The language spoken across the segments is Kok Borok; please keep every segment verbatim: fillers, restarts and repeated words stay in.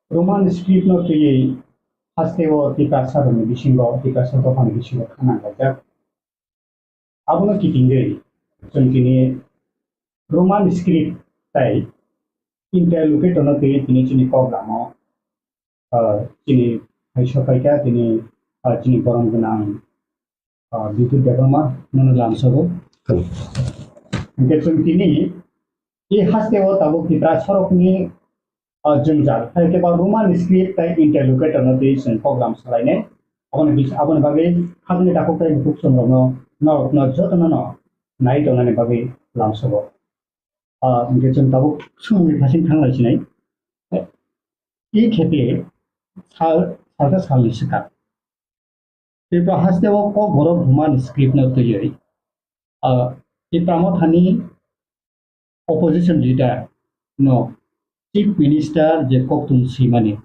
Roman script no twiwi hasteo Tiprasa rokni bisingo, Tiprasa dophani bisingo khana laijak. Abono kitingwi chwng tini Roman script tai interlocutor no twiwi tini chini kok lama, ah, chini hai sopaikha tini, ah, chini borom gwnang, ah, Bipul Debbarma nono lamsogo. Hwnkhe chwng tini e hasteo tabuk Tiprasa rokni, ah, jwngjal, hai khe ba Roman script tai interlocutor no twi chwng program salainai. Aboni bis-, aboni bagwi khajani takhuk tai bukhuk chwng rokno, norokno jotono no nai tongnani bagwi lamsogo. Ah, hwnkhe chwng tabuk swngmungni phasing thanglai sinai. E khepe sal, salsa salni swkang. Tripura hasteo Kokborok Roman script no twiwi, ah, Tipra Mothani opposition leader no Chief Minister je kokthum swimani,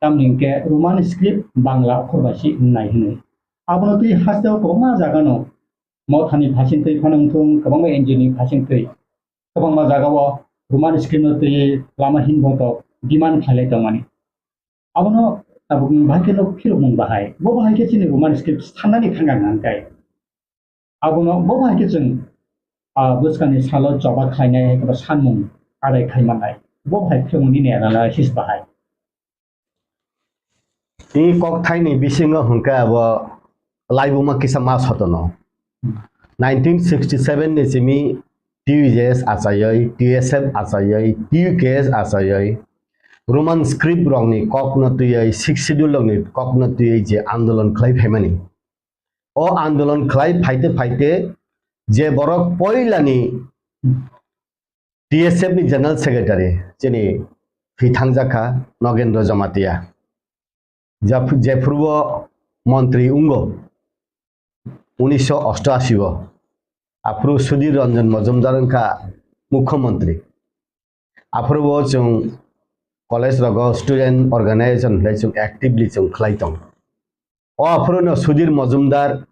tamni hwnkhe Roman script Bangla okhor bai se wngnai hwnwi. Abono twi hasteo kwbangma jagano Mothani phasing twi phano wngthung, kwbangma N G O ni phasing twi kwbangma jagao Roman script no twi lama hinbotok demand khlailai tongmani. Abono tabukni bahai khe no phirokmung bahai. Bo bahai khe chini Roman script sannani thangkha nangkhe. Abono bo bahai khe chwng, ah, bwskangni salo choba khlainai hai khe sanmung adai khai mannai. Bo bahai phirokmung nini analysis bahai. Tei kokthaini bisingo hwnkhe abo laibuma kisa ma sotono. Nineteen sixty seven ni simi T U J S achaiwi, T S F achaiwi, T U K S achaiwi, Roman script rokni kokno twiwi, Sixth Schedule rokni kokno twiwi je andolon khlai phaimani. O andolon khlai phaite phaite je borok poilani T S F ni General Secretary chini thwi thangjakha Nogendra Jamatia. Jap-, jephuru o montri wngo unisho osto ashi o. Aphuru Sudhir Ranjan Majumdar wngkha Mukhyamantri. Aphuru o chwng college rogo student organization hwnwi chwng actively chwng khlai tong. O aphuru no Sudhir Majumdar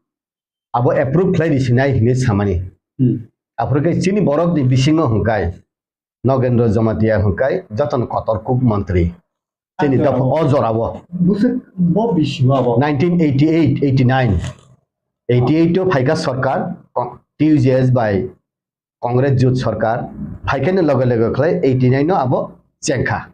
abo approve khlai risinai hinwi samani. Hmm. Aphuru khe chini borok ni bisingo hwnkhe Nogendra Jamatia hwnkhe jotono kotor kuk montri. Chini dopha o jorao. Bwswk bo bisi o abo? Nineteen eighty eight, eighty nine. Eighty eight o phaikha sorkar, T U J S bai Congress jut sorkar, phaikhe no loge loge khlai eighty nine no abo chengkha.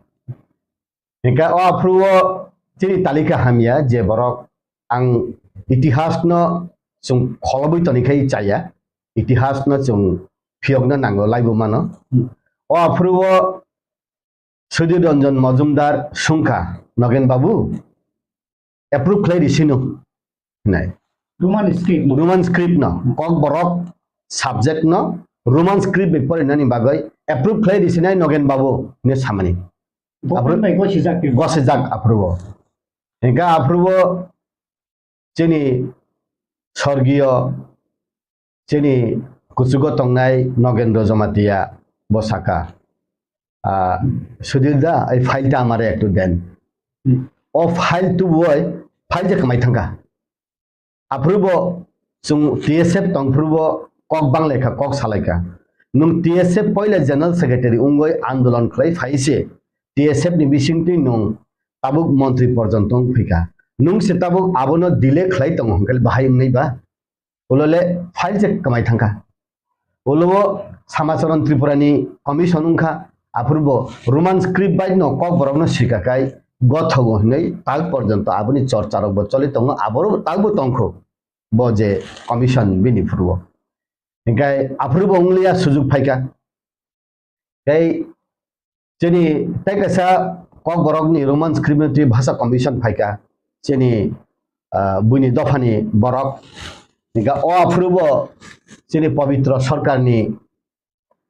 Hingkhe o aphuru o chini talika hamya je borok ang itihas no chwng kholobwi tonikhai chaya, itihas no chwng phiyokna nango laibuma no. O aphuru o Sudhir Ranjan Majumdar sungkha, Nogen babu, approve khlai risino hinai. Roman script no. Roman script no. Kokborok subject no Roman script bai porinani bagwi approve khlai risinai Nogen babu hinwi samani. Government bai gosijak twi. Gosijak aphuru o. Hingkhe aphuru o chini sorgiyo chini kuchugo tongnai Nogendra Jamatia bo saka, "Ah, Sudhir da, ei file ta amare ektu den." Hmm. O file tubui file je kwmai thangkha. Aphuru bo chwng T S F tongphuru bo kok banglaikha, kok salaikha. Nwng T S F poila General Secretary wngwi andolon khlai phai se T S F ni bisingtwi nwng tabuk montri porjonto wng phaikha. Nwng se tabuk abono delay khlai tongo hwnkhe bahai wngnai ba? Ulo le file se kwmai thangkha. Ulo o Samacharan Tripura ni commission wngkha, aphuru bo Roman script bai no Kokborok no sika kai gothogo hinwi tak porjonto aboni chorcha rok bo choli tongo, aboro tak bo tongkho bo je commission bini phuru o. Hinkhe aphuru bo wngliya sujuk phaikha. Tei chini tei kaisa Kokborokni Roman script ni twi bhasha commission phaikha. Chini, ah, buini dophani borok. Hinkhe o aphuru bo chini Pabitra Sarkarni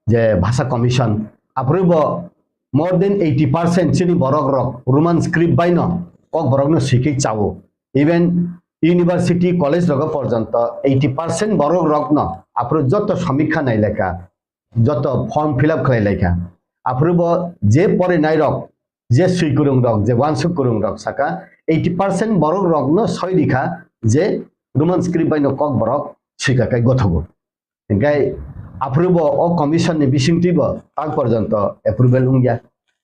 je bhasha commission, aphuru bo more than eighty percent chini borok rok Roman script bai no Kokborok no swikhe chao. Even university, college rogo porjonto eighty percent borok rok no aphuru joto samikha nailekha. Joto form fill up khlai laikha. Aphuru bo je porinai rok, je swi kwrwng rok, je uansuk kwrwng rok saka eighty percent borok rok no soi rikha je Roman script bai no Kokborok swika kai gothogo. Hinkhe aphuru bo o commission ni bisingtwi bo tak porjonto approval wngya.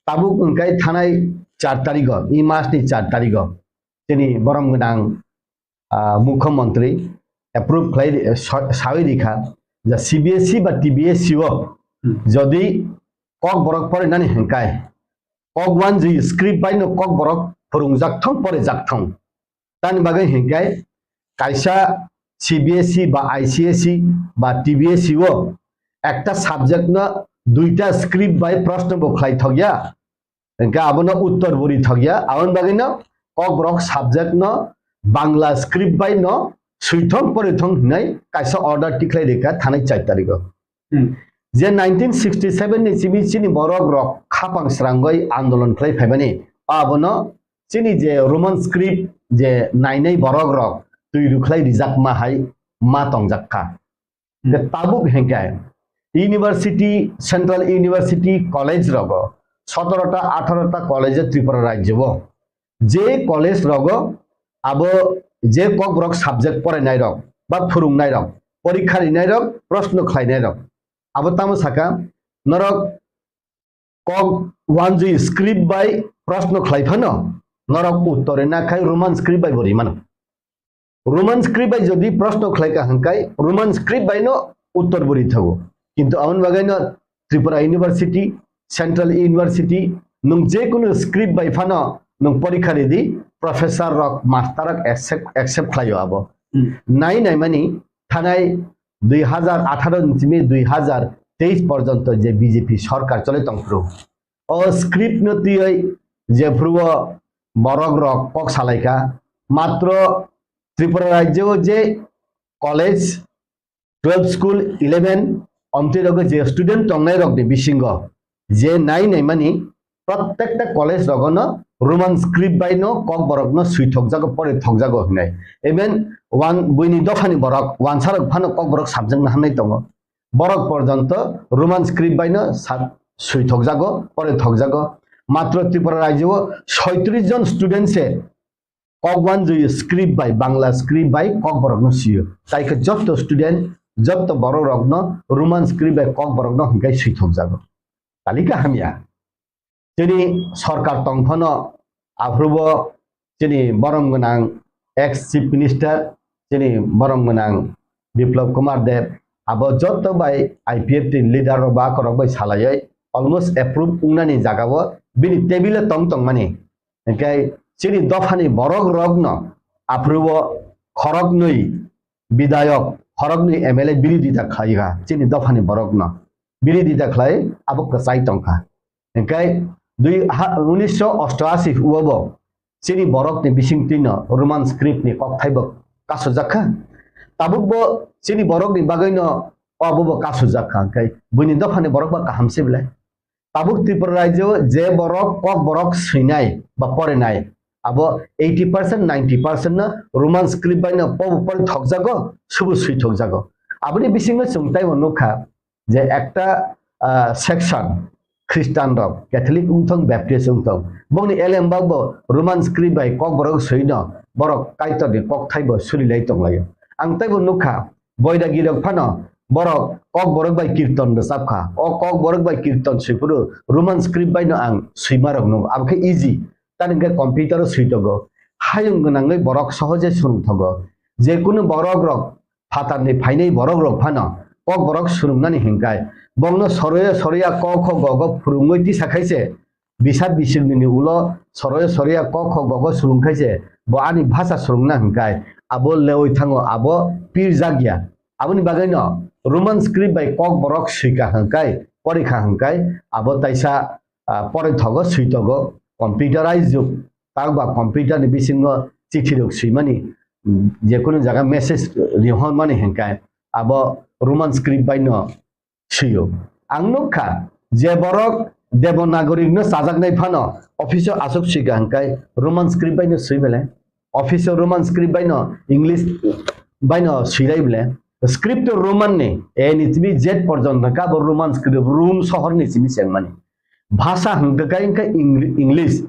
Tabuk wngkai thanai char tarigo, i mas ni char tarigo, chini borom gwnang, ah, mukhyamantri approve khlai ri-, sa-, sawi rikha, ja C B S E ba T B S E o Hmm. jodi Kokborok porinani hinkai, Kokwanjwi script bai no Kokborok phwrwngjak thung, porijak thung. Tani bagwi hinkai kaisa C B S E ba I C S E ba T B S E o ekta subject no duita script bai proshno bo khlai thokya, hinkai abono uttor bo ri thokya, aboni bagwi no Kokborok subject no Bangla script bai no swi thung, pori thung hinwi kaisa order tikhlai rikha thanai char tarigo. Hmm. Je nineteen sixty seven ni simi chini borok rok khapang srangwi andolon khlai phaimani, abono chini je Roman script je nainai borok rok twi rwkhlai rijakma hai ma tongjak kha. Hmm. Je tabuk hinkai university, central university college rogo sotoro ta atharo ta college Tripura rajyo o je college rogo abo je Kokborok subject porainai rok ba phwrwngnai rok, porikha rinai rok, proshno khlainai rok, abo tamo saka norok Kokwanjwi script bai proshno khlai phano norok uttor rina khai Roman script bai bo rimano. Roman script bai jodi proshno khlai ka hinkai Roman script bai no uttor bo ri thago. Kintu aboni bagwi no Tripura University, Central University, nwng je kunu script bai phano nwng porikha ridi, professor rok, master rok accept, accept khlaio abo. Hmm. Nai nai mani thanai dui hazar atharo ni simi dui hazar teis porjonto je B J P sorkar chole tongphuru, o script no twiwi jephuru o borok rok kok salaikha, matro Tripura rajyo o je college, twelve school, eleven, omtwi rogo je student tongnai rok ni bisingo je nai nai mani prottekta college rogo no Roman script bai no Kokborok no swi thokjago, pori thokjago hinai. Even wan-, buini dophani borok, wansa rok phano Kokborok subject no hamnai tongo. Borok porjonto Roman script bai no sa-, swi thokjago, pori thokjago. Matro Tripura rajyo o soitris jon student se Kokwanjwi script bai, Bangla script bai Kokborok no sio. Tai khe jotto student, jotto borok rok no Roman script bai Kokborok no hinkai swi thokjago. Talika hamya. Chini sorkar tong phano aphuru bo chini borom gwnang ex chief minister, chini borom gwnang Biplab Kumar Deb, abo jotto bai I P F T ni leader rok ba korok bai salaiwi almost approve wngnani jaga o bini table o tong tongmani. Hinkhe chini dophani borok rokno aphuru o khoroknwi bidayok, khoroknwi M L A birodita khlai kha chini dophani borokno. Birodita khlai abo kwchai tong kha. Hinkhe dui ha, unisho osto ashi o bo chini borokni bisingtwino Roman script ni kokthai bo kasujak kha. Tabuk bo chini borokni bagwino obo bo kasujak kha. Hinkhe buini dophani borok ba kaham se belai. Tabuk Tripura rajyo je borok Kokborok swinai ba porinai, abo eighty percent, ninety percent no Roman script bai no pobo pori thokjago, subu swi thokjago. Aboni bisingo chwng taibo nukha je ekta, ah, section Christian rok, Catholic wngthong, Baptist wngthong, bongni elembak bo Roman script bai Kokborok swino borok Kaitorni kokthai bo sulilai tonglaio. Ang taibo nukha, Boidagi rok phano borok Kokborok bai kirton rwchap kha. O Kokborok bai kirton swiphuru Roman script bai no ang swima rok nukgo. Abo khe easy. Tani hwnkhe computer o swi tongo. Hayung gwnangwi borok sohoje swrwng thogo. Je kunu borok rok phatarni phainai borok rok phano Kokborok swrwngnani hinkai. Bongno soroya soroya ko kho go go phwrwngwi tisa khaise Bisap bisingni ulo soroya soroya kok kho gogo swrwng khaise bo ani bhasa swrwngna hwnkai abo lewi thango abo pirjak ya. Aboni bagwino Roman script bai Kokborok swika hwnkai, porikha hwnkai abo taisa, ah, porithogo switogo computerized jug. Takba computer ni bisingo chithi rok swimani, mm, jekunu jaga message rihormani hwnkai abo Roman script bai no swiyo. Ang nukha je borok Devanagari no chajaknai phano office o aswk swika hwnkai Roman script bai no swi belai. Office o Roman script bai no English bai no swilai belai. Script to Roman ni A ni timi Z porjonto ka bo Roman script Rome sohor ni simi chengmani. Bhasa hwnkha khe Eng-, English.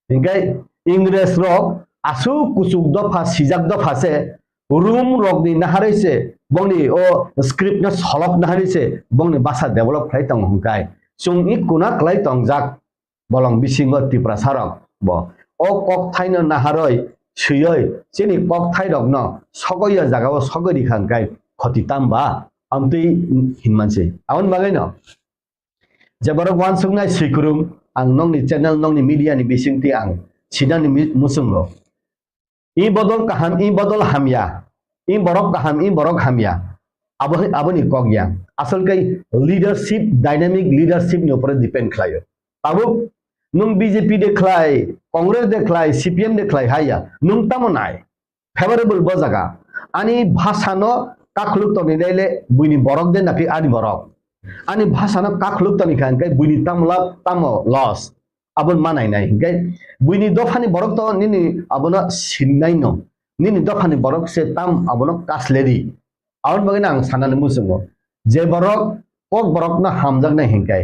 Hinkhe Ingres rok aswk kuchuk dopha sijak dopha se Rum rokni naharwi se bongni o script no solok naharwi se bongni basa develop khlai tongo hwnkhai chwng i kuna kwlai tongjak. bolong bisingo Tiprasa rok bo o kok thaino naharoi swioi chini kok thai rokno sogoi ya jagao sogoi rikha hwnkhe khoti tamba amtwi hinmansi. Aboni bagwino je borok wansuknai swikwrwng ang nokni channel nokni media ni bisingtwi ang sinani mi-, muchungo. I bodol kaham, i bodol hamya. I borok kaham, i borok hamya. Abo, aboni kok ya. Asol kai leadership, dynamic leadership ni upore depend khlaio. Tabuk nwng B J P de khlai, Congress de khlai, C P M de khlai haya. Nwng tamo nai. Favorable bo jaga. Ani bhasha no kakhuluk toni naile buini borok de napi ani borok. Ani bhasha no kakhuluk toni kha hwnkhe buini tamo lab tamo loss. Aboni manai nai hwnkhe buini dophani borok to nini abono sinnai no. Nini dophani borok se tam abono kasleri. Aboni bagwi no ang sanani muchungo. Je borok kok borok no hamjaknai hwnkhe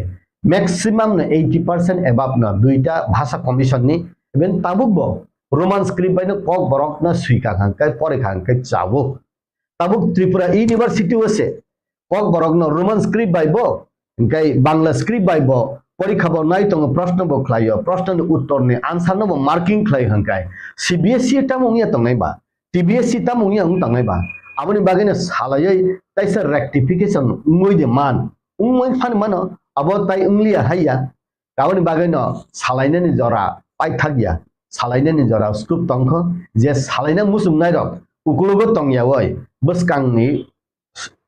maximum no eighty percent above no duita bhasha commission ni even tabuk bo Roman script bai no kok borok no swikha hwnkhe porikha hwnkhe chabuk. Tabuk Tripura University o se kok borok no Roman script bai bo, hwnkhe Bangla script bai bo porikha bo nai tongo, proshno bo khlaio, proshno ni uttor ni answer no bo marking khlai hwnkhe C B S E tamo wngya tongnai ba, T B S E tamo wngya wng tongnai ba, aboni bagwi no salaioi taisa rectification wngwi de man, wngwi phani mano, abo tai wngliya haiya, aboni bagwi no salainani jora paithak ya, salainani jora scope tongkho, je salaina muchungnai rok ukulugo tongyaoi bwskangni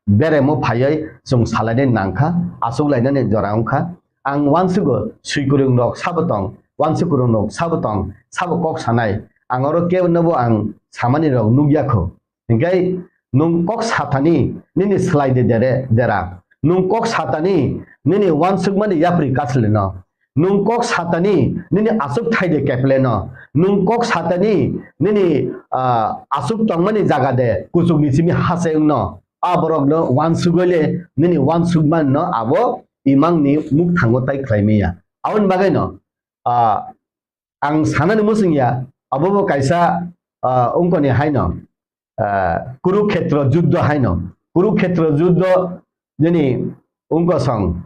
beremo phaioi chwng salainai nangkha, achuk lainani jora wngkha. Ang uansugo swikwrwng rok sabo tong, uansukwrwng rok sabo tong, sabo kok sanai. Ang oro kebo nobo ang samani rok nukya kho. Hingkai nwng kok satani nini slai de dere dera. Nwng kok satani nini uansukmani yapri kaslino. Nwng kok satani nini aswk thai de kepleno. Nwng kok satani nini, ah, aswk tongmani jaga de kuchukni simi hachengno. A borokno uansugole nini uansukmanno abo imangni mukthango tai khlai maya. Aboni bagwino, ah, ang sanani muchungya, abo bo kaisa, ah, ungkoni haino, ah, Kurukhetra juddho haino. Kurukhetra juddho nini ungkosong,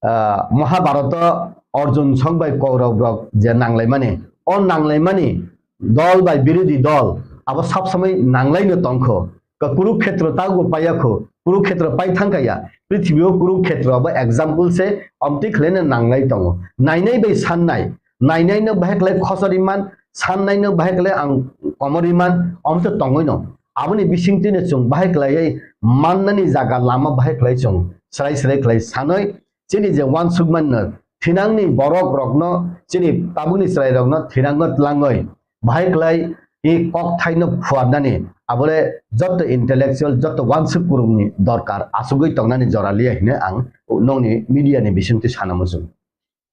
ah, Mahabharata Arjun song bai Kaurab rok je nanglaimani, o nanglaimani dol bai birodhi dol abo sab samai nanglaino tongkho. Ka Kurukhetra tago paiyakho, Kurukhetra pai thangkaya. Prithibi o Kurukhetra abo example se omtwi khlaina nanglai tongo. Nainai bai sannai, nainai no bahai khlai khosori man, sannai no bahai khlai ang komori man, omtwi tongoi no. Aboni bisingtwi no chwng bahai khlaiwi mannani jaga lama bahai khlai chwng srai srai khlai sanoi. Chini je uansukmanno thinangni borok rokno, chini tabukni chwrai rokno thinango tlangoi bahai khlai i kok thaino phuarnani abole jotto intellectual, jotto uansuk kurungni dorkar asugwi tongnani jora liya hine ang nokni media ni bisingtwi sana muchung.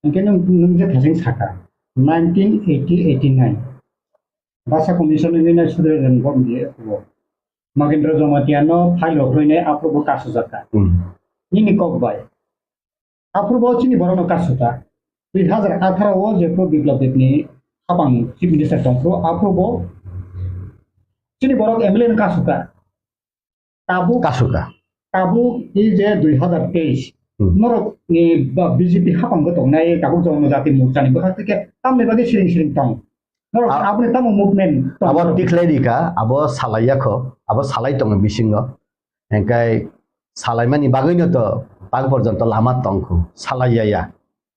Hingke nwng, nwng je thasing saka, nineteen eighty eighty nine Basa Commission ni nai sudre ren bom diye kubo. Magendra Jamatia no file rok rwinai aphuru bo kasu jaka. Hmm. Nini kok bai. Aphuru bo chini borok no kasu ta. Dui hazar atharo o je pro Biplab Deb ni hapang Chief Minister tong phuru aphuru bo chini borok M L A no kasu ta. Tabuk, kasu ka. Tabuk i je dui hazar teis. Hmm. Norok ni ba B J P hapang bo tong nai tabuk Jonojati Morcha ni bwkhak tike tamni bagwi siring siring tong. Norok A-, aboni tamo movement tong abo norok. Tikhlai rika, abo salai yakho, abo salai tongo bisingo. Hingkai salaimani bagwino to tak porjonto lama tongkhu, salai ya ya.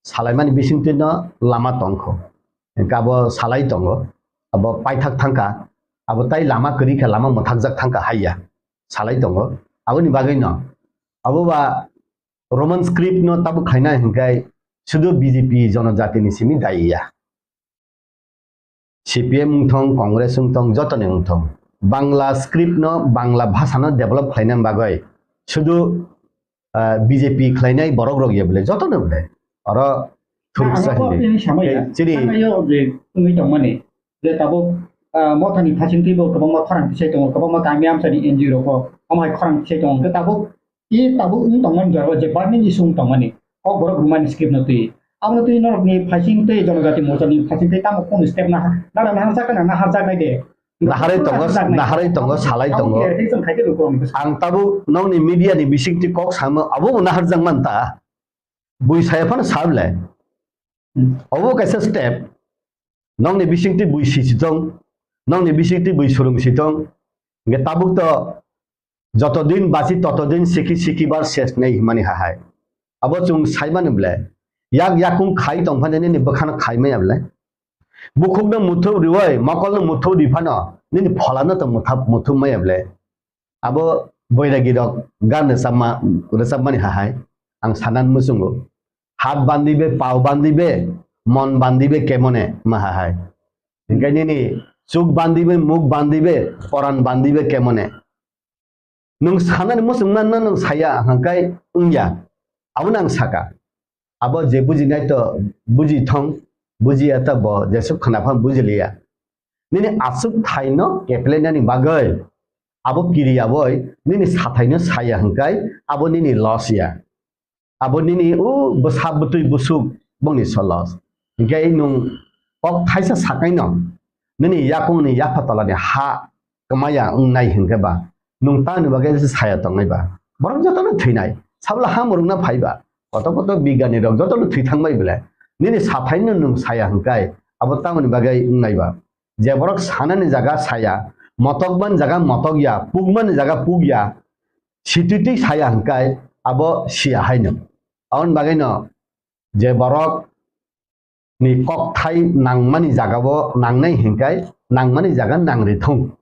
Salaimani bisingtwi no lama tongkhu. Hingkai abo salai tongo, abo paithak thangkha, abo tai lama kwrwi kha, lama mwthakjak thangkha hai ya. Salai tongo. Aboni bagwino abo ba Roman script no tabuk khaina hingkai sudu B J P Jonojati ni simi dai ya. C P M wngthong, Congress wngthong, jotoni wngthong, Bangla script no, Bangla bhasha no develop khlaina bagwi sudu, ah, B J P khlainai borok rok ya bole, jotono bole. Oro thuruksa hindi. Chini je tongmani, je tabuk, ah, mothani phasing twi bo kwbangma khorang tisai tongo, kwbangma kami amchani N G O rok bo, omo hai khorang tisai tongo, hwnkhe tabuk I tabuk wng tongmani jora o je burning issue wng tongmani, Kokborok rwmani script no twi. Abono twi norokni phaising tei Jonojati Morcha ni phaising tei tamo kunu step naha-, nara naharjak na naharjaknai de. Naharwi tongo, naharwi tongo, salai tongo. Ang tabuk nokni media ni bisingtwi kok samo, abo bo naharjak man ta. Bui saya phano sa bwle. Obo kaisa step, nokni bisingtwi bui sisi tong, nokni bisingtwi bui surung si tong, hingke tabuk to joto din basi toto din siki siki bar ses nei himani hahai. Abo chwng saimani ble, yak yakung khai tongphani nini bwkhano khai maya ble. Bukhukno muthup riwi, mokolno muthup ri phano, nini pholano to muthap-, muthup maya ble. Abo boiragi rok gan rwchapma, rwchapmani hahai, ang sanan muchungo. Hat bandi be, pao bandi be, mon bandi be kemone ma hahai. Hingke nini chuk bandi be, muk bandi be, poran bandi be kemone. Nwng sanani muchungma no nwng saya hingkai wngya. Abono ang saka. Abo je bujinai to buji thong, bujiya to bo jesuk khna phan bujiliya. Nini asuk thaino keplainani bagwi abo kiriya boi nini sathaino saya hingkai abo nini loss ya. Abo nini o bwsa bwtwi busuk bongni solos. Hingke nwng kok thaisa sakaino nini yakungni yapha tolani ha kwmaya wngnai hingke ba nwng tamni bagwi se saya tongnai ba? Borok jotono thwinai, sabla ha mwrwkna phai ba, koto koto bigani rok jotono thwi thangbai belai. Nini sathaino nwng saya hingkai abo tamoni bagwi wngnai ba? Je borok sanani jaga saya, motokmani jaga motokya, pukmani jaga pukya, sititwi saya hingkai abo siya haino. Aboni bagwino je borok ni kokthai nangmani jagao nangnai hingkai nangmani jaga nangri thung.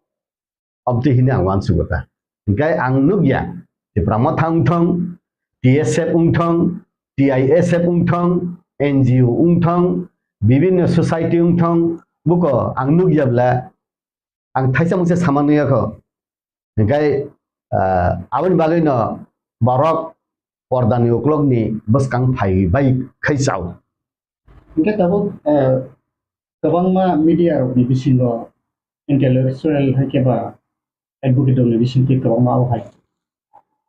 Obtwi hini ang uansugo ta. Hingkai ang nukya, Tipra Motha wngthong, T S F wngthong, T I S F wngthong, N G O wngthong, bibinno society wngthong, buko ang nukya bla ang thaisa mungsa sama nuyakho. Hingkai, ah, aboni bagwino borok pordani uklokni bwskang phai bai khai chao. Hingke tabuk, ah, kwbangma media rokni bisingo intellectual hai khe ba advocate rokni bisingtwi kwbangma o hai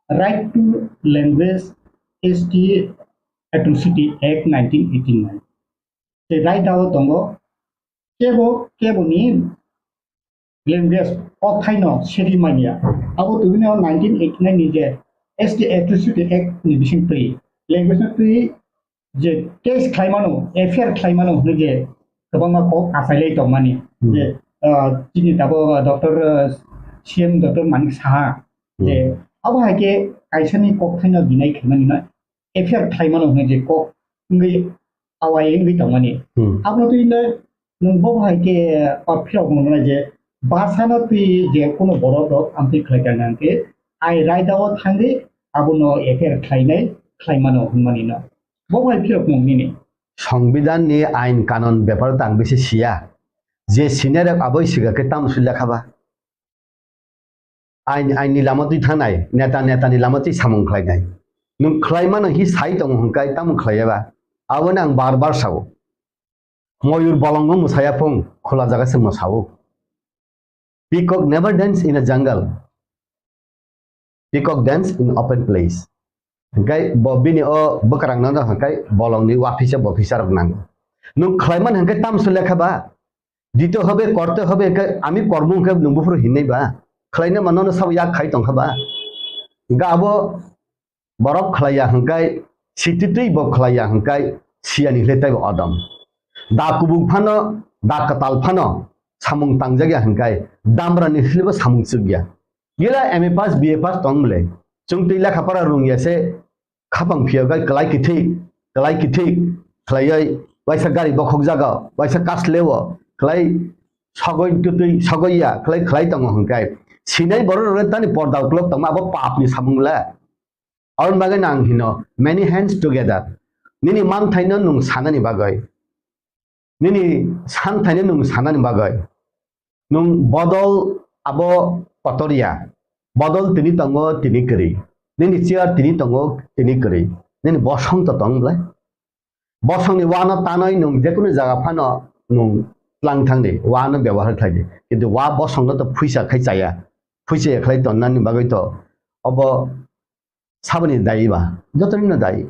Right to Language S T Atrocity Act nineteen eighty-nine. Tei right dao tongo kebo, keboni language kokthaino seri manya. Abo tubino nineteen eighty-nine ni je S T Atrocity Act ni bising twi language no twi je case khlaimano, F I R khlaimano hwnwi je kwbangma kok achailai tongmani. Hmm. Je, ah, chini tabuk, ah, Doctor, ah, C M Doctor Manik Saha je, hmm, abo hai khe kaisani kokthaino deny khaimani no F I R khlaimano hwnwi je kok wngwi awai wngwi tongmani. Hmm. Abono twi le nwng bo hai khe, ah, phirok mwnai je basano twi je kuno borok rok amtwi khlai kha hwnkhe ai raida o thangwi abono F I R khlainai khlaimano hwnmani no. Bo hai phirok mung nini. Songbidan ni ain kanon bepar tang bisi siya. Je senior rok aboi siga khe tam sui lekha ba. Ain, ain ni lama twi thangnai, neta, neta ni lama twi samung khlainai. Nwng khlai mano hi sai tongo hwnkhe tamo khlaiya ba? Aboni ang bar bar sao. Moyur bolongo mwsaya phung, khula jaga se mwsao. Peacock never dance in a jungle. Peacock dance in open place. Hingkai bo bini o bwkrang no hingkai bolong ni wafisa bofisa rok nango. Nwng khlai man hingkai tamso lekha ba? Dito hobe, korte hobe, hingkai ami kormo hingkai nwng buphuru hinai ba? Khlai na mano no sabo yak khai tongkha ba? Hingkai abo borok khlaiya hingkai, sititwi bo khlaiya hingkai, siyani hile taibo odom. Da kubuk phano, da kwtal phano, samung tangjak ya hingkai, damra ni hile bo samung chuk ya. Gila M A pass, B A pass tong bwle. Chwng twi lekha pora rung ya se, khapang phiya gai kwlai kithik, kwlai kithik, khlaioi, waisa gari bokhok jaga, waisa kas lewo, khlai sogoi tutwi, sogoi ya, khlai, khlai tongo hingkai. Sinai borok rok tani porda uklok tongma abo pap ni samung le. Aboni bagwi no ang hino, many hands together. Nini manthaino nwng sanani bagwi. Nini santhaino nwng sanani bagwi. Nwng bodol abo kotor ya. Bodol tini tongo, tini kwrwi. Nini chair tini tongo, tini kwrwi. Nini bosong to tong bwlai. Bosongni wano tanwi nwng jekunu jaga phano nwng tlang thangdi, wano byabohar khlaidi. Kintu wa bosongno to phuisa khai chaya. Phuisa ya khlai tonnani bagwi to obo saboni dayi ba? Jotonino dayi.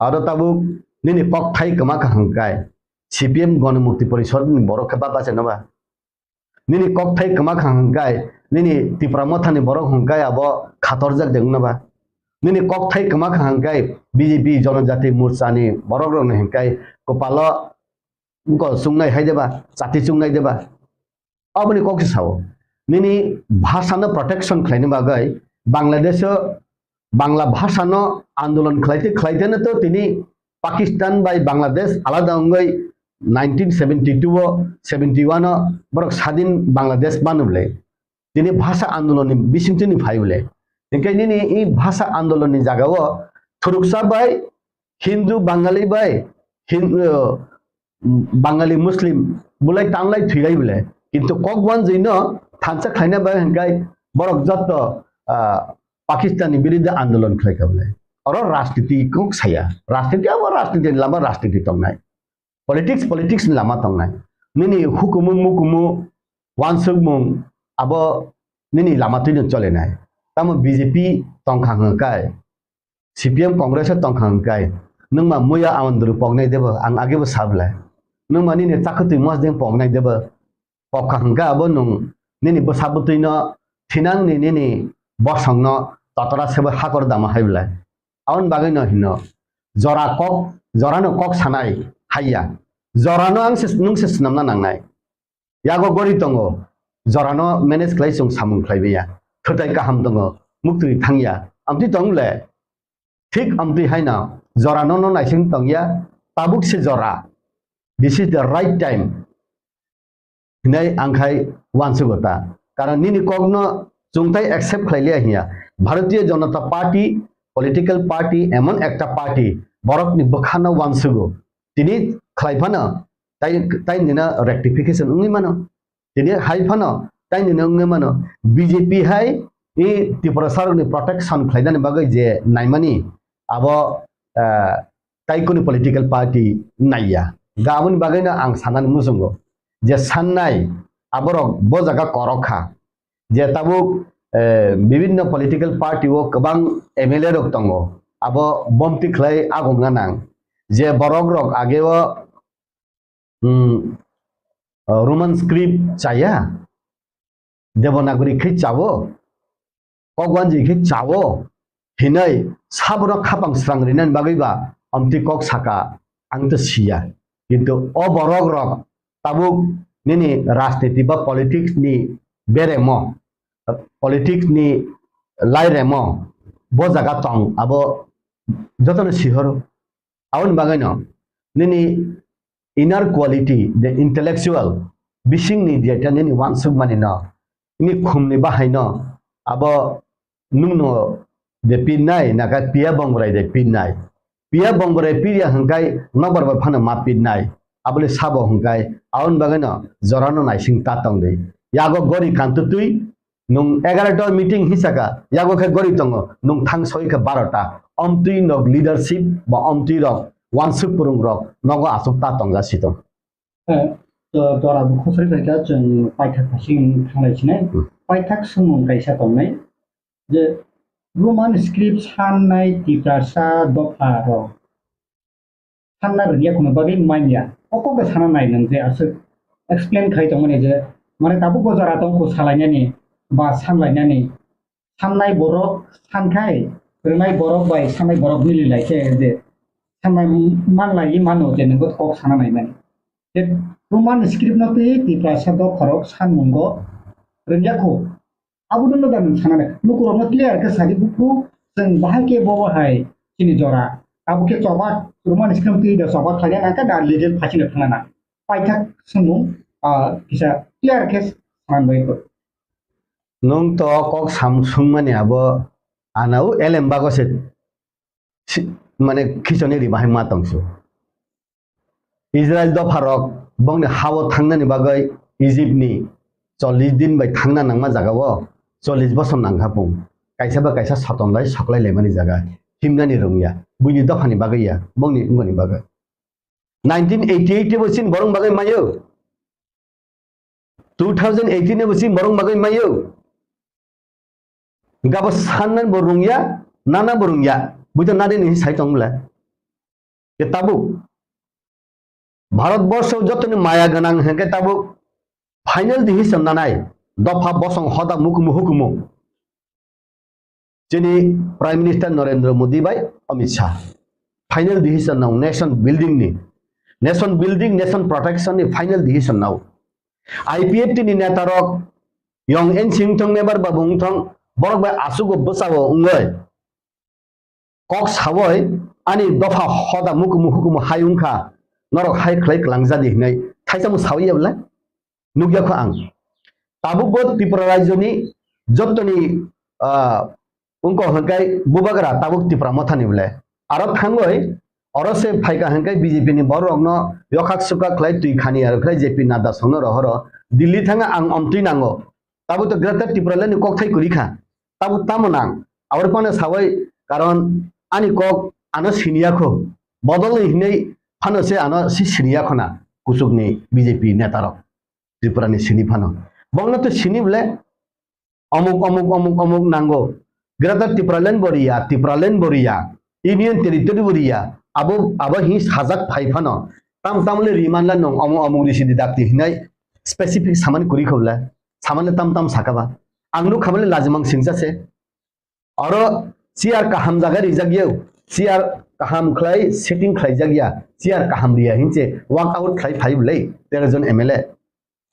Aro tabuk nini kokthai kwma kha hwnkhe C P M Ganamukti Porishad ni borok khe baba se no ba? Nini kokthai kwma kha hwnkhe nini Tipra Motha ni borok hwnkhe abo khatorjak de wngna ba? Nini kokthai kwma kha hwnkhe B J P Jonojati Morcha ni borok rok ni hwnkhe kwpalo wngkol chungnai hai deba, chati chungnai deba. Aboni kok se sao. Nini bhasha no protection khlaina bagwi Bangladesh o Bangla bhasha no andolon khlaite khlaite no to tini Pakistan bai Bangladesh alada wngwi nineteen seventy two o seventy one o borok sadin Bangladesh manu bwle. Tini bhasha andolon ni bisingtwi ni phai bwle. Hinkhe nini i bhasha andolon ni jaga o thuruksa bai Hindu Bangali bai Hin-, uh, Bangali Muslim bulai tanglai thwilai bwle. Kintu kok wanjwi no thansa khlaina bai hwnkhe borok jotto, ah, Pakistan ni biruddhe andolon khlai kha bwle. Oro rajniti kok saya. Rajniti abo rajniti lama rajniti tongnai. Politics, politics ni lama tongnai. Nini hukumu mukumu wansukmung abo nini lama twino cholenai. Tamo B J P tongkha hwnkhe C P M Congress o tongkha hwnkhe, nwngma muya amondru poknai debo, ang agebo sablai. Nwngma nini chakwtwi mosdeng poknai debo, pokha hwnkhe abo nwng nini bwsa bwtwino thinangni nini bosongno totora sebo hakor dama hai bwlai. Aboni bagwino hino, jora kok, jorano kok sanai haiya. Jorano ang se, nwng se swnamna nangnai. Yago gori tongo, jorano manage khlai chwng samung khlai maya. Thwtai kaham tongo, muktwi thangya. Amtwi tong le, thik amtwi haino jorano no naising tongya, tabuk se jora. This is the right time. Hinai ang khai wansugo ta. Karon nini kokno chwng tai accept khlai liya hiya. Bharatiya Janata Party, political party, emon ekta party, borokni bwkhano wansugo. Tini khlai phano, tai, tai nina rectification wngwi mano. Tini hai phano, tai nina wngwi mano. B J P hai i Tiprasa rokni protection khlainani bagwi je naimani, abo, eh, tai kuni political party naiya. Ga aboni bagwino ang sanani muchungo je sannai aborok bo jaga korok kha. Je tabuk, eh, bibinno political party o kwbang M L A rok tongo, abo bomti khlai agungna nang. Je borok rok ageo, hmm, eh, Roman script chaya, Devanagari khe chawo, kokwanji khe chawo hinoi sabono khapang srang rinani bagwi ba amtwi kok saka ang to siya. Kintu o borok rok tabuk nini rajniti ba politics ni beremo, politics ni lairemo bo jaga tong abo jotono sihoro. Aboni bagwino nini inner quality, the intellectual, bisingni jeta nini wansukmani no, nini khumni bahaino abo nungno de pinnai, naka piya bongrai de pinnai. Piya bongrai piya hwnkhe nokbar bai phano ma pinnai. Abole sabo hwnkhe aboni bagwino jorano naising ta tongdi. Yago gori kantutwi nwng egarota meeting hisaka, yago khe gori tongo, nwng thang soi khe barota. Omtwi nok leadership ba omtwi rok, wansuk purung rok, nogo aswk ta tongja sitong. Eh, to, tora bo khosoi khaikha, chwng paithak phasing thanglai sinai. Hmm. Paithak swngmung kaisa tongnai, je Roman script sannai Tiprasa dopha rok sanna rwngya kheno bagwi manya. O kokno sana nai nwng je aswk explain khai tongmani je, mane tabuk bo jora tongkho salainani ba sanlainani. Sannai borok sankhai, rwnai borok bai sannai borok mili lai khe je sannai manlai mano je nwng bo kok sana nai mani. Je Roman script no twi Tiprasa dopha rok sanmungo rwngya kho. Abo no da nwng sana nai. Lukurokno clear khe sadi bukhu chwng bahai khe bobo hai chini jora. Abo khe choba Roman script twi da choba khlaina nangkha da legal phasino thangna nang. Paithak swngmung, ah, kisa clear khe sana bai kho. Nwng to kok sam swngmani abo ana o elem bago se si-, mane khichoni ri bahai ma tongsu. Israel dopharok bongni hao thangnani bagwi Egypt ni chollish din bai thangna nangma jagao chollish bosor nangkha pung. Kaisa ba kaisa soton bai soklai laimani jaga himnani rwngya. Buini dophani bagwi ya, bongni wngmani bagwi. Nineteen eighty eight bo chini borok bagwi mayo. Two thousand eighteen bo chini borok bagwi mayo. Gabo sannan bo rungya, nana bo rungya. Buita nadi ni sai tong bla. Ke tabuk. Bharat borsho jotoni maya ganang hengke tabuk. Final di hisam nanai. Dopha bosong hoda mukumu hukumu. chini Prime Minister Narendra Modi bai Amit Shah. Final decision nao nation building ni, nation building, nation protection ni final decision nao. I P F T ni neta rok yong ensing thong member ba bung thong borok bai asugo bwsao wngoi kok sawoi ani dopha hoda mukumu hukumu hai wngkha, norok hai khlai kwlangjadi hinai thaisa mo sawi ya bwlai? Nukya kho ang. Tabuk bo Tripura rajyoni jottoni, ah, wngkha hwnkhe bubagra tabuk Tipra Mothani bwle. Aro thangoi oro se phaikha hwnkhe B J P ni borok rokno yokhak sukhak khlai twi khani aro khlai J P Nadda songno rohoro Delhi thanga ang omtwi nango. Tabuk to Greater Tipraland ni kokthai kwrwi kha. Tabuk tamo nang? Aboni phano sawai karon ani kok ano siniya kho. Bodol ni hinwi phano se ano si siniya khona kuchuk ni B J P neta rok. Tripura ni sini phano. Bongno to sini bwle omuk, omuk, omuk, omuk nango. Greater Tipraland bo riya, Tipraland bo riya, Union Territory bo riya. Abo, abo hi sajak phai phano. Tam, tam le riman la nong omuk, omuk risi di dakti hinai specific saman kuri khobla. Saman le tam, tam sakaba. Ang nuk khamale lajimang singsa se. Oro chair kaham jaga rijak yau. Chair kaham khlai setting khlai jak ya. Chair kaham riya hinse walk out khlai phai bwlai tero jon M L A.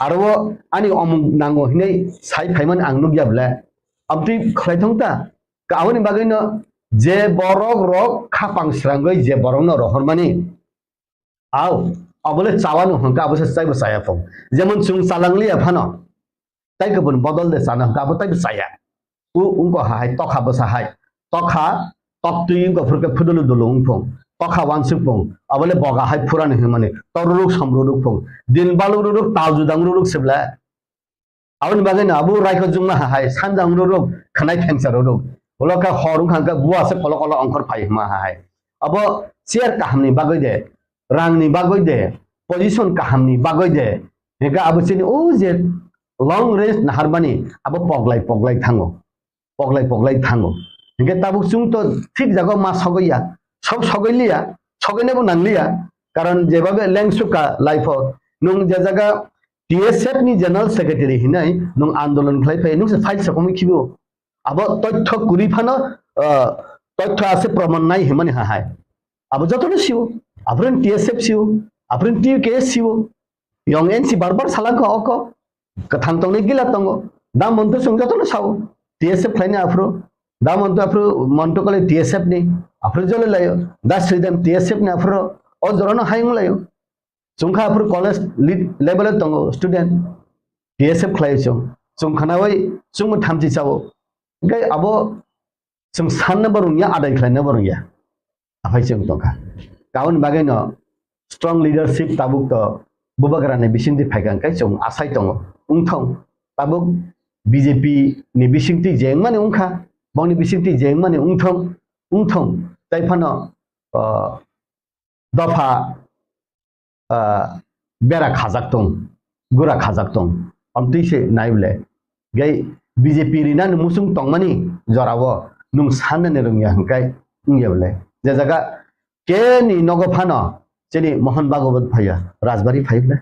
Aro ani omung nango hinai sai phaimani ang nukya bwle. Abtwi khlai thong ta. Ka aboni bagwi no je borok rok khapang srangwi je borok no rohormani. Au, abole chawano hwnka abo se chaibo chaya phung. Jemon chwng chalang liya phano. Tai kubun bodol de chana hwnka abo taibo chaya. U ungko hai tokha bwsa hai. Tokha, toktwi ungko phurke phudulu dulu ungphung. Tokha wansuk phung. Abole boga hai phurani hwnmani. Toruruk somruruk phung. Din balururuk tal judang ruruk sibla. Aboni bagwi no abo raikho jungma hai sanjang ruruk khwnai phengsa ruruk. Ulo kha hor wngkha hwnkhe bua se kolo kolo ongkhor phai hwnma hai. Abo chair kahamni bagwi de, rangni bagwi de, position kahamni bagwi de. Hwnkhe abo chini o je long range naharmani abo poglai poglai thango. Poglai poglai thango. Hwnkhe tabuk chwng to thik jaga ma sogwi ya. Sok sogwi liya, sogwinabo nang liya. Karon jebabe lengsuka life o nwng je jaga T S F ni General Secretary hinai nwng andolon khlai phai, nwng se file sokomwi khibo. Abo toitho kwrwi phano, ah, toitho ase proman nai himani ha hai. Abo jotono siwo. Aphuru T S F siwo. Aphuru T U K S siwo. Yong N C bar bar salangkha oko. Kwthang tongnai gila tongo. Da monto chwng jotono sao. T S F khlaini aphuru. Da monto aphuru monto kole T S F ni. Aphuru jole layo. Da Sridham T S F ni aphuru. O jorano hayung layo. Chwngkha aphuru college lead level o tongo student, T S F khlai chwng. Chwng khnawi chwngbo thamchi chao. Hwnkhe abo chwng sanna bo rwngya, adai khlaina bo rwngya. Aphai chwng tongkha. Aboni bagwi no strong leadership tabuk to bubagra ni bisingtwi phaikha hwnkhe chwng asai tongo. Wngthong tabuk B J P ni bisingtwi je wngmani wngkha, bongni bisingtwi je wngmani wngthong, wngthong. Tai phano, ah, dopha, ah, bera khajak tong, gura khajak tong, amtwi se nai bole. Gai B J P rinani musung tongmani jorao nwng sannani rwngya hwnkhe wngya bole. Je jaga keni nogo phano chini Mohan Bhagwat phaiya, Rajbari phai bole.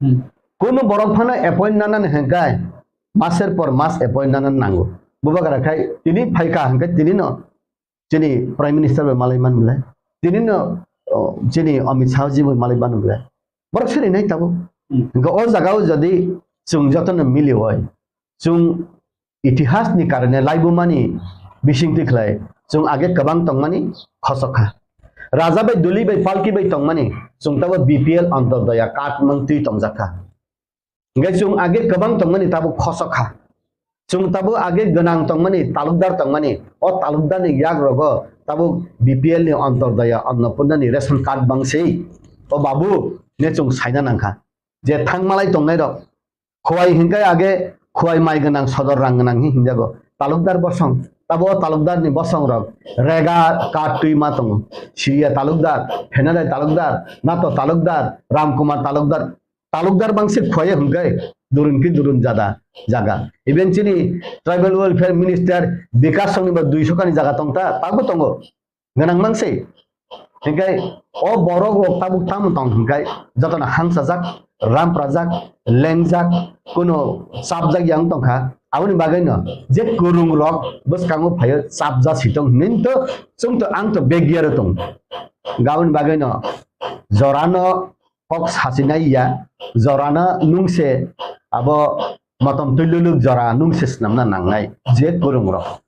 Hmm. Kunu borok phano appoint nanani hwnkhe maser por mas appoint nanani nango. Bubagra khai tini phaikha hwnkhe tini no chini Prime Minister bai malai man bole. Tini no, oh, chini Amit Shah ji bai malai man bole. Borok siri nai tabuk. Hmm. Hwnkhe o jaga o jodi chwng jotono mili oi, chwng itihas ni karone laibumani bisingtwi khlai chwng age kwbang tongmani khosok kha. Raja bai duli bai palki bai tongmani chwng tabo B P L Antyodaya card mangtwi tongjak kha. Hwnkhe chwng age kwbang tongmani tabuk khosok kha. Chwng tabuk age gwnang tongmani, talukdar tongmani, o talukdar ni yak rogo tabuk B P L ni Antyodaya Annapurna ni ration card bangsi. O babu ne chwng saina nangkha je thangmalai tongnai rok. Khowai hwnkhe age khowai mai gwnang sodor rang gwnang hi hinjago. Talukdar bosong, tabo o talukdar ni bosong rok rega card twi ma tongo. Siriya talukdar, Phenalai talukdar, Nato talukdar, Ramkumar talukdar. Talukdar bangsi khowai hwnkhe durun ki durun jada jaga. Even chini Tribal Welfare Minister Bikash songni ba duiso kani jaga tongta, tabo tongo. Gwnang mangsi. Hingkai o borok rok tabuk tamo tong hingkai jotono hangsajak, ramprajak, lengjak, kuno chapjak yang tongkha. Aboni bagwi no je kwrwng rok bwskango phaio chapja sitong hinwi to chwng to ang to beg yaro tong. Aboni bagwi no jora no kok sachinai ya, jora no nungse abo motom twi luluk jora nungse swnamna nangnai je kwrwng rok.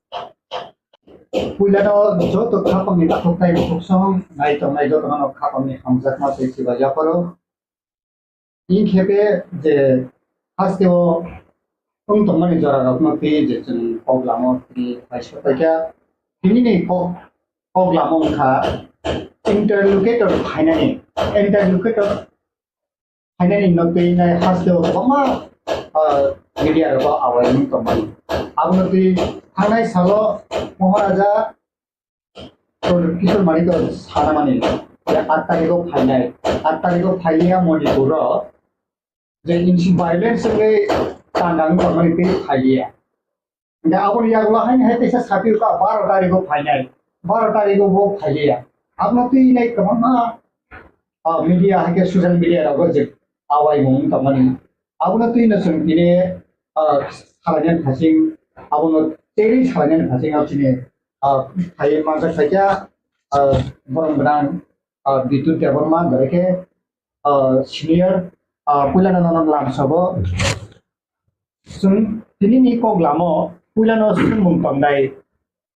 Puilano joto khapangni takhuk tai bukhuk song nai tongnai jotono khapangni hamjakma tei chiba yaparo. Inkhepe je hasteo wng tongmani jorarokno twi je chwng kok lamo twi paisa paikha. Tinini kok, kok lamo wngkha interlocutor phainani, interlocutor phainani no twi nai hasteo kwbangma, ah, media rogo awai wng tongmani. Abono twi thangnai salo Maharaja Kishore Manik sanamani je aat tarikh o phainai, aat tarikh o phailiya Manipur o je insi violence wngwi tangkang tongmani tei phailiya. Hingke aboni yagulo haini hai teisa sapi ka baro tarikh o phainai, baro tarikh o bo phailiya. Abono twi nai kwbangma, ah, media hai khe social media rogo je awai mung tongmani. Abono twi no chwng tini, ah, salainani phasing, abono teri salainani phasing abo chini, ah, phai manjak phaikha, ah, borom gwnang, ah, Bidyut Debbarma, bai khe, ah, senior, ah, puilano nono lamsobo. Chwng tinini kok lamo puilano swngmung tongnai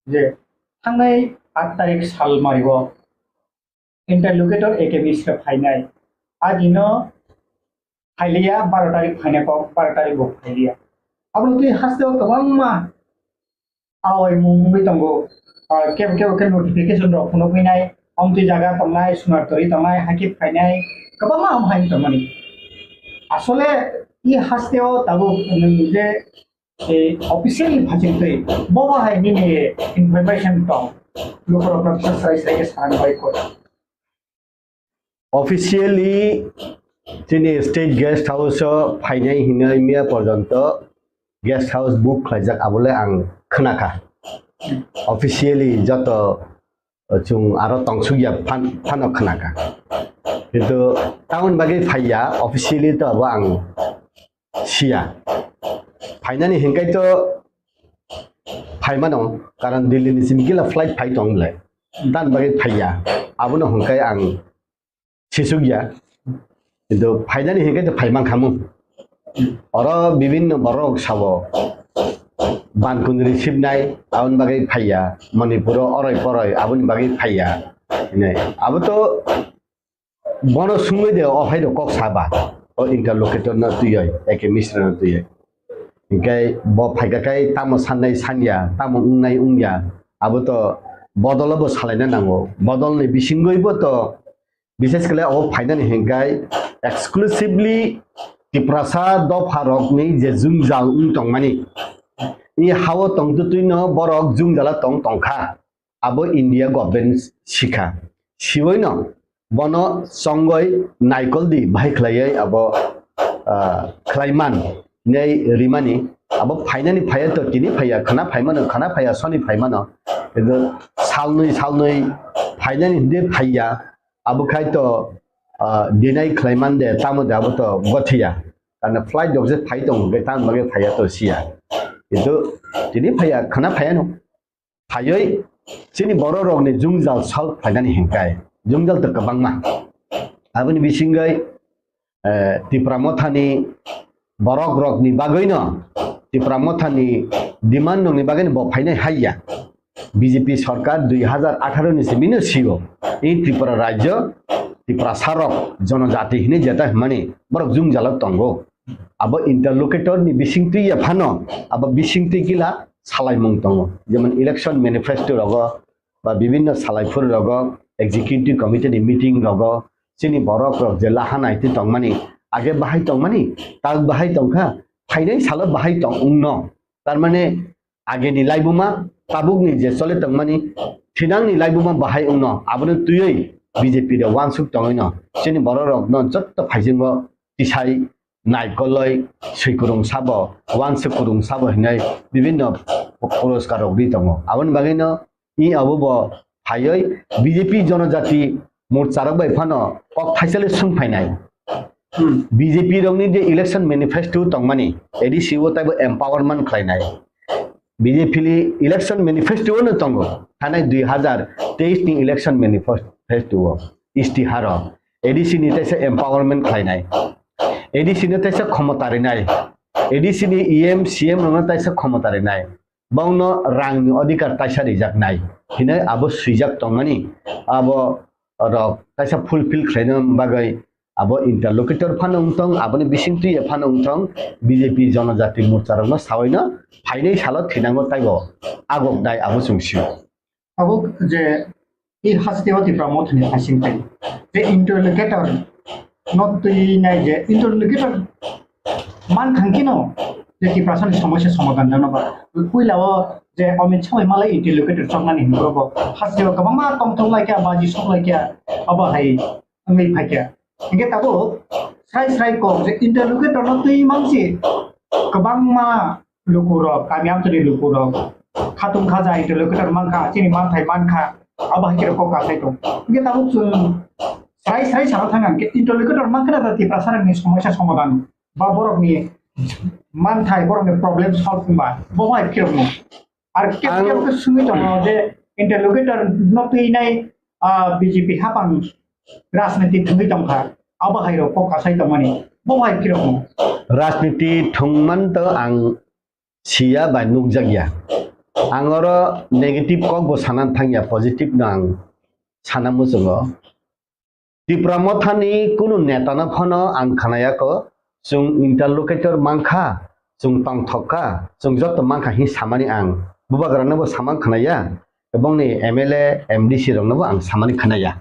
je thangnai aat tarikh sal mario. Interlocutor A K Mishra phainai. Adino phailiya, baro tarikh phainai kok, baro tarikh bo phailiya. Abono twi hasteo kwbangma awai mung wngwi tongo. Ah, kebo kebo khe notification rok phunuk winai, omtwi jaga tongnai, sunar tori tongnai, hakhe phainai, kwbangma ham hai tongmani. Asole i hasteo tabuk nwng je Tei officially phachingtwi bobo hai nini information tong, lukurokno kisa srai srai khe sana bai koi. Officially chini state guest house o phainai hinwi miya porjonto guest house book khlaijak abole ang khnakha. Officially joto chwng aro tongsukya phan-, phano khnakha. Kintu tamoni bagwi phaiya, officially to abo ang siya. Phainani hinkai to phaimano, karon Delhi ni simi gila flight phai tong le. Tamoni bagwi phaiya. Abono hinkai ang sisukya. Kintu phainani hinkai to phaimankhamu. Oro bibinno borok sabo. Ban kundri sibnai, aboni bagwi phaiya. Manipuro oroi poroi, aboni bagwi phaiya. Hinai. Abo to bono sungwi de o hai rok kok saba. O interlocutor no twiwi, A K Mishra no twiwi. Hinkai bo phaikha khai tamo sannai sanya, tamo wngnai wngya. Abo to bodolo bo salaina nango. Bodolni bisingwi bo to Bishesh khle o phainani hinkai exclusively Tiprasa dopha rokni je jwngjal wng tongmani, i hao tongtwtwino borok jwngjala tong tongkha, abo India government sikha. Siwoino bono chongoi naikoldi bahai khlaiwi abo, ah, khlaiman hinwi rimani, abo phainani phaiya to tini phaiya, khana phaimano, khana phaiya soni phaimano, kintu salnwi salnwi phainani hwnkhe phaiya, abo khai to, ah, deny khlaiman de, tamo de abo to gothiya. Karna flight rok je phai tongo, hwnkhe tamoni bagwi phaiya to siya. Kintu tini phaiya, khana phaiya no. Phaiwi chini borok rokni jwngjal solve khlainani hinkai. Jwngjal to kwbangma. Aboni bisingwi, eh, Tipra Mothani borok rokni bagwino, Tipra Mothani demand rokni bagwino bo phainai haiya. B J P sarkar dui hazar atharo ni simino sigo. I Tripura rajyo, Tiprasa rok, jonojati hinwi jeta hwnmani borok jwngjalo tongo. Abo interlocutor ni bisingtwi ya phano, abo bisingtwi gila salaimung tongo. Jemon election manifesto rogo, ba bibinno salaiphur rogo, executive committee ni meeting rogo, chini borok rok je laha naitwi tongmani, age bahai tongmani, tak bahai tongkha, phainai salo bahai tong wngno. Tarmane ageni laibuma, tabukni je chole tongmani, thinangni laibuma bahai wngno, abono twiwi B J P de wansuk tongwino, chini borok rokno jotto phaisingo tisai naikoloi swikwrwng sabo, wansuk kwrwng sabo hinwi bibinno puroskar rok ri tongo. Aboni bagwino i abo bo phaiwi B J P Jonojati Morcha rok bai phano kok thaisale swng phainai. Hmm. B J P rokni je election manifesto tongmani, A D C o taibo empowerment khlainai. B J P ni election manifesto no tongo, thanai dui hazar teis ni election manifesto o, istiharo A D C ni taisa empowerment khlainai, A D C no taisa khomota rinai, A D C ni E M, C M rokno taisa khomota rinai, bongno rangni odhikar taisa rijaknai hinwi abo swijak tongmani, abo rok taisa fulfill khlaina bagwi abo interlocutor phano wngthong, aboni bisingtwi phano wngthong, B J P Jonojati Morcha rokno sawaino phainai salo thinango taibo agok dai abo chwng sio. Abo je i haste o Tipra Mothani hasing tai je interlocutor no twi nai je interlocutor man thang kino je Tiprasani somosya somadhan jano ba puila o je Amit Shah bai malai interlocutor choknani hinwi bo haste o kwbangma tongthok lai kha, baji sok lai kha, abo hai wngwi phai kha. Hingke tabuk srai srai kok je interlocutor no twi mansi kwbangma lukurok, kami amtwini lukurok khatung khaja interlocutor mankha, chini manthai mankha, abo hai khe kok kasai tong. Hingke tabuk chwng srai srai sana thang ang khe interlocutor mankha na Tiprasa ni somosya somadhan ba borokni manthai, borokni problem solve wngba bo hai phirokno. Ar kep Ang kep khe sungwi tongo je interlocutor no twi nai, ah, B J P hapang rajniti thwngwi tongkha, abo hai rok kok kasai tongmani bo hai phirokno. Rajniti thwngman to ang siya bai nukjakya. Ang oro negative kok bo sana thangya, positive no ang sana muchungo. Tipra Mothani kunu netano phano ang khnayakho, chwng interlocutor mankha, chwng tongthok kha, chwng joto mankha hin samani ang. Bubagrano bo samang khnaya, bongni M L A, M D C rokno bo ang samani khnaya.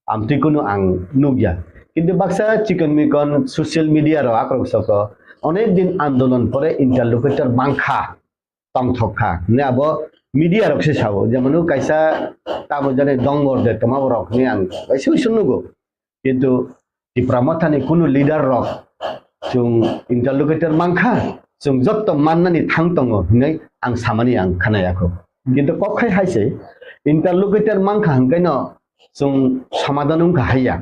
Amtwi kunu ang nukya. Kintu baksa chikon mikon social media rok akrok soko, onek din andolon pore interlocutor mankha. Tongthok kha hwnwi abo media rok se sao, jemon kaisa tamo jani dongor de tongma borok hwnwi ang kaisa uisu nugo, kintu Tipra Mothani kunu leader rok chwng interlocutor mankha, chwng jotto mannani thang tongo hwnwi ang samani ang khnayakho, kintu kok khai hai se interlocutor mankha hwnkhe no chwng somadhan wngkha haiya.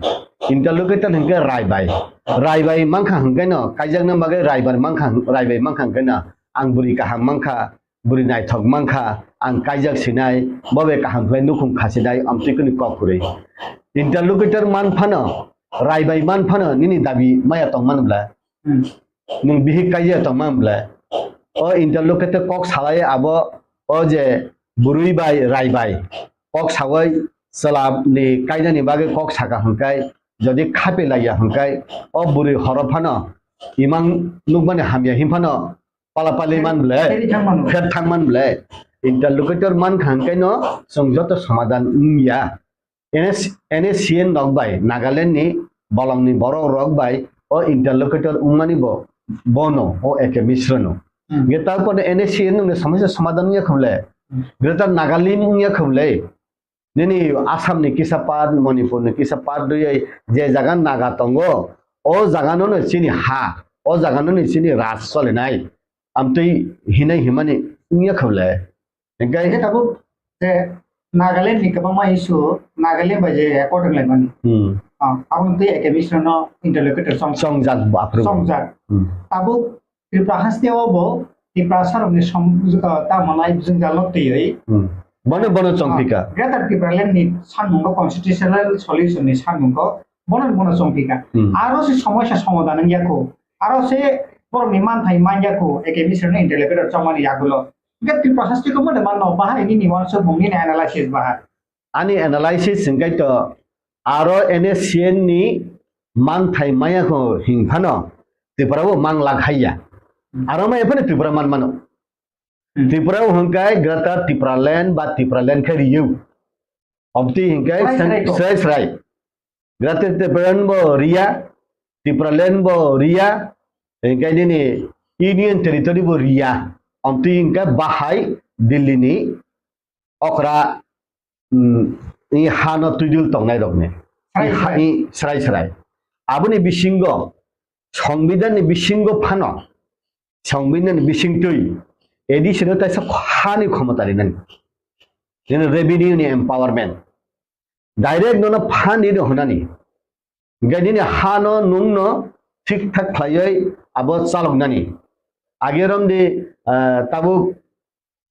Interlocutor hwnkhe raibai, raibai mankha hwnkhe no kaijakna bagwi raibar mankha, raibai mankha hwnkhe no ang bwrwi kaham mankha, bwrwi naithok mankha, ang kaijak sinai, bo bai kaham khlai nukhung khasinai, amtwi kunu kok kwrwi. Interlocutor man phano, raibai man phano nini dabi maya tongmani bwla? Hmm. Nwng bihik kaijak tongmani bwla? O interlocutor kok salai abo, o je bwrwi bai raibai kok sawi chwla ni kainani bagwi kok saka hwnkhe, jodi khape laiya hwnkhe, o bwrwi horo phano imang nukmani hamya hin phano palapali man ble, pher thang man ble, interlocutor man kha hwnkhe no chwng joto somadhan wngya. N S, N S C N rok bai, Nagaland ni bolong ni borok rok bai o interlocutor wngmani bo, bono, o A K Mishra no. Hmm. Nge tarpore N S C N no somosya somadhan wngya khuble. Hmm. Greater Nagalim wngya khuble. Nini Assam ni kisa part, Manipur ni kisa part rwui je jaga Naga tongo, o jaga no no chini ha, o jaga no no chini raj solinai. Amtwi hinai himani wngya khuble. Hingke hingke tabuk je Nagaland ni kwbangma issue Nagaland bai je accord wnglaimani. Hmm. Ah, aboni twi A K Mishra no interlocutor song, songjak bo aphuru. Songjak. Hmm. Tabuk Tripura haste o bo Tiprasa rok ni som, ah, tamo nai jwngjal no twiwi. Hmm. Bono, bono chongpika. Ah, Greater Tipraland ni sanmungo constitutional solution ni sanmungo bono, bono chongpika. Hmm. Aro se somosya somadhan wngya kho. Aro se borok ni manthai manya kho, A K Mishra no interlocutor chongmani yagulo. Hingke Tiprasa state o mode manno bahai nini wansukmung nini analysis bahai. Ani analysis hingke to aro N S C N ni manthai maya kho hing phano Tripura bo mang lak haiya. Aro maya phano Tripura man mano. Hmm. Tripura bo hingke Greater Tipraland ba Tipraland khe riyo. Obti hingke srai, srai, srai. Greater Tipraland bo riya, Tipraland bo riya, hingke nini Union Territory bo riya. Obti hingke bahai Delhi ni okra, mm, i hano twidul tongnai rokni. I srai, ha-, srai. I srai srai. Aboni bisingo, Songbidan ni bisingo phano, Songbidan ni bisingtwi A D C no taisa hani khomota rinani. Nini revenue ni empowerment. Direct nono phan rino hwnani. Hingke nini hano nwngno thik thak khlaiwi abo chaloknani. Age romdi, ah, tabuk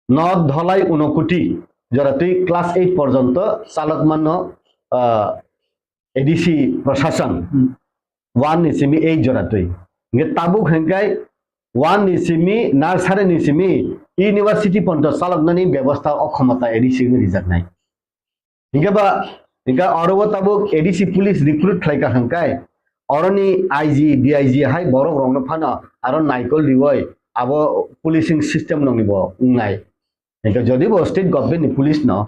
North Dholai Unakoti joratwi class eight porjonto chalokmano, ah, A D C prosason Hmm. one ni simi eight joratwi. Hingke tabuk hingkai one ni simi nursery ni simi university porjonto chaloknani bebostha o khomota A D C ni rijaknai. Hingke ba, hingke oro o tabuk A D C police recruit khlai ka hingkai, oroni I G, D I G hai borok rokno phano aro naikol riwoi abo policing system nokni bo wngnai. Hingke jodi bo state government ni police no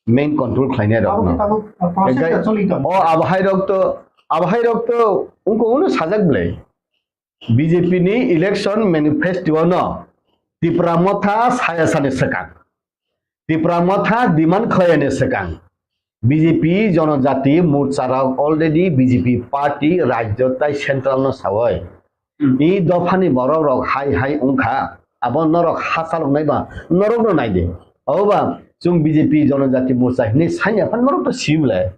main control khlainai rok Abo no. Khe tabuk, uh, process Hingke ta choli tongo. O abo hai rok to, abo hai rok to ungko uno sajak belai. B J P ni election manifesto no Tipra Motha saya sani swkang. Tipra Motha demand khlaiyani swkang B J P Jonojati Morcha rok already B J P party rajyo tai central no sawoi. Hmm. I dophani borok rok hai hai wngkha, abo norok ha chaloknai ba norok no naidi. Oba chwng B J P Jonojati Morcha hinwi sanya phan norok to sibole.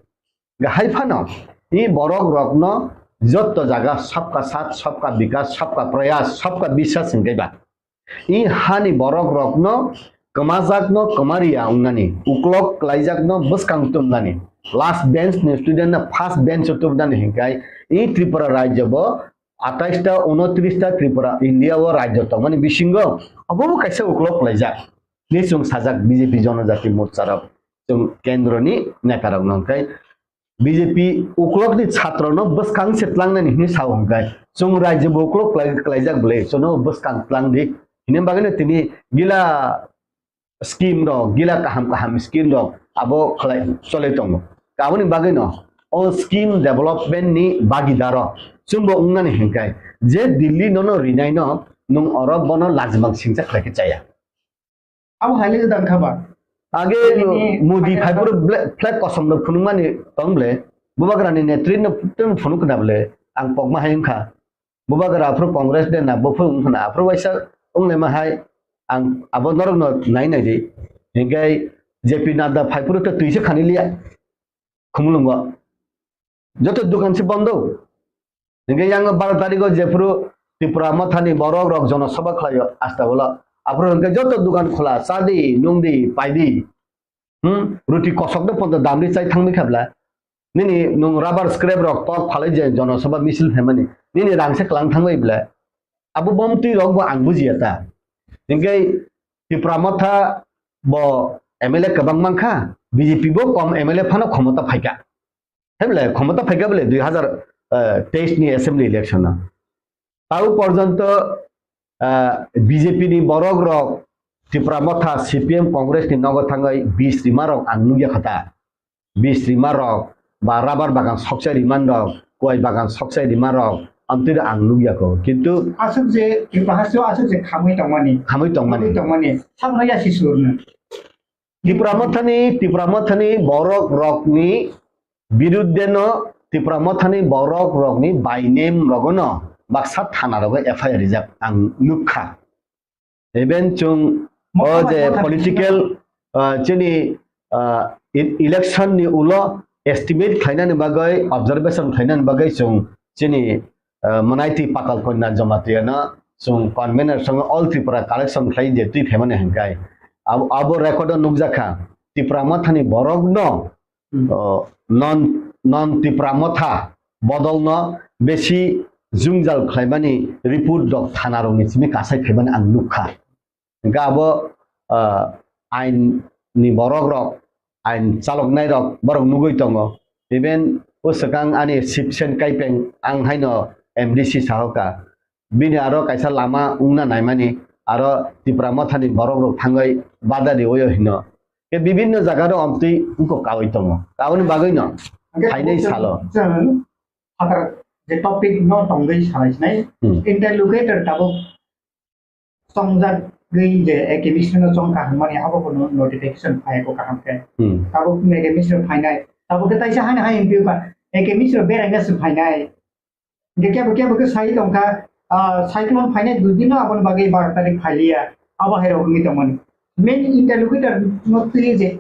Hai phano i borok rokno jotto jaga sabka saath, sabka bikas, sabka prayas, sabka biswas hingke ba. I hani borok rokno kwmajakno kwmariya wngnani, uklok kwlaijakno bwskang tumnani, last bench ni student no first bench o tumnani hingkai i Tripura rajyo bo atais ta, unotris ta Tripura India o rajyo tongmani bisingo obo bo kaisa uklok kwlaijak. Ni chwng sajak B J P Jonojati Morcha rok, chwng kendro ni neta rok no hingkai B J P uklok ni chhatro no bwskang se tlangnani hinwi sao hingkai. Chwng rajyo bo uklok kwlai-, kwlaijak bwle, chwngno bwskang tlang di. Hini bagwi no tini gila scheme rok, gila kaham kaham scheme rok abo khlai chole tongo. Aboni bagwi no o scheme development ni bagidaro chwngbo wngnani hingkai. Je Delhi nono rinai no nwng oro bono lajimang singcha khlai khe chaya. Abo hai le gwdang kha ba? Age Nini Modi kha phai phuru ble-, flag kosom rok phunukmani tong ble. Bubagrani netri no tei phunuk khna ble. Ang pokma hai wngkha. Bubagra aphuru Congress de na, bo phuru wngkha na. Aphuru waisa wnglaima hai ang abo norok no nai nai di. Hingke J P Nadda phai phuru to twi se khani liya. Khumulwngo. Joto dukan se bondo. Hingke yang baro tariko jephuru Tipra Mothani borok rok jonosabha khlaio asta bolo. Aphuru hingke joto dukan khola, chadi, nungdi, paidi. Hmm? Ruti kosok de ponto damri chai thangmi khabla. Nini nung rubber scrap rok tok phalai je jonosabha misil phaimani. Nini rangse klang thangbai bla. Abo bomtwi rok bo ang bujiya ta. Hingke Tipra Motha bo M L A kwbang mankha, B J P bo kom M L A phano khomota phaikha. Hai bole, khomota phaikha bole dui hazar teis ni assembly election o. Tau porjonto, ah, B J P ni borok rok Tipra Motha, C P M, Congress ni nogo thangwi bis rima rok ang nukya kha ta. Bis rima rok ba rubber bagan sokchai rima rok, kuai bagan sokchai rima rok, amtwi ang nukya kho. Kintu Aswk je Tripura hasteo aswk je khamwi tongmani. Khamwi tongmani. Khamwi tongmani. Sakno yasi surno. Tipra Mothani, Tipra Mothani borok rokni birudde no, Tipra Mothani borok rokni by name rogono baksa thana rogo F I R rijak ang nukha. Even chwng o je political, ah, chini, ah, e-, election ni ulo estimate khlainani bagwi, observation khlainani bagwi chwng chini, ah, Manaiti Patal Kanya Jamatia no chwng convener song All Tripura collection khlai je twi phaimani hwnkai. Abo, abo record o nukjakha Tipra Mothani borok no Hmm. O, non, non Tipra Motha bodolno besi jwngjal khlaimani report rok thana rokni simi kasai phaimani ang nukha. Hingkhe abo, ah, ain ni borok rok, ain chaloknai rok borok nugwi tongo. Even o swkang ani Sipsen Kaipeng ang haino M D C sahoka. Bini aro kaisa lama wngna naimani, aro Tipra Mothani borok rok thangwi bada riwi hino. Khe bibinno jaga rok omtwi wngkok kawi tongo. Aboni bagwi no Hingkhe phainai tabuk salo. Chwng phatar je topic no tongwi salai sinai. Hmm. Interlocutor tabuk chongjagwi je A K B C no chong kaham mani abo bo no-, notification phai ko kaham khe. Hmm. Tabuk A K B C no phainai. Tabuk khe taisa hani hai M P ba A K B C no beraina se phainai. Hingke kebo kebo khe sai tongkha, ah, cyclone phainai dui din no aboni bagwi baro tarik phailiya, abo hai rok wngwi tongmani. Main interlocutor no twi je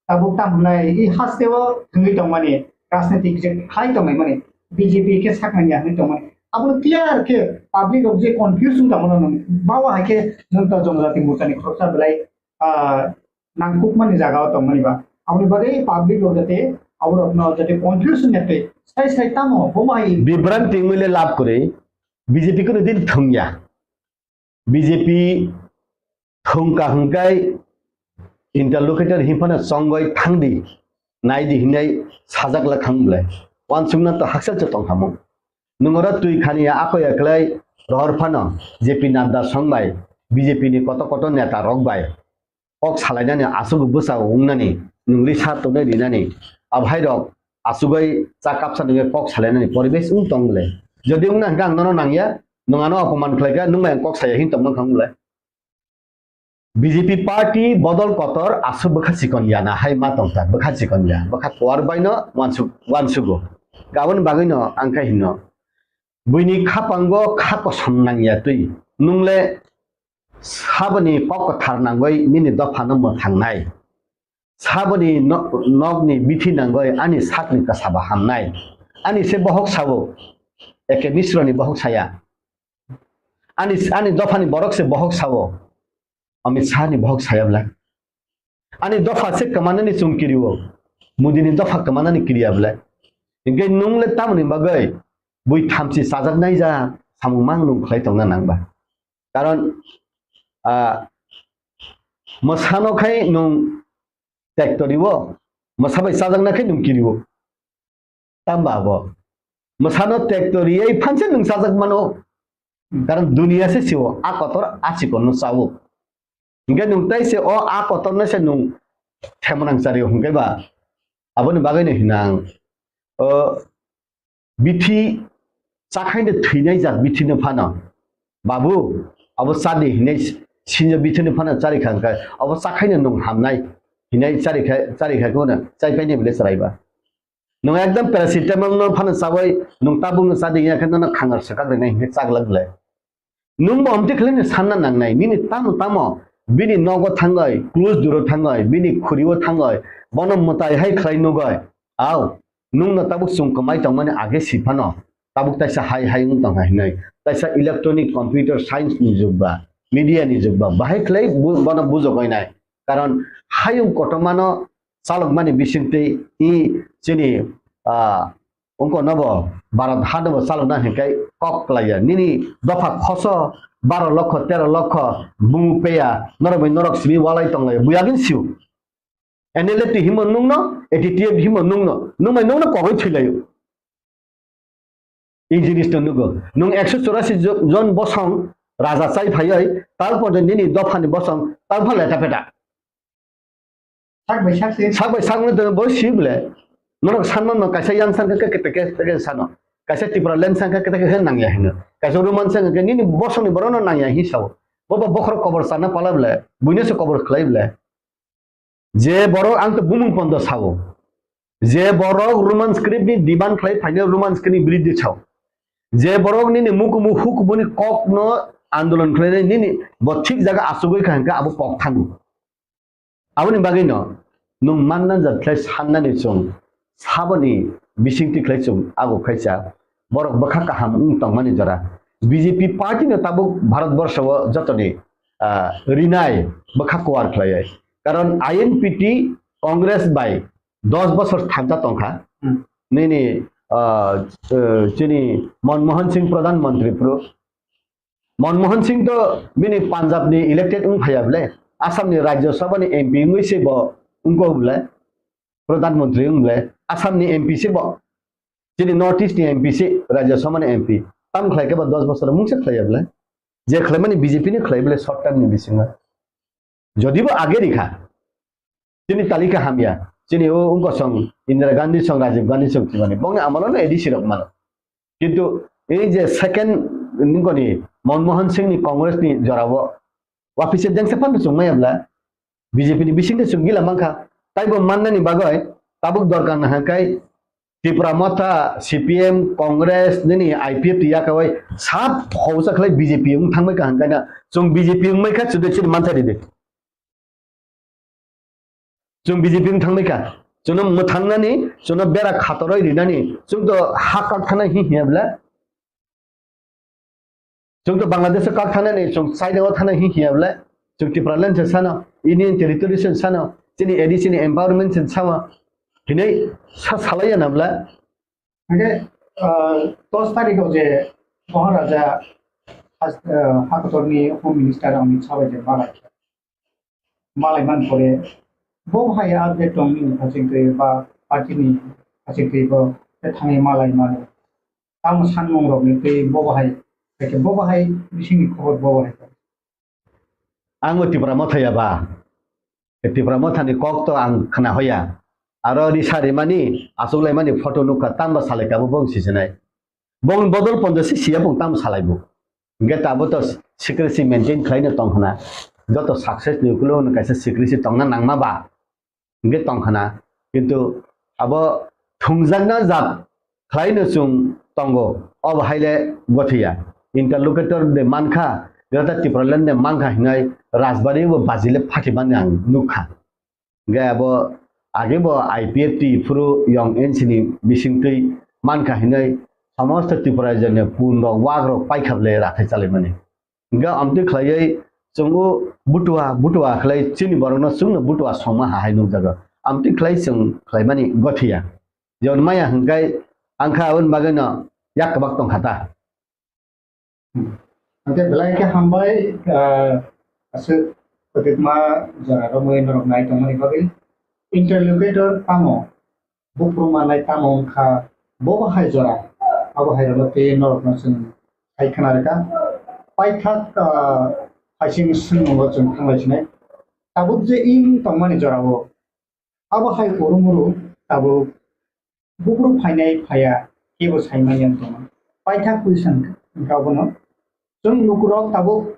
tabuk tam hwnai, i hasteo thangwi tongmani, rajnitik je khlai tongmani, B J P khe saknani ya hwnwi tongmani. Abono clear khe public rok je confuse wng tongmano nwng bawa hai khe nwng to Jonojati Morcha ni khoroksa belai, ah, nangkukmani jaga o tongmani ba. Aboni bagwi public rok jate aborokno jate confuse wngya tei sai sai tamo bomo hai. Bibranti wngwi le lab kwrwi, B J P kunu din thwngya. B J P thwngka hwnkhe interlocutor hinphano chongoi thangdi, naidi hinai sajak la khang bwlai. Wansukna to haksa se tongkha mung. Nwng oro twi khani ya ako ya klai rohor phano J P Nadda song bai, B J P ni koto koto neta rok bai kok salainani aswk bwsa wngnani, nwng risa tongnai rinani, abo hai rok aswk bai cha kapsa nungwi kok salainani poribesh wng tong bwlai. Jodi wngna hwnkhe ang nono nangya, nwng ano apoman khlaikha, nwng bai ang kok saya hin tongma khang bwlai. B J P party bodol kotor aswk bwkha chikon ya na hai ma tongkha, bwkha chikon ya, bwkha kuar baino wansuk-, wansugo. Aboni bagwino ang khe hino, buini khapango kha kosom nangya twi, nwng le saboni kok kwthar nangwi nini dophano mwthangnai, saboni no-, nokni bithi nangwi ani sakni kwsaba hamnai, ani se bohok sao, Eke Misroni bohok saya. Ani, ani dophani borok se bohok sao. Amit Shah ni bohok saya bwlai. Ani dopha se kwmanani chwng kirio. Modi ni dopha kwmanani kiriya bwlai. Hinkhe nwng le tamoni bagwi bui thamchi chajaknai ja samung mang nwng khlai tongna nang ba. Karon, ah, mwsano khai nwng tektorio, mwsa bai chajakna khai nwng kirio. Tamba abo. Mwsano tekto riyai phanse nwng sajak mano. Karon duniya se siwo, a kotor a chikon no chawo. Hinkhe nwng tai se o a kotor no se nwng themonang chari hinkhe ba. Aboni bagwi no hinang. O bithi chakhaino thwinai jak bithi no phano. Babu, abo chadi hinai sinjo bithi no phano chari kha hinkhe. Abo chakhaino nwng hamnai hinai chari kha, chari kha kono chai paini bile chwrai ba. Nwng ekdam paracetamol no phano chawi nwng tabuk no chadi ya khe nono khangar swkak rinai hinkhe chaglak le. Nwng bo omtwi khlai no sanna nangnai, nini tamo tamo bini nogo thangwi, close duro thangwi, bini khuri o thangwi, bono mwtai hai khlai nugwi. Au, nwng no tabuk chwng kwmai tongmani age si phano, tabuk taisa hai hai wng tongkha hinwi. Taisa electronic computer science ni jug ba, media ni jug ba, bahai khlai bu-, bono bujogwi nai. Karon hayung kotormano chalokmani bisingtwi i chini, ah, ungko nobo Bharat hanobo chalokna hinkai kok klaiya. Nini dopha khoso baro lokho, tero lokho bumung peya, norok bai norok simi walai tonglaiya. Buyagin siu. N L F T himo nungno, A T T F himo nungno, nungbai nungno kogwi thwilaio. I jinis no nugo. Nwng ekso chorasi jo-, jon bosong raja chai phaioi, tal porjonto nini dophani bosong tal pha leta peta. Sak bai sak se. Sak bai sak no bo si bole. Norok sanma no kaisa yang sang khe kete kete sano. Kaisa Tipraland sang khe kete kete nangya hino. Kaisa Roman sang khe nini bosongni borok no nangya hi sao. Bo bo bokhorok kobor sana pala bole. Buino se kobor khlai bole. Je borok ang to bumung pondo sao. Je borok Roman script ni demand khlai phaino Roman script ni biridhi sao. Je borok nini mukumu hukubuni kok no andolon khlainai nini bo thik jaga achugwi kha hinkhe abo kok thango. Aboni bagwi no nwng manna jat khlai sannani chwng saboni bisingtwi khlai chwng ago khaisa borok bwkha kaham wng tongmani jora. B J P party no tabuk Bharat borsho o jotoni, ah, rinai bwkha kuar khlaiwi. Karon I N P T Congress bai dos bosor thansa tongkha. Hmm. Nini, ah, eh, chini Manmohan Singh Pradhan Mantri phuru. Manmohan Singh to bini Punjab ni elected wng phaiya bole. Assam ni Rajya Sabha ni M P wngwi se bo wngkok bole. Pradhan Mantri wng bole. Assam ni M P se bo. Chini North East ni M P se, Rajya Sabha ni M P. Tam khlai khe ba dos bosor mungsa khlaiya bole. Je khlaimani B J P ni khlai bole short term ni bisingo. Jodi bo age rikha, chini talika hamya, chini o wngkosong Indira Gandhi song, Rajiv Gandhi song thwimani, bongni amolo no A D C rok mano. Kintu ei je second nungkoni Manmohan Singh ni Congress ni jorao, wapise jengse phano chwng maya bla, B J P ni bisingtwi chwng gila mankha. Taibo mannani bagwi tabuk dorkar nahakhe Tipra Motha, C P M, Congress, nini I P F T yakawai sab hausa khlai B J P wng thangbai kaham kaina. Chwng B J P wngmai kha chwdwi chwdwi mantha ridi. Chwng B J P wng thangbai kha. Chwngno mwthangnani, chwngno bera khatoroi rinani, chwng to ha kak thana hi hiya bla. Chwng to Bangladesh o kak thangnani, chwng China o thangnai hin hiya bwle. Chwng Tipraland se sano, Union Territory se sano, chini A D C ni empowerment se sama. Hinai sa salaiya na bwle. Hingke, ah, dos tarikh o je Maharaja has-, ah, hakotorni Home Minister Amit Shah bai je malai kha. Malai man pore, bo hai update tong nini haching twi ba party ni haching twi bo te thangwi malai mano. Tamo sanmung rok ni twi bo hai, hake bo hai bising ni khobor bo hai. Ang bo Tipra Motha ya ba. Tipra Motha ni kok to ang khna hoya. Aro ri sa rimani, achuk laimani photo nukha, tamo salai kha bo bong sisinai. Bong bodol ponjo si siya bong tamo salai bo. Hingke tabo to secrecy maintain khlaino tong khna. Joto success ni ukulo no kaisa secrecy tongna nangma ba. Hingke tong khna. Kintu abo thungjakna jat khlaino chwng tongo. Obo haile gothiya. Interlocutor de mankha, Greater Tipraland de mankha hinai Rajbari bo bajile phatimani ang nukha. Hingke abo age bo I P F T phuru yong N C ni bisingtwi mankha hinai somosto Tripura jene pun rok wak rok paikha bwle rathai chalaimani. Hingke amtwi khlaiwi chwng o butua butua khlai chini borokno chwngno butua songma hahai nukjago. Amtwi khlai chwng khlaimani gothiya. Jon maya hingkai angkha aboni bagwino yak kwbak tongkha ta. Hingke belai khe hambai, ah, aswk kwbangma jora romwi norok nai tongmani bagwi. Interlocutor tamo? Buphuru manai tamo wngkha? Bo bo hai jora, abo hai rwno tei norokno chwng hai khna rwkha. Paithak, ah, phaising swngmungo chwng thanglai sinai. Tabuk je wng tongmani jorao abo hai urumuru tabuk buphuru phainai phaiya kebo saimanya wng tongma. Paithak question wngkha abono. Chwng lukurok tabuk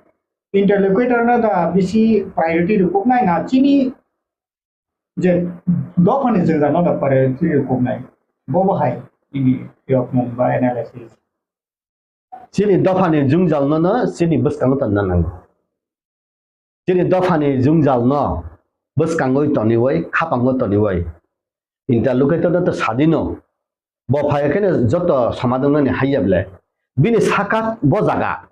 interlocutor no da bisi priority rwkuknai na chini je dophani jwngjal no da priority rwkuknai? Bo bo hai nini phiyokmung ba analysis. Chini dophani jwngjal no no chini bwskango tonna nango. Chini dophani jwngjal no bwskangoi toniwoi, khapango toniwoi. Interlocutor no to sadino. Bo phai khe no joto somadon nani haiya bwle. Bini saka bo jaga.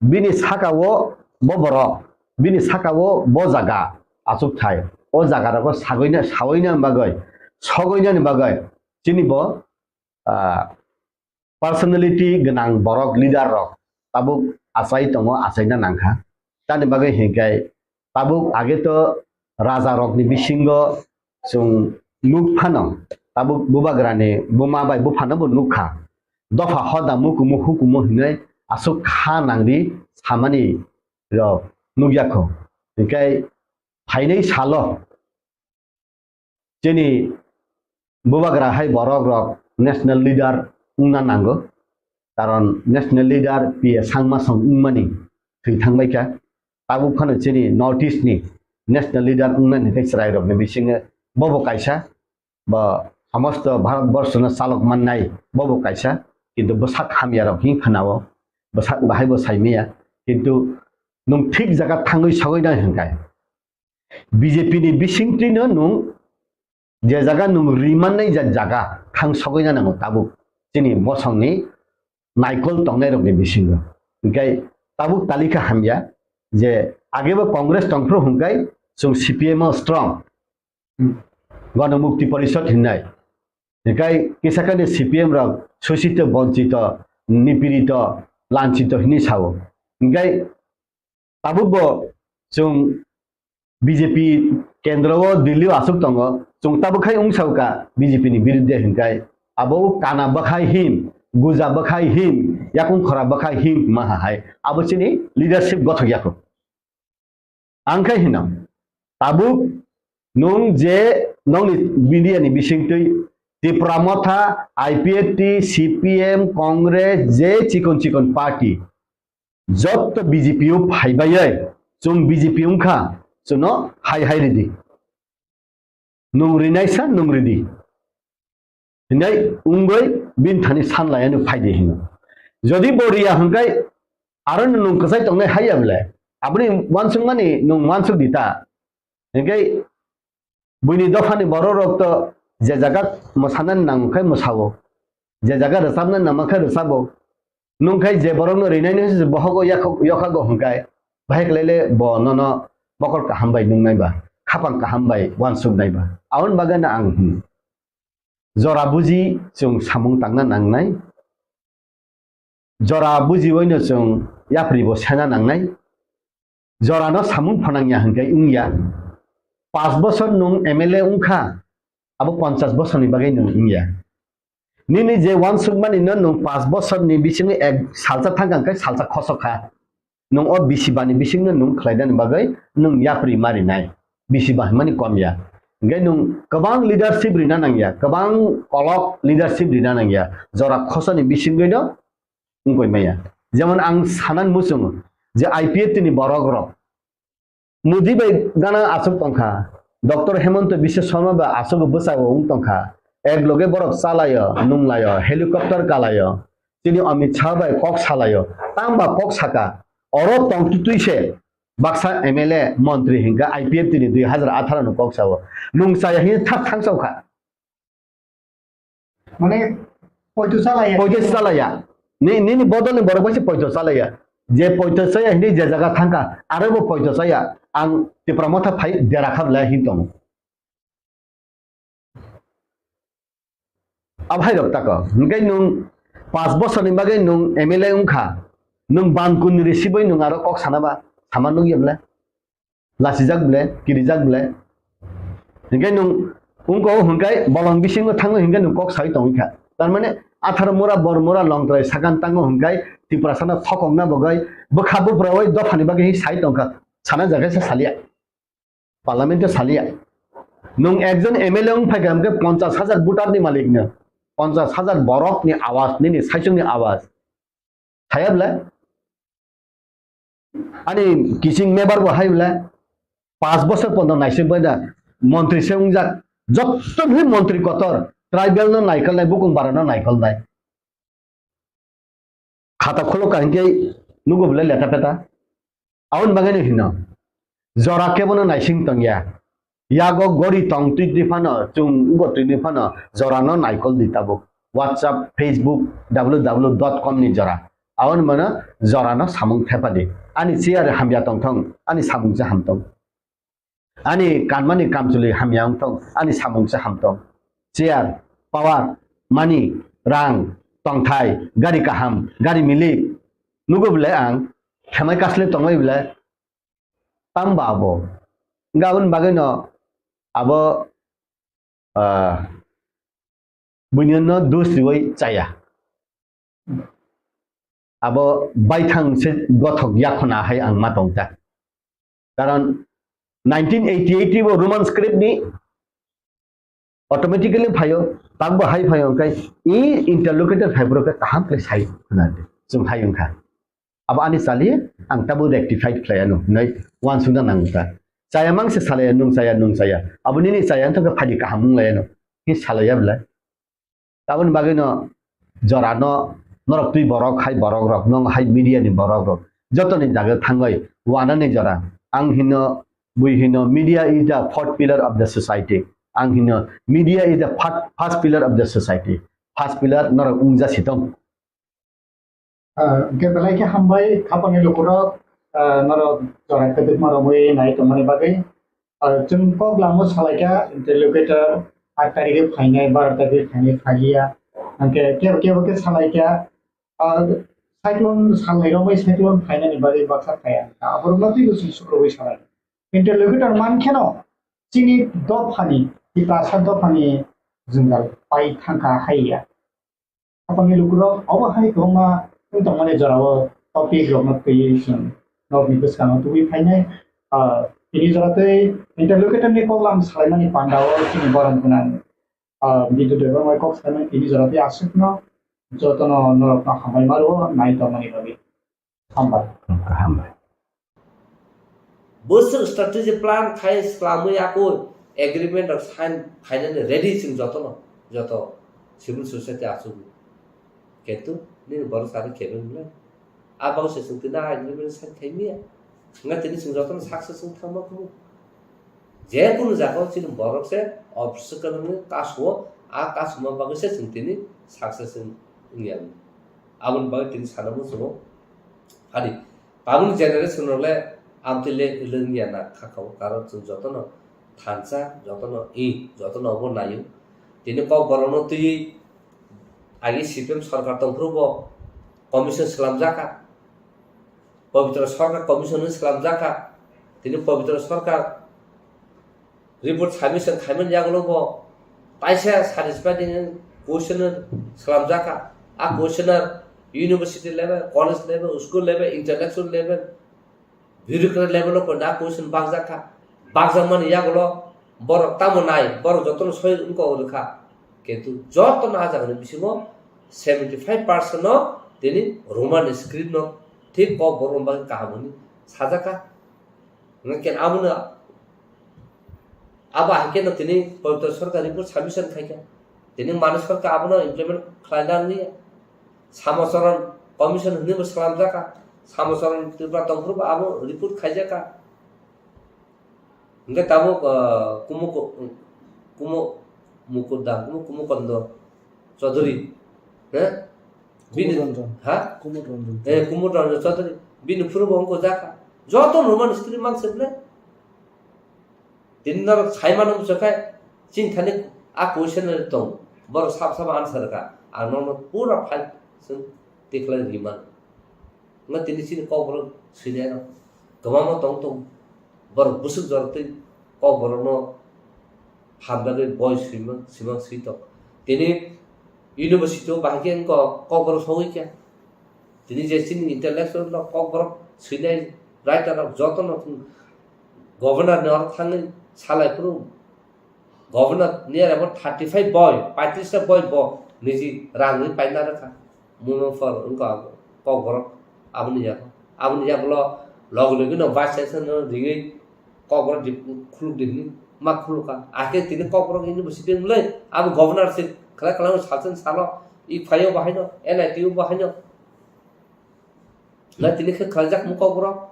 Bini saka o bo borok. Bini saka o bo jaga. Achuk thai. O jaga rogo sagoina, saoina bagoi, sogoina ni bagoi. Chini bo, ah, personality gwnang borok, leader rok tabuk achai tongo, achaina nangkha. Tani bagwi hinkhe tabuk age to raja rokni bisingo chwng nuk phano tabuk bubagrani buma bai buphano bo nukha. Dopha hoda mukumu hukumu hinwi aswk kha nangdi samani rok nukya kho. Hinkhe phainai salo chini bubagra hai borok rok national leader wngna nango, karon national leader P A Sangma song wngmani thwi thangbai kha. Tabuk phano chini North East ni national leader wngnani tei chwrai rokni bisingo bobo kaisa, bo somosto Bharat borshono chalok mannai bobo kaisa, kintu bwsak hamya rok hin khwnao, bwsak bahai bo saimaya, kintu nwng thik jaga thangwi sogwi nai hwnkhe. B J P ni bisingtwino nwng je jaga nwng rimannai ja jaga thang sogwi na nango tabuk chini bosongni naikol tongnairokni bisingo. Hinkhe tabuk talikha hamya je agebo Congress tongphru hwnkhe chwng C P M o strong. Gana Mukti Porishad hinnai. Hinkhe kisa kani C P M rok sosito, bonchito, nipirito, lanchito hinwi sao. Hinkhe tabukbo chwng B J P kendro o Delhi o aswk tongo, chwng tabuk khai wngsao ka B J P ni birudde hinkhai abo o kana bwkhai hin, guja bwkhai hin, yakung khora bwkhai hin ma ha hai abo chini leadership gothok yakho. Ang khai hino tabuk nwng je nongni media ni bisingtwi Tipra Motha, I P F T, C P M, Congress, je chikon chikon party, jotto B J P o phaibai, chwng B J P wngkha, chwngno hai hai ridi. Nwng rinaisa nwng ridi. Hinai wngwi bini thani sanlaiano phaidi hino. Jodi bo riya hwnkhe aro nwng kwchai tongnai haiya bwle. Aboni uansukmani nwng uansuk di ta. Hinkhe buini dophani borok rok to je jaga mwsanani nang khe mwsao. Je jaga rwchabnani nang khe rwchabo. Nungkhai je borokno rinai no se bohogo yakhok-, yokhago hwnkhe, bahai khlai le bo nono mokol kaham bai nungnai ba, khapang kaham bai uansuknai ba. Aboni bagwi no ang hwn, jora buji chwng samung tangna nangnai, jora bujiwi no chwng yapri bo sena nangnai, jorano samung phanangya hwnkhe wngya. Pas bosor nwng M L A wngkha, abo ponchas bosorni bagwi nwng wngya. Nini je uansukmani no nwng pas bosorni bisingo ek salsa thangkha hwnkhe salsa khosok kha. Nwng o bisi bani bisingno nwng khlainani bagwi nwng yapri marinai. Bisi ba hwnmani kom ya. Hwnkhe nwng kwbang leadership rina nangya, kwbang kolok leadership rina nangya. Jora khosani bisingwi no wngkoi maya. Jemon ang sanan muchungo je I P F T ni borok rok Modi bai gana aswk tongkha, Doctor Hemanta Biswa Sarma bai aswk bwsao wng tongkha, ek loge borok chalaio, nunglaio, helicopter kalaio, chini Amit Shah bai kok salaio, tangba kok saka, oro tongtwtwi se baksa M L A, montri hinkha I P F T ni dui hazar atharo ni kok sao, nung chaya hini thak thang sao kha. Mane, poito chalaya. Poito chalaya. Ni, nini bodol ni borok bai se poito chalaya. Je poito chaya hini je jaga thangkha, aro bo poito chaya. Ang Tipra Motha phai dera kha bwlai hin tongo. Abo hai rok tako. Hingke nwng pas bosor ni bagwi nwng M L A wngkha. Nwng ban kun ni risi bai nwng aro kok sana ba, sama nukya bwlai. Lasijak bwle, kirijak bwle. Hinkhe nwng wngkha o hwnkhe bolong bisingo thango hinkhe nwng kok sai tongwi kha. Tar mane atharo mura, bor mura, longtrai sakan tango hwnkhe Tiprasano thokokna bagwi bwkha buphrawi dophani bagwi sai tongkha. Sana jaga se salia. Parliament o salia. Nwng ekjon M L A wng phaikha hwnkhe ponchas hajar voter ni malik no. Ponchas hajar borok ni awaz, nini saichung ni awaz. Thaya bwle? Ani kising mebar bo hai bwle? Pas bosor pondo naising bai da montri se wngjak. Jotto ni montri kotor, tribal no naikol nai, bukung bara no naikol nai. Khata kholo kahingke nugo bwle leta peta. Aboni bagwi no hino. Jora kebono naising tongya. Yago gori tong twi twi phano, chwng go twi twi phano, jorano naikol di tabuk. WhatsApp, Facebook, W W W dot com ni jora. Aboni mano jorano samung thepa di. Ani chair hamya tongthong, ani samung se hamtong. Ani kanmani kamchwlwi hamya wngthong, ani samung se hamtong. Chair, power, money, rang, tongthai, gari kaham, gari milik. Nugo bwle ang, khemai kasle tongbai bwle, tamba abo. Hingke aboni bagwino abo, ah, buinino dos riwi chaya. Abo baithang se gothok yakhona hai ang ma tongkha. Karon nineteen eighty-eight bo Roman script ni automatically phaio, takbo hai phaio, hingke i interlocutor phaibrok khe kaham khe sai hwnadi chwng hai wngkha. Abo ani chali ang tabuk rectified khlai ano hinwi uansukna nango ta. Chaya mang se salaya, nung chaya, nung chaya. Abo nini chaya wngtong khe phadi kaham wng lai ano. Hi salaya belai. Aboni bagwi no jora no norok twi borok hai borok rok, nong hai media ni borok rok. Joto ni jaga thangwi wana ni jora. Ang hino, bui hino, media is the fourth pillar of the society. Ang hino, media is the fir-, first pillar of the society. First pillar norok wngja sitong. Ah, hingke belai khe hambai, khapangni lukurok, ah, norok jorai kwdwkma romwi nai tongmani bagwi. Ah, chwng kok lamo salaikha, interlocutor, aat tarikhe phainai, baro tarikhe phainai, phaiya. Hingke kebo kebo khe salaikha, ah, cyclone salnai romwi cyclone phainani bagwi baksa phaiya. Aborokno twibo chwng sukrubwi salai. Interlocutor mankheno chini dophani, Tiprasa dophani jwngjal pai thangkha haiya. Aboni lukurok obo hai kwbangma wng tongmani jorao topic rokno twiwi chwng nokni bwskango tubui phainai. Ah, tini jora tei interlocutor ni koklam salaimani pandao chini borom gwnang, ah, Bidyu Debbarma kok salaimani tini jora tei aswkno jotono norokno hambai maro nai tongmani bagwi. Hambai. Hambai. Bwswk strategy plan khai swlamwi akoi agreement rok sign khainani ready chwng jotono, joto civil society achukgo. Kintu nini borok sari kebeng le. A bagwi se chwng tini a agreement sign khai miya. Nga tini chwng jotono success wng thangma kubu. Je kunu jaga o chini borok se obstacle wngwi kasu o, a kasuma bagwi se chwng tini success wng, wngya. Aboni bagwi tini sana muchungo. Phadi, tabukni generation rok le amtwi le lwngya na kha kha o, karon chwng jotono thansa, jotono i, jotono obo naio. Tini Kokborokno twiwi agi C P M sorkar tongphuru bo commission swlamjak kha. Pabitra Sarkar commission hwnwi swlamjak kha. Tini Pabitra Sarkar report submission khaimani yagulo bo kaisa satisfying question swlamjak kha. A question university level, college level, school level, intellectual level, bureaucrat level o koina question bakjak kha. Bakjakmani yagulo borok tamo nai, borok jotono soi wngkok rwkha. Kintu jotono a jagani bisingo seventy five percent no tini Roman script no thik Kokborok bagwi kaham hwnwi sajak kha. Hwnkhe abono, abo hai kheno tini Pabitra Sarkar report submission khai kha. Tini Manik Sarkar abono implement khlaina wngya. Samacharan commission hwnwi bo swlamjak kha. Samacharan Tripura tongphuru bo abo report khaijak kha. Hwnkhe tabuk, ah, Kumo ko-, Kumo Mukur da, Kumo, Kumo Kondo Chaudhary, he? Bini, Kumud Ranjan. Ha? Kumud Ranjan. Eh, Kumud Ranjan Chaudhary. Bini phuru bo wngkha jakha. Joto Roman script mang se ble. Tini norok sai mano bwswk khe, chini thani a question tong. Borok sab sab answer kha. Ang nono pura file chwng tikhlai ri mano. Wngkha tini chini Kokborok swinai rok kwbangma tong tong. Borok bwswk jorok twi Kokborokno hamjagwi boi swimang, swimang swi tong. Tini university o bahai khe wngkha Kokborok sogwi kha. Tini je chini intellectual rok Kokborok swinai writer rok jotono governor ni oro thangwi salai phuru Governor near about thirty five boi, paitris ta boi bo niji rang ri paina rwkha. Muno phor wngkha Kokborok aboni yago. Aboni yagulo logi logi no vice chancellor no ringwi Kokborok di khuluk di hwnwi ma khulukha. Ahkhe tini Kokborok university wngmulai abo governor se khlai khlai salsen salo i phaio bahaino N I T o bahaino. Na tini khe khlaijak mu Kokborok.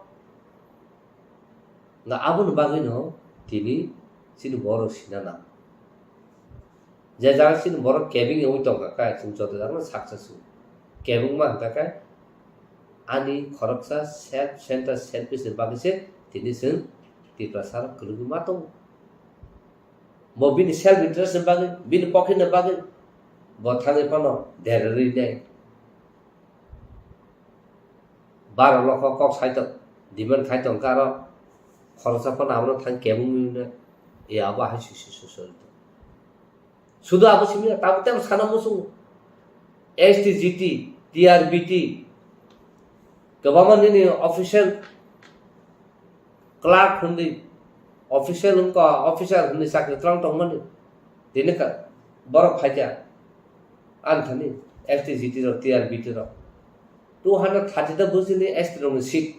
Na aboni bagwino tini chini borok sina nang. Je jaga chini borok kebeng wngwi tongkha khe chwng joto jagano success wngo. Kebengma hwnkha khe ani khoroksa self center selfish ni bagwi se tini chwng Tiprasa rok kwrwngwi ma tongo. Bo bini self interest ni bagwi, bini pocket ni bagwi bo thangwi phano derarwi nai. Baro lokho kok sai tong, demand khai tong khe aro khoroksa phano abono thang kebengwi hwnwi ya abo hai si si si si. Sudu abo simi ya, tabuk tei sana muchungo. S T G T, T R B T, kwbangma nini official clerk hwnwi, official wngkha, officer hwnwi chakri twlang tongmani. Tini ka-, borok phaikha, ani thani S T G T rok, T R B T rok. Two hundred thirty ta bujini S T rokni seat.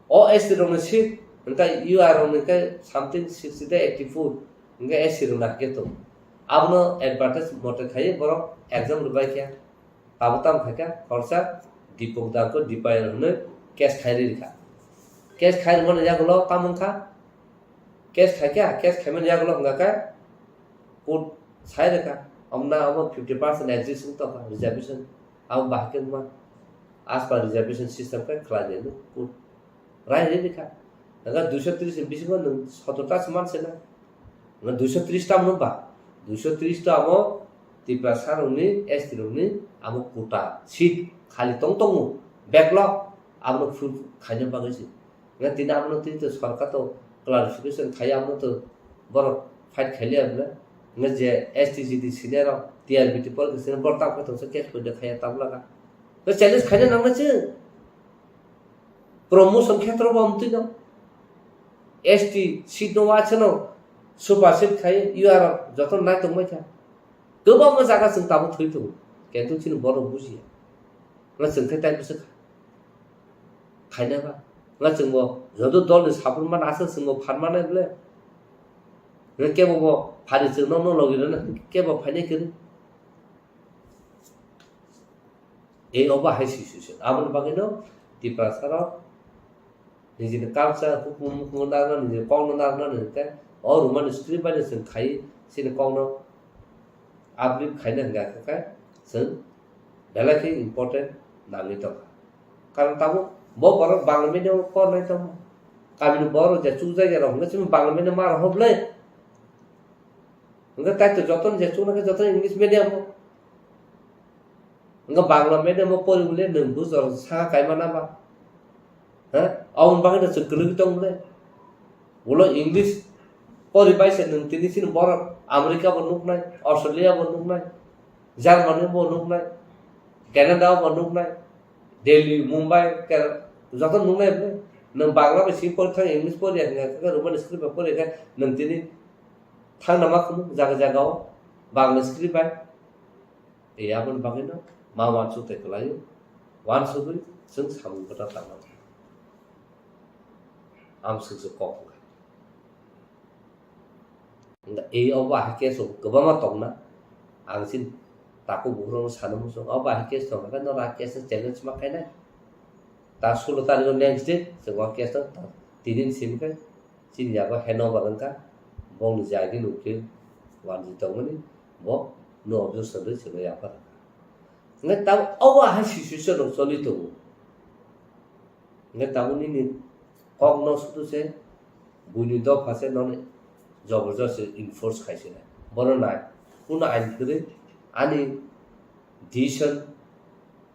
O S T rokni seat, hwnkhe U R rokni khe something sixty ta eighty four, hwnkhe S C rokni hakhe tongo. Abono advertise mote khaiwi borok exam rwbaikha. Abo tamo khaikha, khoroksa Dipok Dangko Dipayal hwnwi case khai rikha. Case khai rwmani yagulo tamo wngkha? Case khaikha, case khaimani yagulo hwnkha khe court sai rwkha, omna omo fifty percent exist wng tongkha reservation, abo bahai khe wngma as per reservation system khe khlai rwdi court. Rai rwi rikha. Nangkha duiso tris ni bisingo nwng sotor ta se man se na. Nangkha duiso tris ta mano ba? Duiso tris ta abo Tiprasa rokni, S T rokni abo quota seat khali tong tongo. Backlog abono full khaina bagwi se. Nangkha tini abono tini to sorkar to clarification khai abono to borok fight khailiya bwle. Nangkha je S T G T senior rok, T R B T politics senior borok tamo khe tongsa case poida khaiya tabla kha. Challenge khaina nangna se. Promotion khetra bo amtwi no. S T seat no wa chano super seat khai U R joto nai tongbai kha. Kwbangma jaga chwng tabuk thwi tongo. Kintu chini borok bujiya. Nga chwng khe tai bwswk kha. Khaina ba. Nga chwng bo joto dol ni support man aswk chwng bo phan manai bwle. Nga kebo bo phari chwng no no logi rwna kebo phainai kwrwi. Ei obo hai si si si. Aboni bagwino Tiprasa rok nijini culture, hukumu, hukumu narwkna, nijini kokno narwkna, nini khe o Roman script bai no chwng khai, chini kokno uplift khaina hwnkha khe chwng Belai khe important nangwi tongkha. Karon tabuk bo borok Bangla medium o pornai tongmo. Kamini borok je chukjak ya rok hwnkhe chini Bangla medium ma rok hwblai. Hwnkhe tai to jotono je chuknai khe jotono English medium o. Hwnkhe Bangla medium o pori bole nwng bujor sa kaima na ba? Ha? Aboni bagwi no chwng kwlwgwi tong bole. Ulo English pori bai se nwng tini chini borok America bo nuknai, Australia bo nuknai, Germany bo nuknai, Canada bo nuknai, Delhi, Mumbai, Kerala, joto nuknai bole. Nwng Bangla bai si pori thang, English pori ya hwnkhe, Roman script bai pori ya hwnkhe, nwng tini thangna ma khunu jaga jaga o Bangla script bai. E aboni bagwi no ma uansuk tei kwlaio, uansugwi chwng samung kwtal tangma kha. Amswk se kok wngkha. Hwnkhe e obo ahai case rok kwbangma tongna. Ang chini takhuk bukhuk rokno sana muchung, obo ahai case tongkha khe norok a case no challenge ma khainai. Ta sulo tarikh o next day chwng o case no ta tini ni simi khe chini yago handover wngkha. Bongni jai di nukhe wanjwi tongmani bo no objection rwi chwngno yaphar wngkha. Hwnkhe tabuk obo ahai situation rok choli tongo. Hwnkhe tabuk nini kokno sudu se buini dopha se nono jobor josti enforce khai se nai. Bono nai, kunu ain kwrwi ani decision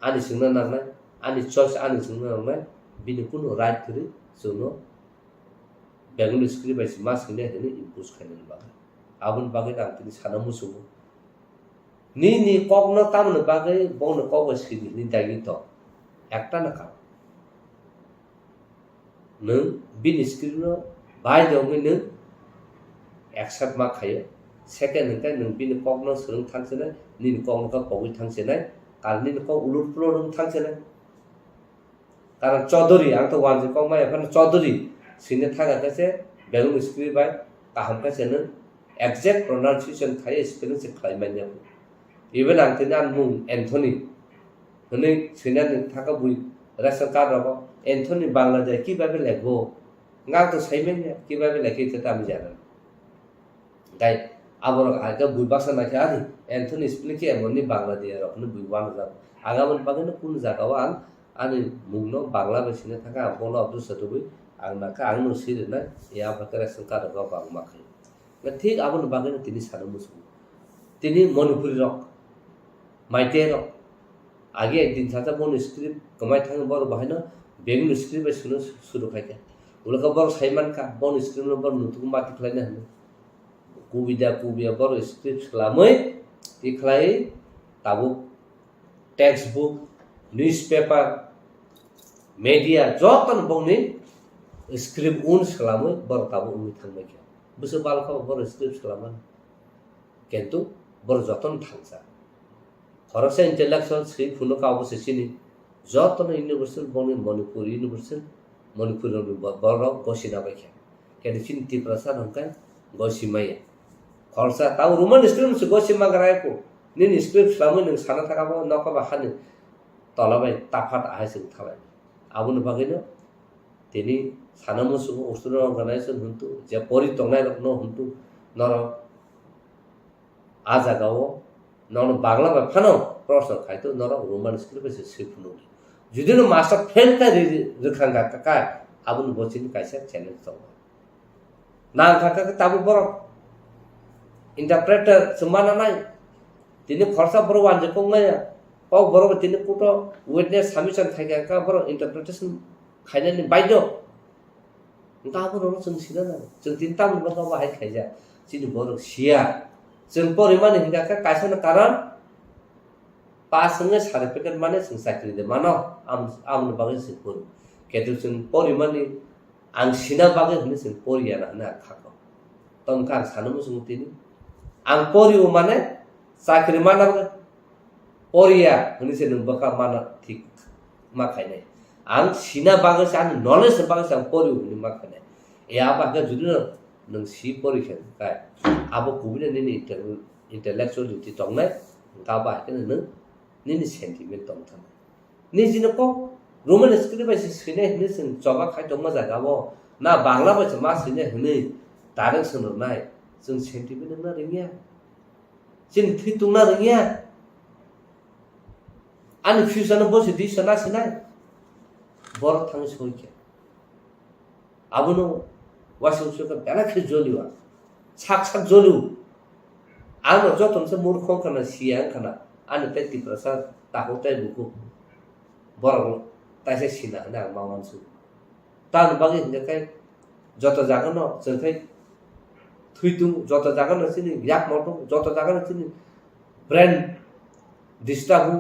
ani swngna nangnai, ani choice ani swngna nangnai, bini kunu right kwrwi chwngno Bengali script bai se ma swinai hwnwi impose khainani bagwi. Aboni bagwi ang tini sana muchungo. Nini kokno tamoni bagwi bongni kok bai swidi hwnwi daigi tong. Ekta na karon. Nwng bini script no bai de wngwi nwng accept ma khaio. Second hwnkhe nwng bini kokno swrwng thang chinai, nini kokno khe pogwi thang chinai, karon nini kok ulur pulur wng thang chinai. Karon Chaudhary, ang to wanjwi kok maya phano Chaudhary swina thang khe se Bengali script bai kaham khe se nwng exact pronunciation khai spelling se khlai manya. Even ang tini ani mung Anthony hwnwi swinani thangkha bui ration card rogo Anthony Bangla de kibabe lekbo. Ang to sai manya kibabe lekhe te tamo jana. Gai aborok aga bui baksa naikhe ani Anthony spelling khe emonni Bangla de rok hwnwi bui wanajak. Aga aboni bagwi no kunu jaga o ang ani mungno Bangla bai swina thangkha, ang bono abdul satubui ang nakha, ang no swi rwnai, ya ba khe ration card rogo bangma khai. Thik aboni bagwi no tini sana muchungo. Tini Manipuri rok, Meitei rok, age ekdin sasa boni script kwmai thangwi borok bahaino Bengali script bai swino suru khai kha. Ulo khe borok sai mankha, boni script no borok nutukgo mati khlaina hwnwi. Kubida kubia borok script swlamwi tikhlai tabuk textbook, newspaper, media jotono bongni script un swlamwi borok tabuk wngwi thangbai kha. Bwswk bal kha borok script swlamani. Kintu borok jotono thangsa. Khoroksa intellectual swi phunukha obo se chini jotono university bongni Manipur university, Manipur ni bo-, borok gosina bai kha. Kintu chini Tiprasa hwnkhe gosi maya. Khoroksa tamo Roman script se gosi magra ko. Nini script swlamwi nwng sana thaka bo nokha ba hani tola bai taphat ahai se wngthalai. Aboni bagwino tini sana muchungo student organization hwntu, je pori tongnai rokno hwntu, norok a jaga o nono Bangla bai phano proshno khai to, norok Roman script bai se swi phunuk di. Judi no master fail kha ri-, ri-, rwkhang kha, kha, aboni bo chini kaisa challenge tongo. Nang kha kha tabuk borok interpreter se mana nai. Tini khoroksa borok wanjwi kok maya. Kok borok tini kuto witness submission khai kha, kha borok interpretation khainani baidyo. Hwnkhe abo rokno chwng sina nango. Chwng tini tamoni bagwi abo hai khaijak. Chini borok siya. Chwng porimani hwnkha khe kaisa no karon pass wngwi certificate mane chwng chakri de mano. Am-, aboni bagwi chwng pori. Ketu chwng porimani ang sina bagwi hwnwi chwng poriya na hwnwi ang kha kok. Tongkha ang sana muchungo tini. Ang porio mane chakri mana bagwi poriya hwnwi se nwng bwkha mana thik ma khainai. Ang sina bagwi se, ani knowledge ni bagwi se ang porio hwnwi ma khainai. E abo khe judi no nwng si pori khe kai, abo kubui no nini intel-, intellectuality tongnai, hwnkhe abo hai kheno nwng nini sentiment tong thanai. Nini chini kok Roman script bai se swinai hwnwi chwng choba khai tongma jaga o, na Bangla bai se ma swinai hwnwi direct swnamnai, chwng sentiment wngna rwngya. Chini thwi tungna rwngya. Ani future no bosi di sana sinai. Borok thangwi soi khe. Abono wasing soi khe belai khe joliwa. Sak sak joliu. Ano joto se murkho khana siya khana. Ani tei Tiprasa takhuk tei bukhuk. Borok taisa sina hwnwi ang ma uansukha. Tamoni bagwi hwnkhe khe joto jagano chwng khe thwi tung, joto jagano chini yakmo tung, joto jagano chini brain disturb hu.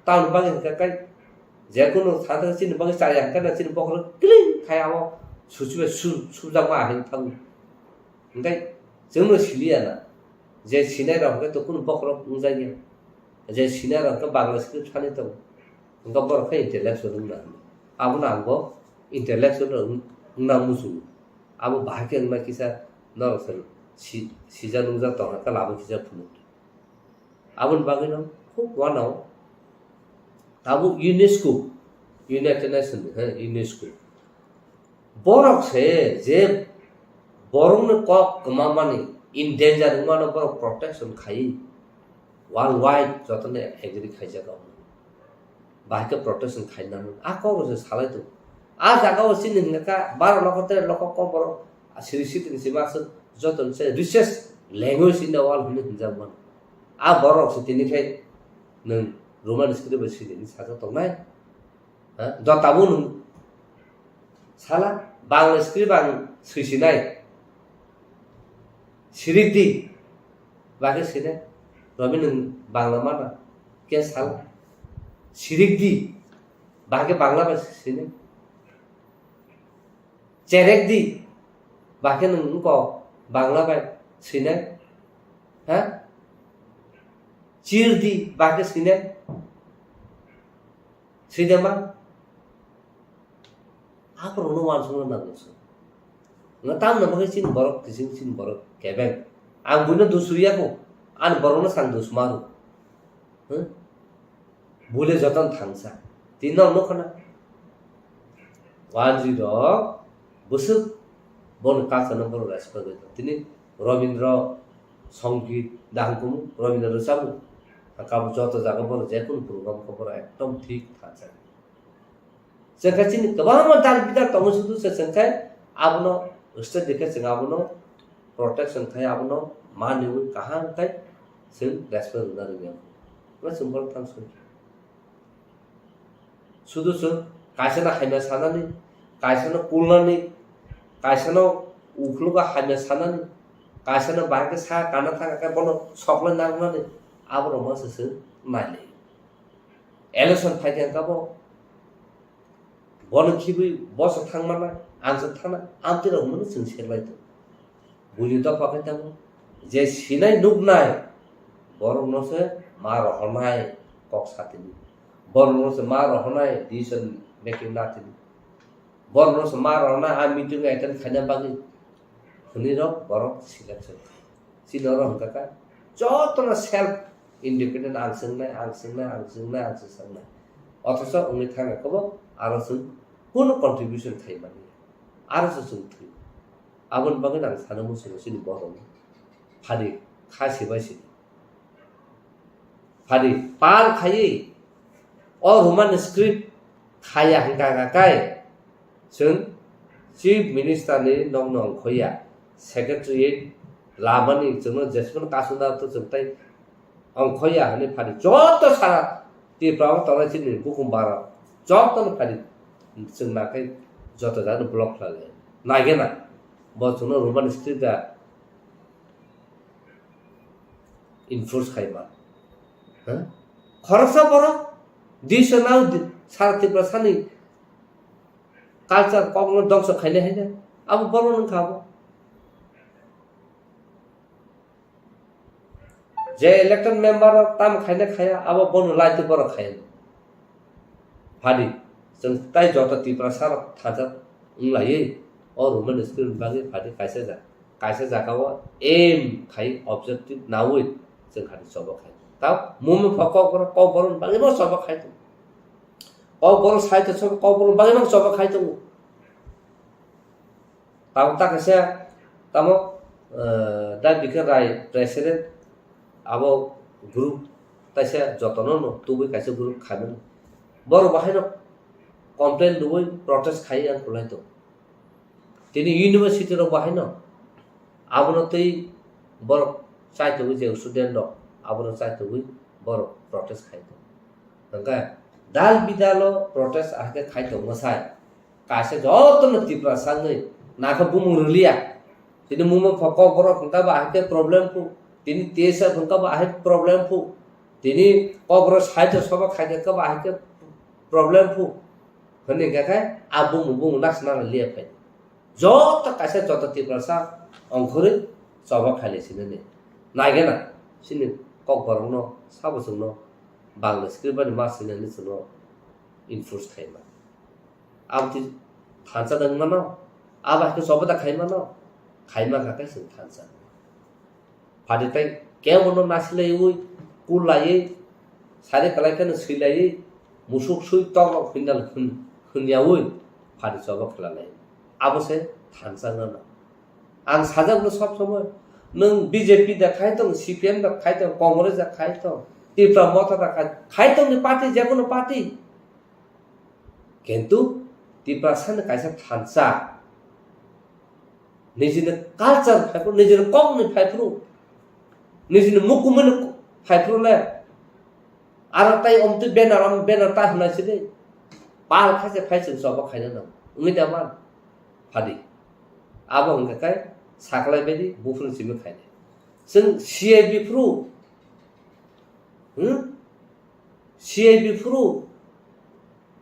Tamoni bagwi hwnkhe khe je kunu thangthang chini bagwi chaya hwnkhe chini bokhorok kiling khai amo suchibai su-, sujakma ahai thango. Hwnkhe chwngno siliya na je sinai rok hwnkhe to kunu bokhorok wngjakya. Je sinai rok hwnkhe Bangla script sanwi tongo. Hwnkhe borok khe intellectual wngna hwnwi. Abono ang bo intellectual rok wng-, wngna muchungo. Abo bahai khe wngna kisa norok se si-, sijak nungjak tongkha khe labo kisa phunuk. Aboni bagwino khub uanao tabuk UNESCO, United Nations ni, he, UNESCO. Borok se je borokni kok kwmamani, in danger wngmano borok protection khai worldwide jotono agree khaijak. Bahai khe protection khainani a kok rok se salai tongo. A jaga o chini hwnka kha baro lokho tere lokho kok borok siri sitini sima aswk joto ni se richest language in the world hwnwi hwnjak mano. A borok se tini khai nwng Roman script bai sini sajak tongnai. Ha? Jotabo nwng sala Bangla script ang swisinai. Sirik di. Bagwi sini, Robi nwng Bangla mana, khe sal. Sirik di, bagwi Bangla bai sini. Cherek di, bagwi nwng wngkok Bangla bai sini. Ha? Chir di, bagwi sini. Swi de ma? Aborokno uansukna nango chwng. Nga tamni bagwi chini borok kiching, chini borok kebeng. Ang buino dusuriya kho. Ani borokno sang dusmaru. Huh? Bule joton thangsa. Tini nok nukho na. Wanjwi rok bwswk boni culture no borok respect bai tong. Tini Robindra Songit dahang kumu, Robindra rwchabu. Kabo joto jaga borok jekunu program khe borok ekdom thik thangsa. Chwng khe chini kwbangma dal bidal tongo, sudu se chwng khe abono state dikhe chwng abono protection khai, abono maniwi kaham khai chwng respect rwna rwngya. Bo chwng borok thang soi. Sudu chwng kaisano hamya sanani, kaisano kulnani, kaisano ukhlogo hamya sanani, kaisano bahai khe sa kana thang khe bono soklai nangnani, aborokno se chwng nailai. Election phai khe kabo. Bono khibwi boso thang mana, ang se thangna, amtwi rok hwnwi chwng serlai tongo. Buini dopha khe tamo, je sinai nuknai, borokno se ma rohornai kok satini. Borokno se ma rohornai decision making natini. Borokno se ma rohornai a meeting attend khaina bagwi hwnwi rok borok selection khai. Chini oro hwnkha kha jotono self independent, ang swngnai, ang swngnai, ang swngnai, ang swngnai. Othocho wngwi thangkha kwbang, aro chwng kunu contribution khai manya. Aro se chwng thwi. Aboni bagwi ang sana muchungo chini borok phadi kha sibai sini. Phadi pal khaiwi o Roman script khaya hwnkha kha kai chwng Chief Minister ni nokno ongkhoya, Secretariat lamani chwngno jesmano kasuna to chwng tai ongkhoya hwnwi phadi joto sara Tripura o tongnai chini bukhum bara jotono phadi chwng nakhai joto jagano block khlai lai. Naigena bo chwngno Roman script da enforce khai ma. Ha? Khoroksa borok disa nang di-, sara Tripura sani culture kokno dongso khainai haino abo borok wngkha abo. Je elected member rok tamo khaina khaya, abo bono laitwi borok khaya. Phadi, chwng tai joto Tiprasa rok thajak wnglaiwi o Roman script bagwi phadi kaisa ja-, kaisa jagao aim khai objective naui chwng khadi choba khai. Tao mumi pha kokborok, kokborok bagwi no choba khai tongo. Kokborok sai to choba, kokborok bagwi no choba khai tongo. Tamo ta kaisa tamo, eh, Da Bikar Rai president abo group kaisa jotono no tubui kaisa group khaimani. Borok bahaino complain rwui protest khai ang kulai tong. Tini university rok bahaino abono twi borok chaitugwi je student rok abono chaitugwi borok protest khai tong. Hwnkhe dal bidalo protest ahikhe khai tongma sai. Kaisa jotono Tiprasa wngwi nakha bumung rwliya. Tini mungma pho kok borok hwnkha ba ahai khe problem phu. Tini T S F hwnkha ba ahai problem phu. Tini kok borok side o soba khai khe ba ahai khe problem phu. Hwnwi hwnkha khe a bumung bumung naksna liya phai. Joto kaisa joto Tiprasa ongkhorwi choba khailai sinani. Naigena chini kok borokno sabo chwngno Bangla script bani ma sinani chwngno enforce khaima. Aboni thansa da wngmano, abo hai khe choba da khaimano, khaima kha khe chwng thansa. Phadi tai kebono nasilaiwi, kullaiwi, sari kwlai kheno swilaiwi, musuk sui tok rok hwnnal hwn-, hwnyawi phadi choba khlailaio. Abo se thansa wngmano. Ang sajak no sob somoi, nwng B J P da khai tong, C P M da khai tong, Congress da khai tong, Tipra Motha da khai, khai tong ni party, je kono party. Kintu Tiprasa ni kaisa thansa, nijini culture phaiphru, nijini kokni phaiphru, nijini mukumuni phaiphru le, aro tai omtwi banner, om banner ta hwnai sidi, pal khaise phai chwng choba khaina nang, wngwi da man, phadi. Abo hwnkha khe saklai baidi buphuru simi khainai. Chwng C I B phuru, hmm? C I B phuru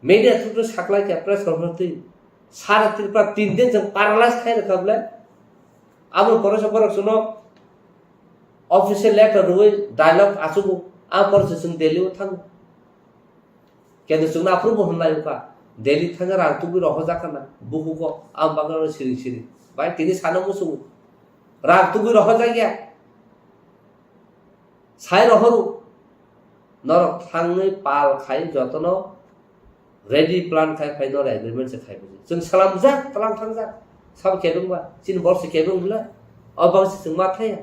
media through saklai khe press conference twi sara Tripura tin din chwng paralyze khai rwkha bwle. Abo poresa borok chwngno official letter rwui dialogue achugo. A poresa chwng Delhi o thango. Kendo chwngno aphuru bo hwnlai wngkha, Delhi thangwi rang tugwi rohorjak khana, bukugo, ang bagwi oro siring siring. Bai tini sana muchungo, rang tugwi rohorjak ya. Sai rohoru, norok thangwi pal khai jotono ready plan khai phai norok agreement se khai buji. Chwng salamjak, tlang thangjak, sabo kebeng ba, chini borok se kebeng bwle, o bangsi chwng ma thaya.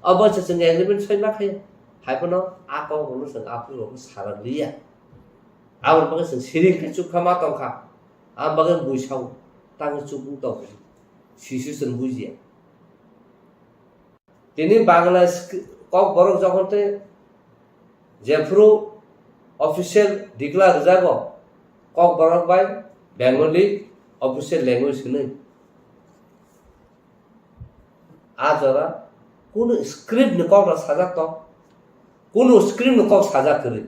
Abo se chwng agreement soi ma khe, hai phano a kok rokno chwng aphuru rokno sarak liya. Aboni bagwi chwng siring khe chukha ma tongkha. Aboni bagwi buisao tangwi chukung tongkha. Sisi chwng bujiya. Tini Bangla sk-, kok borok jokhon tei jephuru official declare rwjago, kok borok bai Bengali official language hwnwi. A jora kunu script ni kok rok sajak tong, kunu script ni kok sajak kwrwi.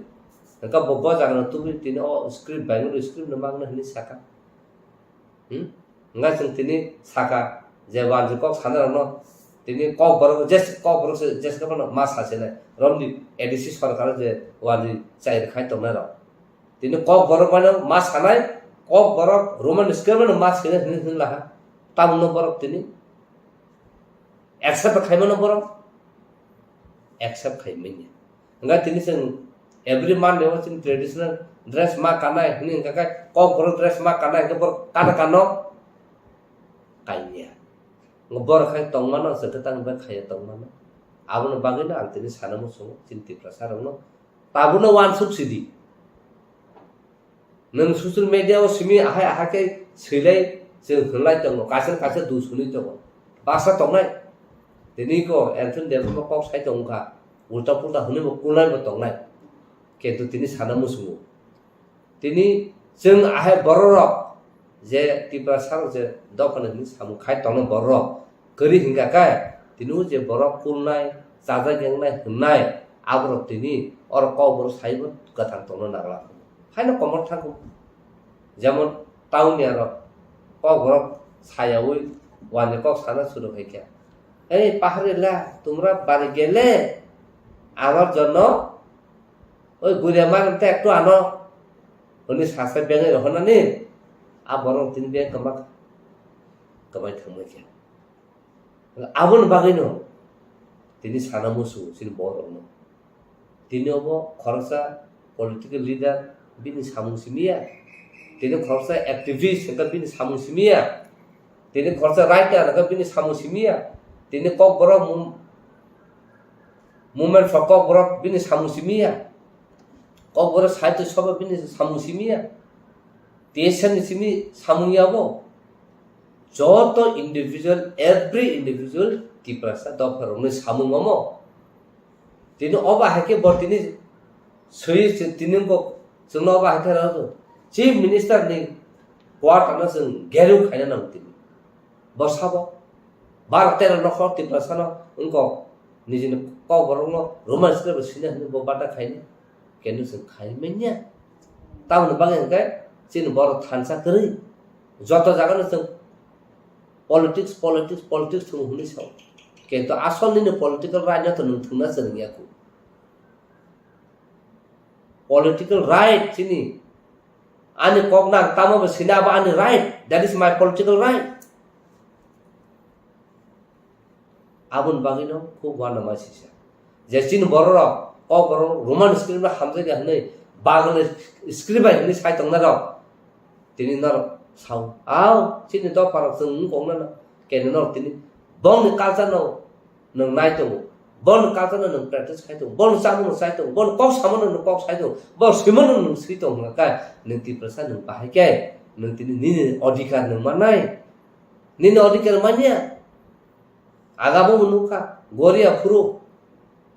Hwnkhe bo, bo jaga no tubui tini o script bai nw script no mang nw hwnwi saka. Hmm? Hwnkhe chwng tini saka je wanjwi kok sana rok no tini kok borok je kok borok se je ma sa se nai romni A D C sorkar je wanjwi chai rwkhai tongnai rok. Tini kok borok mano ma sanai, kok borok Roman script mano ma sina hini hini laha. Tamno borok tini accept khai mano borok, accept khai manya. Enggak tini chwng every Monday o chini traditional dress ma kanai hini enggak kai kok borok dress ma kanai enggak borok kana kano kanya. Borok khai tongmano se tang bai khaya tongmano. Abono bagwi no ang tini sana muchungo chini Tiprasa rokno. Tabukno uansuk sidi. Nwng social media o simi ahai ahai khe swilai chwng hwnlai tongo, kaisa kaisa dui swnwi tongo. Basa tongnai. Tini ko Anthony Debbarma kok sai tongkha. Ulta pulta hwnwi bo kulnai bo tongnai. Kintu tini sana muchungo. Tini chwng ahai bororok je Tiprasa rok je dophani hwnwi samung khai tongno bororok kwrwi hwnkha khe tini o je borok kulnai chajak yengnai hwnnai aborok tini oro kok borok saibo kwthang tongno nangla haino komor thango jemon town ni aro kok borok sayawi wani kok sana suru khai khe ei pahari la tumra bari gele amar jonno Oi, guria ma te ektu ano. Hwnwi sasa bengwi rohornani, a borok tini beng kwma, kwmai thangmai khe. Aboni bagwino tini sana musu chini borokno. Tini obo khoroksa political leader bini samung simiya. Tini khoroksa activist hwnkhe bini samung simiya. Tini khoroksa writer hwnkhe bini samung simiya. Tini kokborok mum-, Movement for Kokborok bini samung simi ya. Kokborok Sahitya Sabha bini samung simi ya. T S F ni simi samung ya bo. Joto individual, every individual Tiprasa dopha rokni samung omo. Tini oba hai khe bo tini swi tini bo chwngno oba hai khe rw Chief Minister ni quarter no chwng geruk khaina nang tini. Bo sabo bar tero nokhor Tiprasa no wngkok nijini Kokborok no Roman script bo sina hwnwi bo bata khaini. Kenu chwng khai manya. Tamoni bagwi hwnkhe chini borok thansa kwrwi. Joto jaga no chwng politics, politics, politics thung hwnwi sao. Kintu asol nini political right no to nwng thungna chwng ya ku. Political right chini. Ani kok nang tamo bo sina abo ani right. That is my political right. Aboni bagwino khub uanama sisa. Je chini bororok, Kokborok Roman script bai hamjakya hwnwi, Bangla script bai hwnwi sai tongnai rok. Tini norok sao, "Ao, chini dopharok chwng wng kok nana." Kene norok tini bongni culture no nwng nai tongo. Bongni culture no nwng practice khai tongo. Bongni chamung no sai tongo. Bongni kok samano nwng kok sai tongo. Bongni swimano nwng swi tongo hwnka khe, nwng Tiprasa nwng bahai khe, nwng tini nini odhikar nwng mannai. Nini odhikar manya. Agabo bo nukha, Goria phuru,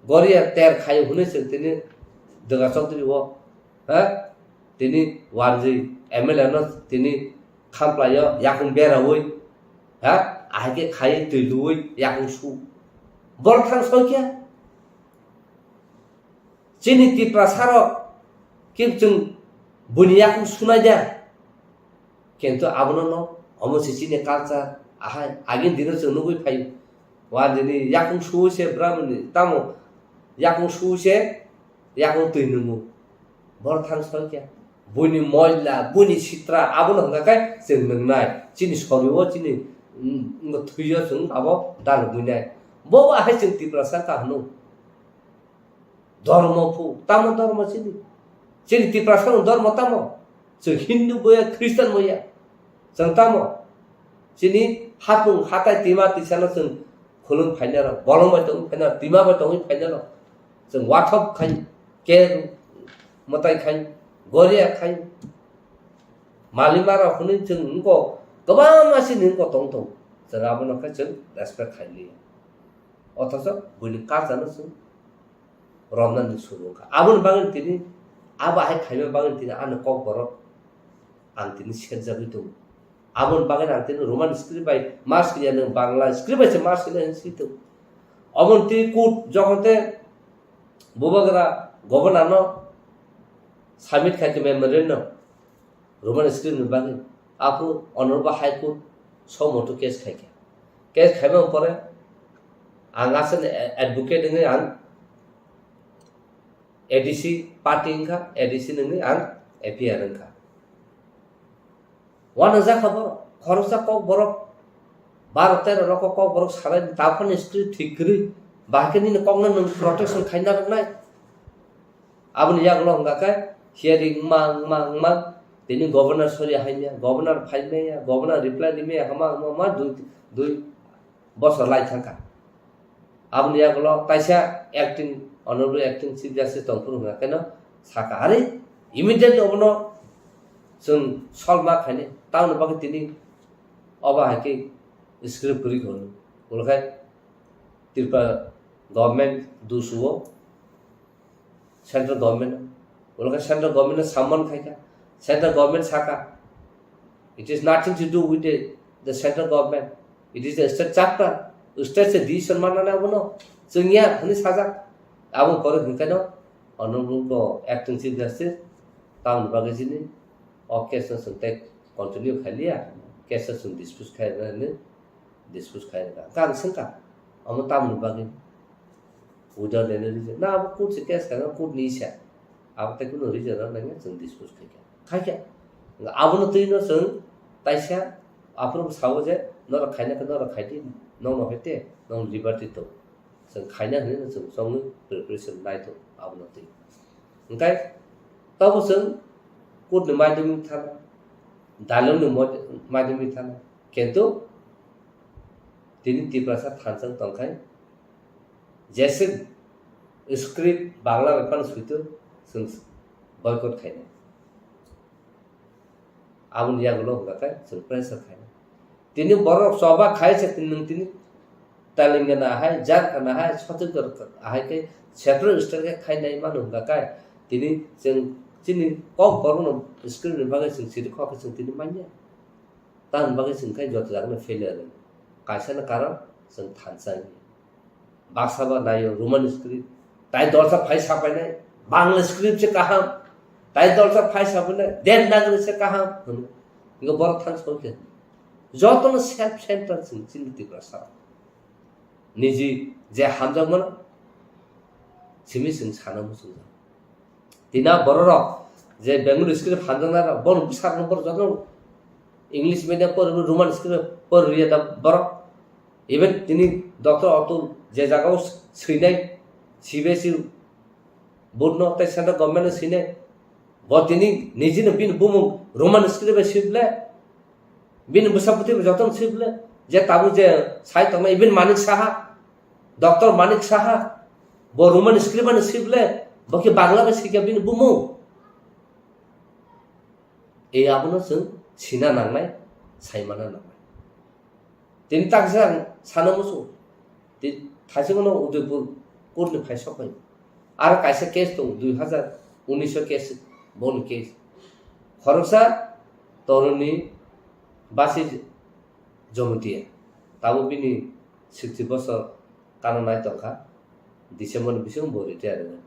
Goria ter khayo hwnwi chwng tini Dwga Chowdhury o, ha? Tini wanjwi M L A no tini khamplaio, yakung beraui, ha? Ahai khe khai twi luui, yakung su. Borok thang soi khe? Chini Tiprasa rok khe chwng buini yakung sunai da. Kintu abono no, omo se chini culture, ahai, agini dino chwng nugwi phaio. Wa dini yakung suwi se Brahmani, tamo yakung suwi se yakung twi nungo. Borok thang soi khe. Buini moila, buini sitra, abono hwnka khe chwng nungnai. Chini sorio, chini, mm, thwio chwng abo dalogwinai. Bo bo ahai chwng Tiprasa ka hwno. Dhormo phu, tamo dhormo chini? Chini Tiprasa ni dhormo tamo? Chwng Hindu boya, Christian boya. Chwng tamo? Chini hapung hatai tima tisano chwng khulum phainai rok, bolong bai tongwi phainai rok, tima bai tongwi phainai rok. Chwng wathop khai, ke mwtai khai, goria khai. Malima rok hwnwi chwng wngkok, kwbangma chini wngkok tong tong. Chwng abono khe chwng respect khai liya. Othocho buini culture no chwng romnani suru wngkha. Aboni bagwi tini, abo hai khaima bagwi tini ani Kokborok ang tini serjagwi tongo. Aboni bagwi ang tini Roman script bai ma swiya, nwng Bangla script bai se ma swiya hinwi swi tongo. Oboni tini court jokhon te Bubagra governor no submit khai khe memorandum. Roman script ni bagwi. Aphuru Honorable High Court somoto case khaikha. Case khaimani pore ang aswkni advocate wngwi ang A D C party wngkha, A D C wngwi ang A P R wngkha. Uanajak kha borok, khoroksa Kokborok, baro tero rok Kokborok salai, taphani script thik kwrwi, bahai khe nini kokno nwng protection khaina rwnai. Aboni yagulo hwnka khe hearing wngma, wngma, wngma, tini governor sori haimya, governor phaimaya, governor reply rimaya, hama, hama, hama, dui, dui bosor lai thangkha. Aboni yagulo kaisa acting, honorable acting chief justice tongphuru hwnka kheno sakha, "Are, immediately obono chwng solve ma khainai, tamoni bagwi tini obo hai khe script kwrwi kha hwnwi." Ulo khe Tripura government dusuo. Central government, ulo khe central government no samman khaikha, central government sakha, "It is nothing to do with the, the central government, it is the state chapter, state se decision manna nai abono, chwngya," hwnwi sajak. Abo pore hwnkheno honorable acting chief justice tamoni bagwi chini o case no chwng tei continue khailiya, case no chwng dispose khairwna hwnwi dispose khai rwkha. Hwnkhe ang swngkha, "Omo tamoni bagwi?" Without any reason. Na, abo court se case khaina, court ni isa. Abo tei kunu reason rok nangya, chwng dispose khaikha. Khaikha. Abono twi no chwng taisa aphuru sao je, "Norok khaina khe norok khai di, nokno hai te, nokni liberty tong." Chwng khaina hwnwi no chwng chongwi preparation nai tongo abono twi. Hwnkhe tobo chwng court ni maidumni thana, dalong ni mod-, maidumni thana. Kintu tini Tiprasa thansa wng tongkhe, jese Script Bangla bai phano suitu chwng boycott khainai. Aboni yagulo hwnkha khe chwng pressure khainai. Tini borok choba khai se tini nwng tini Telangana hai, Jharkhand hai, Chhattisgarh hai khe separate state khe khainai mano hwnkha khe tini chwng chini kok borokno script ni bagwi chwng siri khok khe chwng tini manya. Tamoni bagwi chwng khe joto jagano failure rwng. Kaisa no karon chwng thansa wngya. Baksa ba naio Roman script. Tai dolsa phai sapainai, Bangla script se kaham. Tai dolsa phai sapainai, Devanagari se kaham. Hwno. Ingo borok thang soi khe. Jotono self center chwng chini Tiprasa. Niji je hamjakmano simi chwng sana muchungjak. Tina bororok je Bengali script hamjaknai rok, bono bwsarokno borok jotono English medium pori, Roman script pori rwya da borok. Even tini Doctor Atul je jagao swinai C B S E board no tei central government no swinai, bo tini nijino bini bumung Roman script bai swi ble, bini bwsa bwtwi bai jotono swi ble, je tabuk je sai tongnai even Manik Saha, Doctor Manik Saha, bo Roman script bai swi ble, bo khe Bangla bai swikha bini bumung. E abono chwng sina nangnai, saimana nangnai. Tini taksa ang sana muchung. Ti-, thaichung no Udaipur court ni phai sok phai. Aro kaisa case tong, dui hazar unis o case, boni case. Khoroksa Toroni Basi Jomotia. Tabuk bini sixty bosor kana nai tongkha. December ni bisingo bo retire wngkha.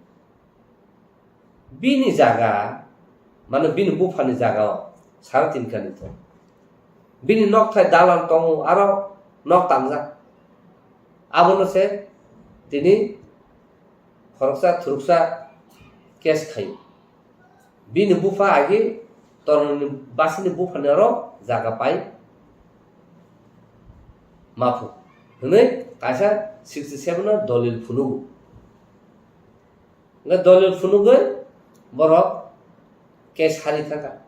Bini jaga, mane bini buphani jaga o sara tin kani thung. Bini nokthai dalan tongo, aro nok tangjak. Abono se tini khoroksa thuruksa case khaio. Bini bupha agi Toroni Basini buphani aro jaga pai maphu hwnwi kaisa sixty seven o dolil phunugo. Hwnkhe dolil phunugwi borok case hari thangkha.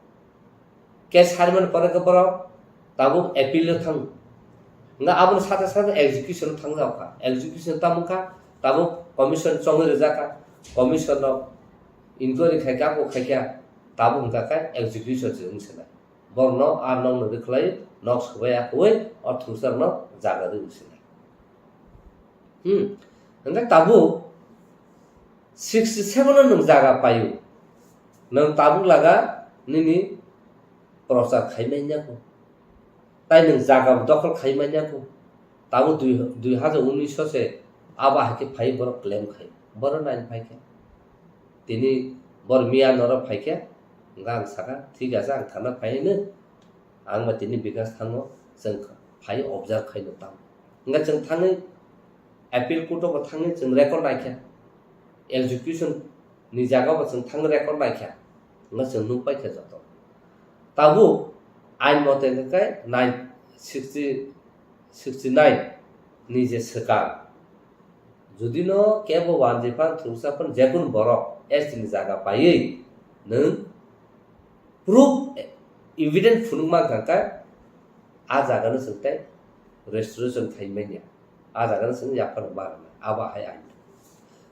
Case harimani pore khe borok tabuk appeal o thango. Hwnkhe aboni sate sate execution o thangjak kha. Execution tamo kha, tabuk commission chongwi rijak kha. Commission rok inquiry khai kha, abo khai kha, tabuk hwnkha khe execution se wng se nai. Borokno a nokno rwkhlai, nok swbai akwui o thungsarokno jaga rwui se nai. Hmm. Hwnkhe tabuk sixty seven o nwng jaga paio. Nwng tabuk laga nini prochar khai manya kho. Tai nwng jaga dokhol khai manya kho. Tabuk dui, dui hajar unis o se abo hai khe phai borok claim khai. Borok nai phai khe. Tini bor miya noro phai khe, hwnkhe ang sakha, "Thik ache, ang thana phai hino, ang ba tini Bikash thango, chwng phai observe khaino tamo." Hwnkhe chwng thangwi appeal court o bo thangwi chwng record naikha, execution ni jaga o bo chwng thangwi record naikha, hwnkhe chwng nukpaikha joto. Tabuk ain mote hwnkhe nine sixty, sixty nine ni je swkang, jodi no kebo wanjwi phan thungsa phan jekunu borok S T ni jaga paiwi nwng proof evidence phunukma hwnkha khe a jaga no chwng tei restoration khai manya, a jaga no chwng yaphar ma rwna abo hai ain.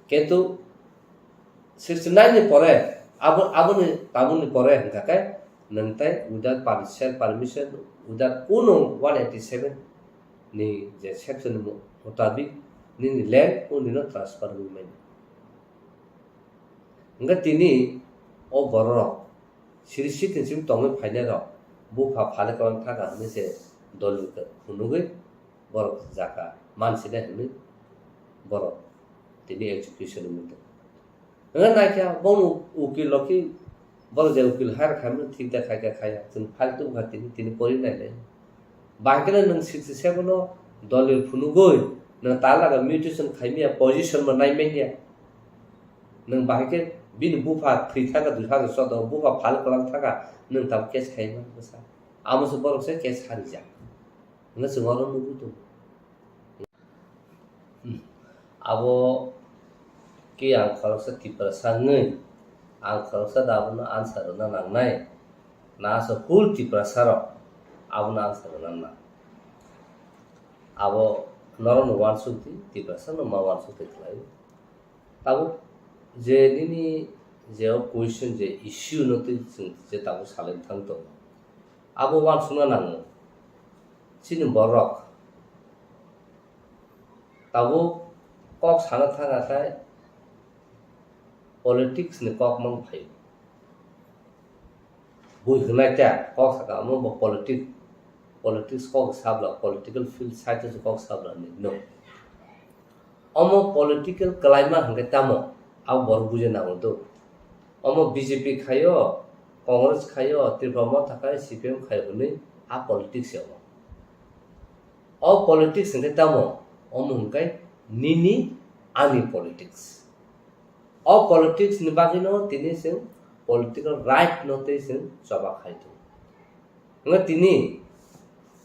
Kintu sixty nine ni pore abo, aboni tabukni pore hwnkha khe nwng tei without per-, self permission, without kunu one eighty seven ni je section ni mu-, mutabik nini land o nino transfer wngwi manya. Hwnkhe tini o bororok siri sitin simi tongwi phainairok bupha phale kwlang thaka hwnwi se dolil phunugwi borok jaga mansinai hwnwi borok tini execution wngwi tongo. Hwnwi naikha bono ukil rok khe borok je ukil hire khaimano thik da khaikha khaiya, chwng file tubukha tini, tini pori nailai. Bahai kheno nwng sixty seven o dolil phunugwi nwng talaga mutation khaimaya, position bo naimanya. Nwng bahai khe bini bupha thwi thaka dui hajar choudo o, bupha phal kwlang thaka, nwng tabuk case khaima bwsa. Amo se borok se case harijak. Hwnwi chwng oro nugwi tongo. Hmm. Abo khe ang khoroksa Tiprasa wngwi, ang khoroksa da abono answer rwna nangnai, na asa whole Tiprasa rok abono answer rwna nang. Abo norokno uansuk di, Tiprasa no ma uansuk di khlai. Tabuk je nini je o question je issue no twi chwng je tabuk salai thang tongo. Abo uansukna nango. Chini borok tabuk kok sana thang akhai politics ni kok mang phaio. Bui hwnai ta kok saka omo bo politic, politics kok sabla, political field side o kok sabla ni no. Omo political kalaima hwnkhe tamo, abo borok bujina nango do. Omo B J P khaio, Congress khaio, Tripura Motha khai, C P M khaio hwnwi a politics ya omo. O politics hwnkhe tamo, omo hwnkhe nini ani politics. O politics ni bagwino tini chwng political right no tei chwng choba khai tongo. Hwnkhe tini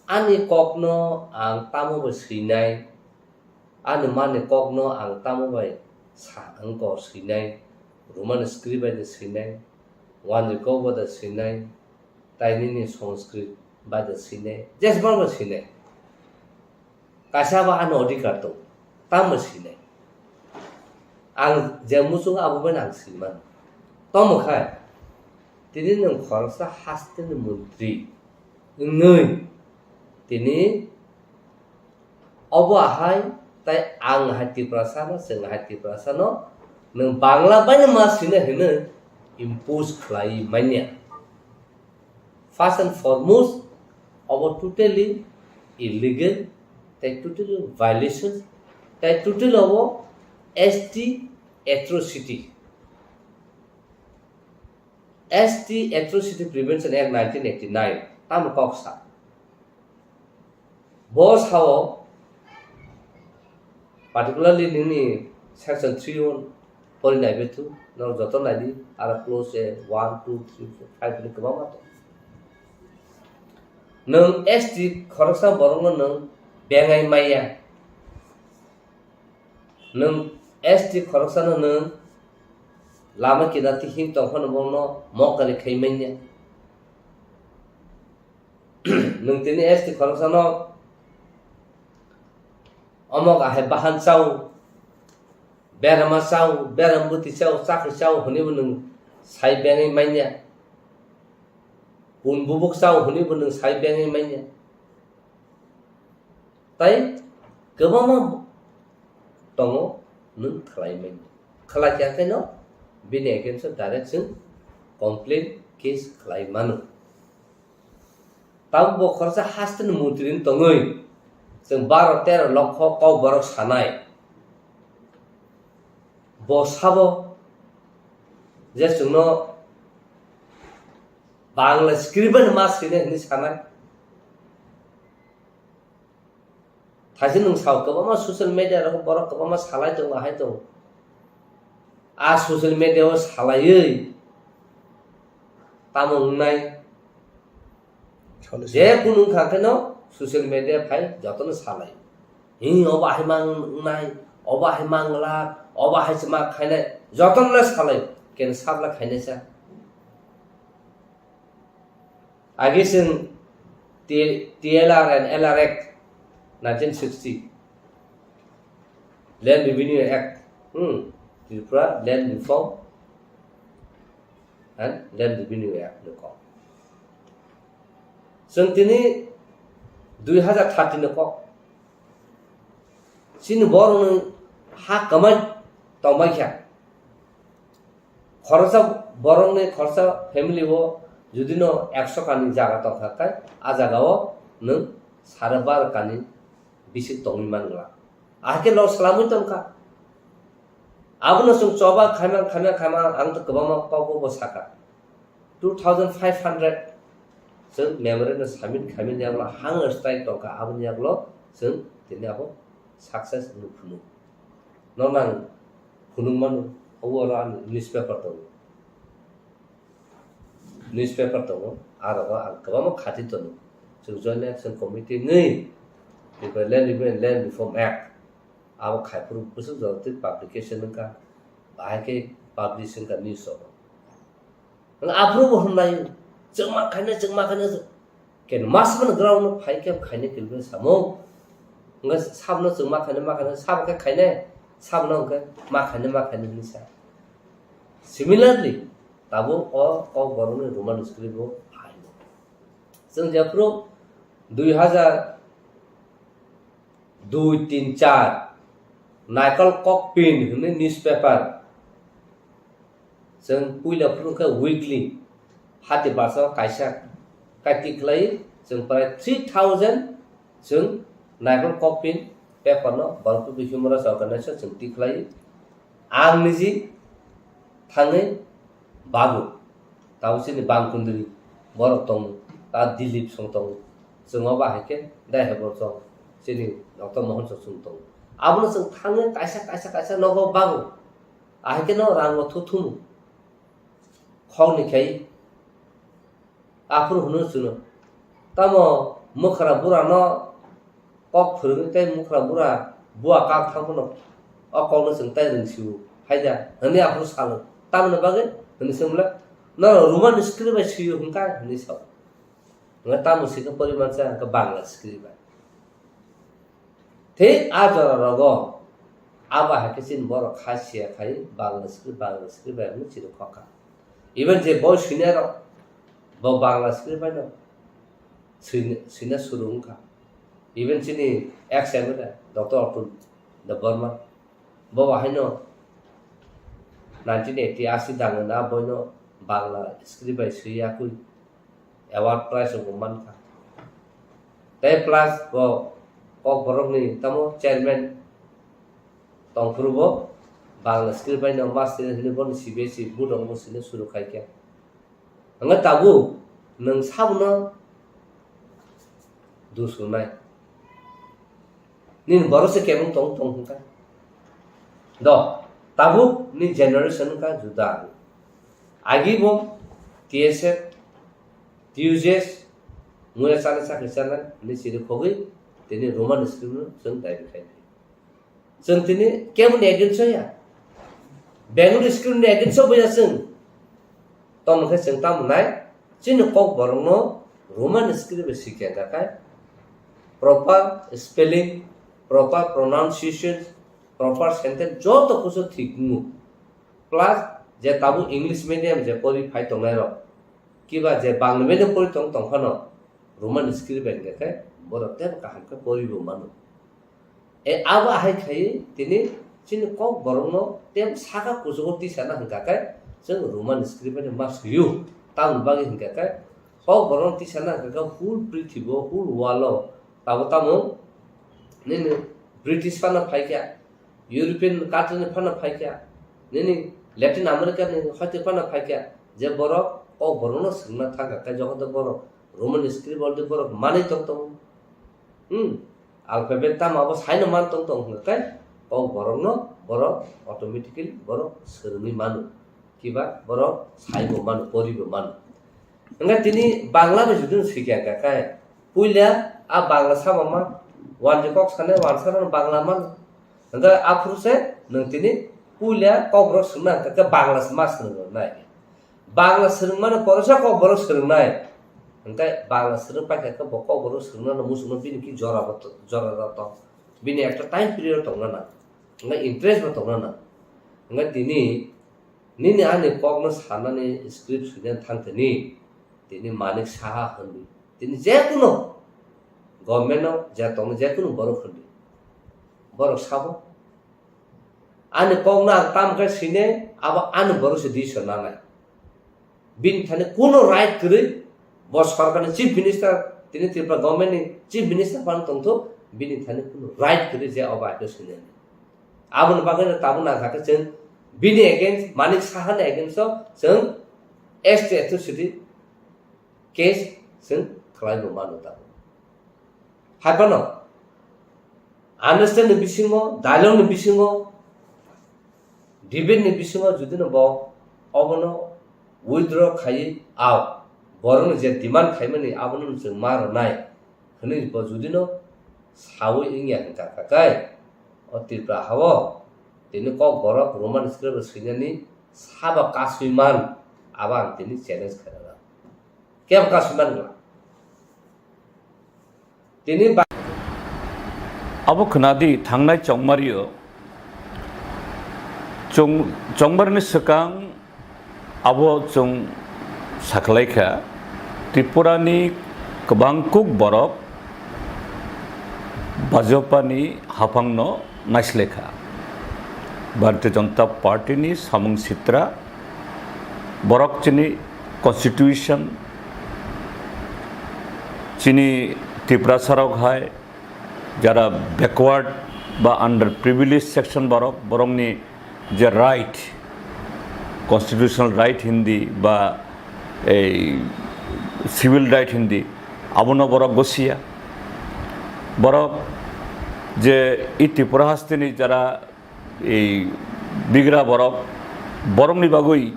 ani kokno ang tamo bai swinai, ani mani kokno ang tamo bai sa wngkor swinai, Roman script bai de swinai, wanjwi kok bai de swinai, tai nini Sanskrit bai de swinai, jesbang bai swinai. Kaisa ba ano adhikar tongo, tamo sinai. Ang je muchungo abo bai ang sinmano. Tamo khai, tini nwng khoroksa hasteni montri wngwi, tini obo ahai, tai ang hai Tiprasano, chwng hai Tiprasano, nwng Bangla baino ma sinai hwnwi impose khlai manya. First and foremost, abo totally illegal, tai totally violation, tai totally abo S T atrocity. S T Atrocity Prevention Act nineteen eighty-nine, tamo kok sa. Bo sao, particularly nini section three o pori nai bethu, norok joto nai di, aro clause one, two, three, four, five ni kwbangma tongo. Nwng S T khoroksa borokno nwng bengai maya, nwng S T khoroksano nwng lama kinarti him tongphano bono mokari khai manya. Nwng tini S T khoroksano omok ahai bahan chao, berama chao, beram bwtwi chao, chakri chao hwnwi bo nwng sai bengwi manya. Kun bubuk chao hwnwi bo nwng sai bengwi manya. Tai kwbangma tongo nwng khlai manya. Khlai kha khe no bini against o direct chwng complaint, case khlai mano. Tabuk bo khoroksa haste ni montri wng tongwi chwng baro tero lokho kok borok sanai. Bo sabo je chwngno Bangla script bai ma swinai hwnwi sanai. Thaisi nwng sao kwbangma social media rogo borok kwbangma salai tongo, ahai tongo. A social media o salaiwi tamo wngnai? Salo je salo. Kunu wngkha kheno social media phai jotono salai. Hi obo hai mang wngnai, obo hai mang glak, obo hai chwma khainai, jotono le salai. Ken sabla khainai sa. Agi chwng T-, T L R and L R Act nineteen sixty, Land Revenue Act, hmm, Tripura Land Reform and Land Revenue Act ni kok. Chwng tini dui hazar thirty ni kok. Chini borokni ha kwmai tongbai kha. Khoroksa borokni khoroksa family o judino ekso kani jaga tongkha khe, a jaga o nwng sare baro kani bisi tongwi man glak. Ahai khe loss lamwi tongkha. Abono chwng choba khaima, khaima, khaima, ang to kwbangma kok bo sakha. Two thousand five hundred chwng memorandum submit khaimani yagulo hunger strike tongkha, aboni yagulo chwng tini abo success wngwi phunuk. Nono ang phunuk mano, obo oro ani newspaper tongo. Newspaper tongo, aro o ang kwbangma khati tongo. Chwng Joint Action Committee wngwi Tripura Land Review and Land Reform Act abo khaiphuru bwswk jora twi publication wngkha, bahai khe publish wngkha news rogo. Aphuru bo hwnlai, chwngma khainai, chwngma khainai, ken mas mano ground no phai khe khainai kilbe samo. Wngkha sabno chwngma khainai, ma khainai, sabo khe khainai, Sabono hwnkhe ma khainai, ma khainai hwnwi sa. Similarly, tabuk o Kokborokni Roman script bo phaino. Chwng jephuru dui hazar dui, tin, char, Naikol Kokpin hwnwi newspaper, chwng puila phuru khe weekly, hati basa kaisa kaiti khlai, chwng prai three thousand chwng Naikol Kokpin paper no Borok People Human Rights Organization chwng tikhlai. Ang niji thangwi bago, tamo chini bangkundri borok tongo, ta Dilip song tongo, chwng obo hai khe dai hai borok chini Doctor Mohan Chok chwng tongo. Abono chwng thangwi kaisa, kaisa, kaisa nogo bago, ahai khe no rango thuthumu. Khokni khai aphuru hwnwi chwngno, tamo mwkhra burano kok phwrwngwi tei mwkhra bura bua kak thang phano o kokno chwng tai rwng sio hai da hwnwi aphuru salo. Tamoni bagwi hwnwi swngla, norok Roman script bai sio hwnkha hwnwi sao. Hwnkhe tamo sikhe porimansa hwnkhe Bangla script bai. Thik a jora rogo abo hai khe chini borok kha siya khai Bangla script, Bangla script bai hwnwi chini khokha. Even je boi swinai rok bo Bangla script bai no swina, swina suru wngkha. Even chini ex M L A Doctor Atul Debbarma bo haino nineteen eighty asi dangna boino Bangla script bai swi yakui award prize bo mankha. Tei plus bo Kokborokni tamo chairman tongphuru bo Bangla script bai no master hwnwi bono C B S E board rok bo swina suru khaikha. Hwnba tabuk nwng sabono dusrwnai. Nini borok se kebeng tong tong hwnka. Do, tabuk ni generation wngkha juda. Agi bo T S F, T U J S, muya chana chakri chana, ni chiri khogwi, tini Roman script no chwng daibi khai. Chwng tini keboni against o ya. Bengali script ni against o boya chwng. Tamo khe chwng tamo nai, chini Kokborokno Roman script bai sikya hwnkha khe, proper spelling, proper pronunciation, proper sentence joto kusu thik wngo. Plus je tabuk English medium je pori phai tongnai rok, kiba je Bangla medium pori tong tong phano Roman script bai hwnkha khe borok teibo kaham khe pori bo mano. E, abo ahai khai tini chini Kokborokno tei saka kuchugo tisana hwnkha khe chwng Roman script bai ma swio. Tamoni bagwi hwnkha khe Kokborokno tisana hwnkha khe whole prithibo, whole world o tabo tamo nini British phano phaikha, European country ni phano phaikha, nini Latin America ni hoite phano phaikha, je borok Kokborokno swngna thangkha khe jokhon to borok Roman script already borok manwi tong tongo. Hmm. Alphabet tamo abo saino man tong tong hwnkha khe Kokborokno borok automatically borok swrwngwi mano. Kiba borok saibo mano, poribo mano. Hwnkhe tini Bangla bai jodi no swikha hwnkha khe puila a Bangla sama ma wanjwi kok sanai wansa rok Bangla mano. Hwnkhe aphuru se nwng tini puila Kokborok swngna hwnkha khe Bangla se ma swrwng nai. Bangla swrwngmano poresa Kokborok swrwngnai. Hwnkhe Bangla swrwng paikha khe bo Kokborok swrwngnano muchungno bini ki jora bo to-, jora jora tong. Bini ekta time period tongna nang. Hwnkhe interest bo tongna nang. Hwnkhe tini nini ani kokno sanani script swinani thang tini, tini Manik Saha hwnwi. Tini jekunu government-o je tongno jekunu borok hwnwi. Borok sabo. Ani kokno ang tamo khe sine, abo ani borok se decision nanai. Bini thani kuno right kwrwi, bo sorkarni chief minister, tini Tripura government ni chief minister phano tongthok, bini thani kuno right kwrwi je obo aito sinani. Aboni bagwi no tabuk nangkha khe chwng bini against, Manik Saha ni against o chwng S T atrocity case chwng khlai bo mano tabuk. Hai phano understand ni bisingo, dialogue ni bisingo, debate ni bisingo jodi no bo obono withdraw khaiwi, ao borokni je demand khaimani abono chwng ma rwnai hwnwi bo jodi no sawi wngya hwnkha khe, o Tripura ha-o tini Kokborok Roman script swinani sabo kasui man, abo ang tini challenge khairokha. Kebo kasui man gla? Tini ba- Abo khwnadi thangnai chongmario Chwng chongmarni swkang abo chwng sakhlaikha, Tripurani kwbangkuk borok Bhajpani haphangno naislekha. Bharatiya Janata Partyni samung sitra, borok chini constitution, chini Tiprasarok hai jara backward ba underprivileged section borok, borokni je right, constitutional right hindi ba ei civil right hindi, abono borok gosiya. Borok je i Tripura hasteni jara ei bigra borok, borokni bagwi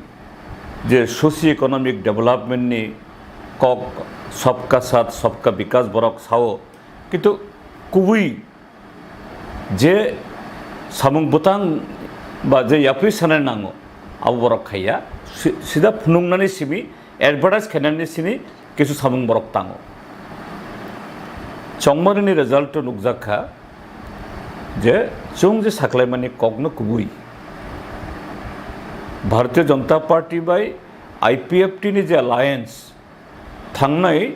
je socio economic development ni kok, sabka saath sabka vikas borok sao, kintu kubui je samung bwtang ba je yapri sanai nango, abo borok khaiya. Si-, sida phunuknani simi, advertise khainani simi kisu samung borok tango. Chongmarini result o nukjak kha je chwng je saklaimani kokno kubui Bharatiya Janata Party bai I P F T ni je alliance, thangnai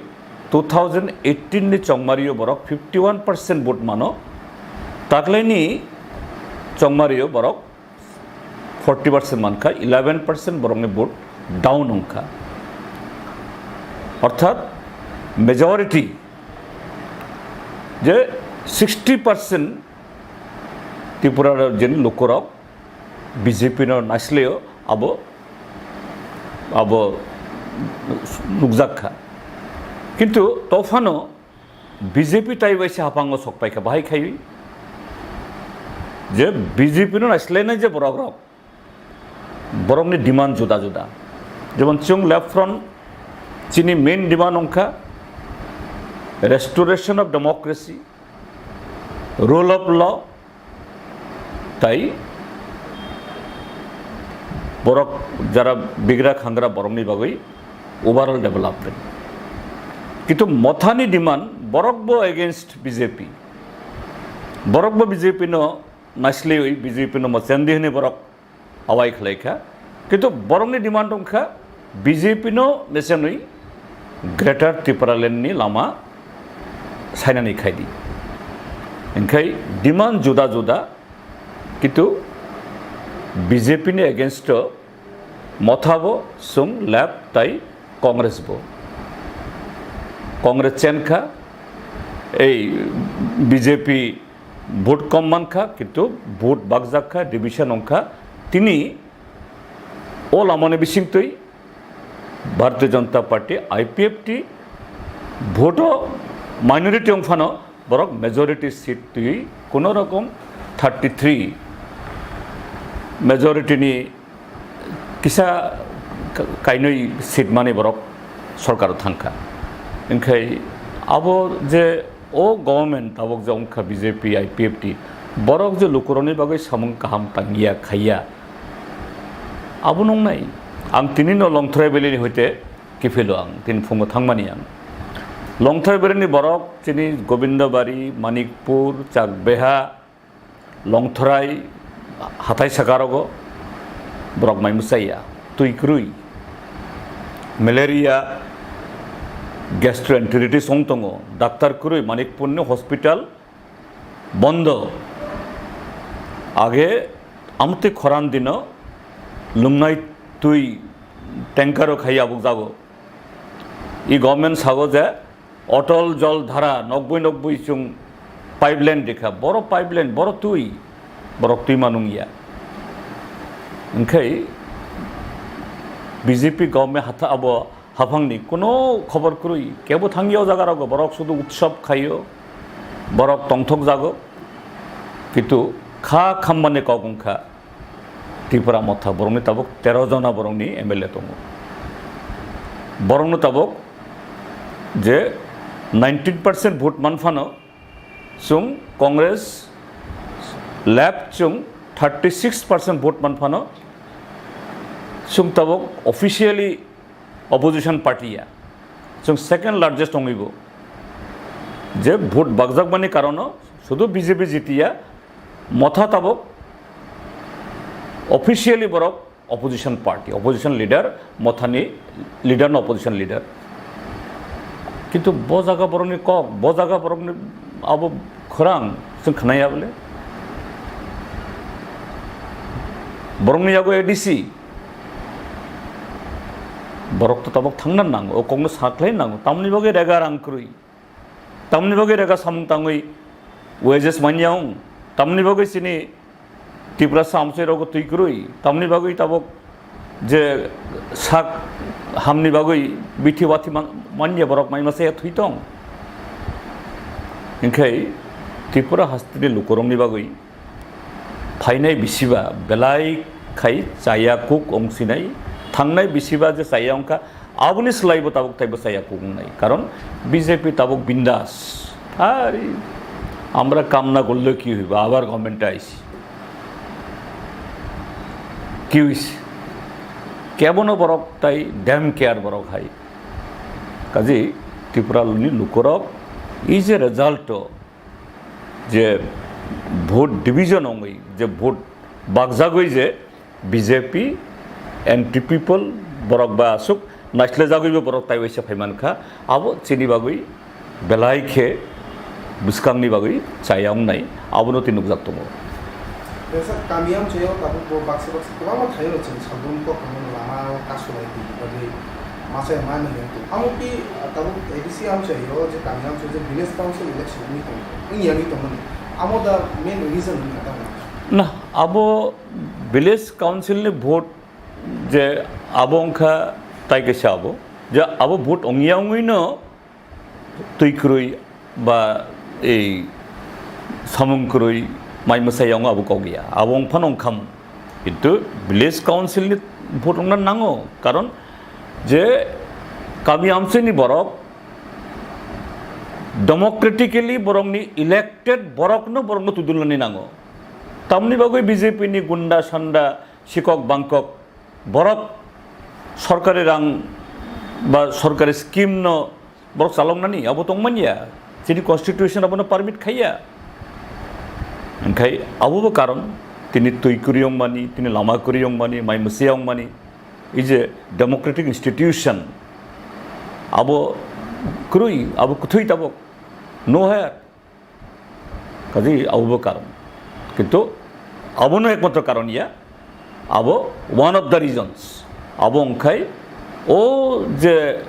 two thousand eighteen ni chongmario borok fifty one percent vote mano, taklaini chongmario borok forty percent mankha, eleven percent borokni vote down wngkha. Orthat majority je sixty percent Tripura rajyoni lukurok B J P no naisleo, abo, abo nukjak kha. Kintu tophano B J P tai bai se haphango sok paikha, bahai khaiwi je B J P no naislainai je borok rok, borokni demand juda juda. Jemon chwng Left Front, chini main demand wngkha restoration of democracy, rule of law, tai borok jara bigra khangra borokni bagwi overall development. Kintu Mothani demand, borok bo against B J P, borok bo B J P no naisliwi, B J P no mochendi hwnwi borok awai khlaikha. Kintu borokni demand wngkha B J P no mesenwi Greater Tipraland ni lama sainani khaidi. Hwnkhai demand juda juda, kintu B J P ni against o Motha bo, chwng Left tai Congress bo. Congress chenkha, ei B J P vote kom mankha, kintu vote bakjak kha, division wngkha. Tini o lamani bisingtwi Bharatiya Janata Party, I P F T, vote o minority wngphano borok majority seat twi kuno rokom thirty three majority ni kisa ka-, kainwi seat mani borok sorkar thangkha. Hwnkhai abo je o government tabok je wngkha B J P, I P F T, borok je lukurokni bagwi samung kaham tangya khaiya, abo nungnai. Ang tini no Longthrai Valley ni hoite kiphilo ang, tini phungo thangmani ang. Longthrai Valley ni borok chini Gobindabari, Manikpur, Chakbeha, Longthrai hathai sakarogo borok mai mwchaiya, twi kwrwi, malaria, gastroenteritis wng tongo, doctor kwrwi, Manikpurni hospital bondo. Age amtwi khoran dino lungnai twi tanker o khai abuk jago. I government sago je Otol Jol Dhara nokbui nokbui chwng pipeline rikha, boro pipeline, boro twi, borok twi manung ya. Hwnkhai B J P government hatha abo haphangni kuno khobor kwrwi, kebo thangya o jaga rogo, borok sudu utsob khaio, borok tongthok jago, kintu kha khambani kok wngkha. Tripura Motha borokni tabuk tero jona borokni M L A tongo. Borokno tabuk je nineteen percent vote manphano chwng Congress, Left chwng thirty six percent vote manphano chwng tabuk officially opposition party ya, chwng second largest wngwi bo. Je vote bakjakmani karono sudu B J P jitiya, Motha tabuk Officially borok opposition party, opposition leader, Mothani leader no opposition leader. Kintu bo jaga borokni kok, bo jaga borokni abo khorang chwng khnaya bole. Borokni yago A D C. Borok to tabok thangna nango, o kokno saklai nango. Tamni bagwi rega rang kwrwi. Tamni bagwi rega samung tangwi wages manya wng. Tamni bagwi chini Tiprasa amchai rogo twi kwrwi. Tamni bagwi tabok je sak hamni bagwi bithi wathi man-, manya borok mai masa ya thwi tong. Hinkhe Tripura hasteni lukurokni bagwi phainai bisiba belai khai chaya kuk wng sinai, thangnai bisiba je chaya wngkha, aboni swlaibo tabuk taibo chaya kuk wngnai. Karon B J P tabuk bindas. Ari, আমরা কাম না করলে কি হইব? আবার গভর্নমেন্টে আইছি। কি হইছে? কেবনো বরক তাই ড্যাম কেয়ার বরক হাই। কাজেই ত্রিপুরানি লুকরক এই যে result, je vote division wngwi, je vote bakjagwi je B J P, anti people borok ba aswk naislejagwibo borok taiwaisa phaimankha, abo chini bagwi belai khe bwskangni bagwi chaya wngnai, abono tei nukjak tongo. Kaisa kami amchaio tabuk bo baksa baksa kwbangma thaio chwng salbrum kok hamano lama o kasulai twi bagwi masa ya mano hiya tong. Amo ki, ah, tabuk A D C amchaio je kami amchaio je village council election wngwi tong, wngya wngwi tongmani. Amo da main reason wngkha tamo. Na, abo village council ni vote je abo wngkha tai kaisa abo. Je abo vote wngya wngwino twi kwrwi ba ei samung kwrwi mai mwsai wngo abo kok ya. Abo wng phano wng khamu. Kintu village council ni vote wngna nango. Karon je kami amchini borok democratically borokni elected borokno borokno tudulnani nango. Tamni bagwi B J P ni gunda sanda sikok bangkok borok sorkari rang ba sorkari scheme no borok chaloknani abo tongmanya, chini constitution abono permit khaiya. Hinkhe abobo karon tini twi kwrwi wngmani, tini lama kwrwi wngmani, mai mwsai wngmani, ei je democratic institution abo kwrwi, abo kwthwi tabok no haya. Kaji abobo karon. Kintu abono ekmatro karon ya. Abo one of the reasons. Abo wngkhai o je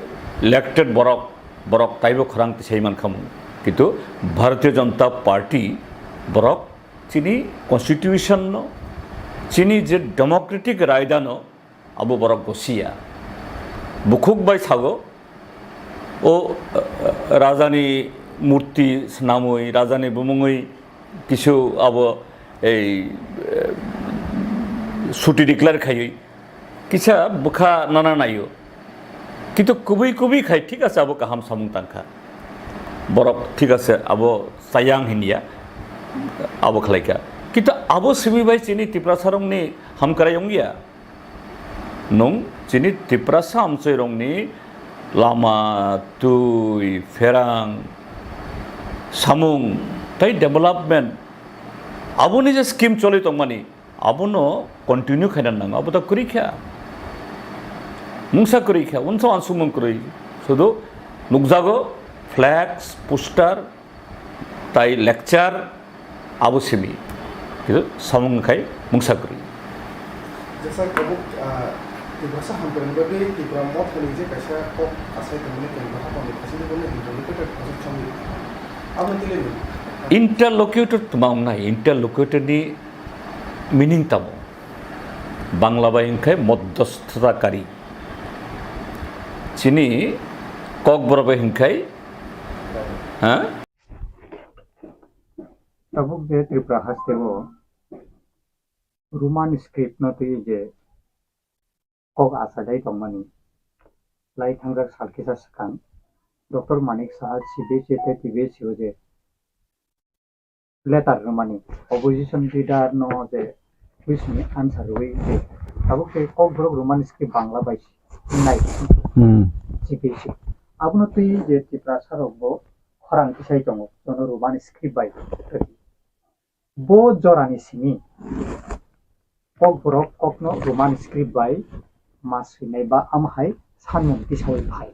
elected borok, borok taibo khorang tisai mankhamu. Kintu Bharatiya Janata Party borok chini constitution no, chini je democratic raida no, abo borok gosiya. Bukhuk bai sago, o, eh, rajani murti swnamwi, rajani bumungwi kisu abo ei, eh, suti declare khaiwi kisa bwkha nana naio. Kintu kubui kubui khai thik ase abo kaham samung tangkha. Borok thik ase abo chayang hinya abo khlaikha. Kintu abo simi bai chini Tiprasa rokni hamkrai wngya. Nwng chini Tiprasa amchairokni lama, twi, pherang, samung tei development, aboni je scheme choli tongmani, abono continue khaina nango, abo ta kwrwi kha. Mungsa kwrwi kha, unsa uansukmung kwrwi. Sudu nukjago flex, poster, tai lecture abo simi. Kintu samung khai mungsa kwrwi. Jesa tabuk, ah, Tiprasa hamkrai ni bagwi Tipra Mothani je kaisa kok asai tongmani kendro haphangni khasini bono interlocutor project chongwi. Abo tile ni. Interlocutor tma wngnai, interlocutor ni meaning tamo? Bangla bai hwnkhe modhosthatakari. Chini kokborok bai hwnkhe, ha? Tabuk je Tripura haste o Roman script no twi je kok asadai tongmani lai thangjak sal kisa swkang Doctor Manik Saha C B S E tei T B S E o je letter rwmani opposition leader no je question answer rwui je tabuk tei kokborok Roman script Bangla bai nai Hmm. C B S E abono twi je Tiprasa rok bo khorang tisai tongo jono Roman script bai. Bo jorani simi Kokborok kokno Roman script bai ma swinai ba amhai sanmung tisaui phai.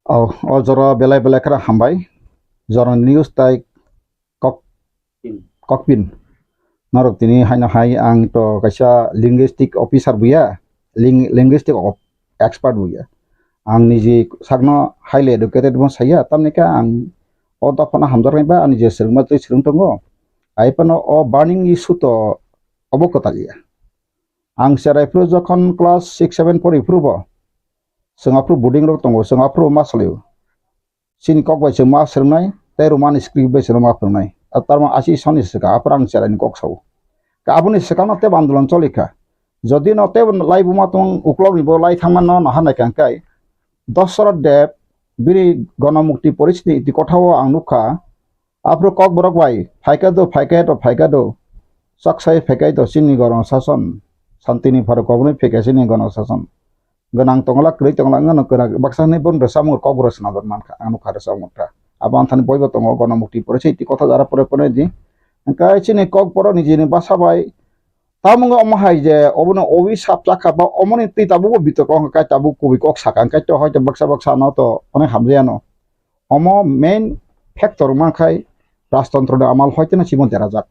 O, o jora belai belai kheno hambai. Jora news tai kok, kokpin. Norok tini haino hai ang to kaisa linguistic officer buya, ling-, linguistic of-, expert buya. Ang niji sakno highly educated bo saya, tamni khe ang o dophano hamjaknai ba ani je swrwngma twi swrwng tongo. Ai phano o burning issue to obo kwtal ya. Ang cherai phuru jokhon class six seven pori phuru bo, chwng aphuru boarding rok tongo, chwng aphuru ma salio. Chini kok bai chwng ma swrwngnai, tei Roman script bai chwng ma phwrwngnai. A tarman asi soni swkang, aphuru ang cherai ni kok sao. Ka aboni swkang no tebo andolon choli kha. Jodi no tebo lai buma tong uklok ni bo lai thangma no naha nai kha hwnkhe Dosarot Deb bini Ganamukti Porishni iti kotha o ang nukha, Aphuru kokborok bai, phaikha do, phaikha do, phaikha do. Chaksai phaikha do, chini gono sason. Santini pharo koboni phaikha chini gono sason. Gwnang tongla, kwrwi tongla, wngno kwrak, baksa hwnwi bono rwchapmung kokborok swnamjak mankha, ang nukha rwchapmung kha. Abo anthani boibo tongo, Ganamukti Porishi iti kotha jara pore pore di. Hwnkhe chini kokborok nijini basa bai, tamung omo hai je, obono obi sap chakha ba omoni twi tabukbo bitok wngkha, kai tabuk kubui kok sakha, hwnkhe to hoito baksa baksa no to onek hamjaya no. Omo main factor wngma khai rajtontro ni amal hoiteno chibon derajak.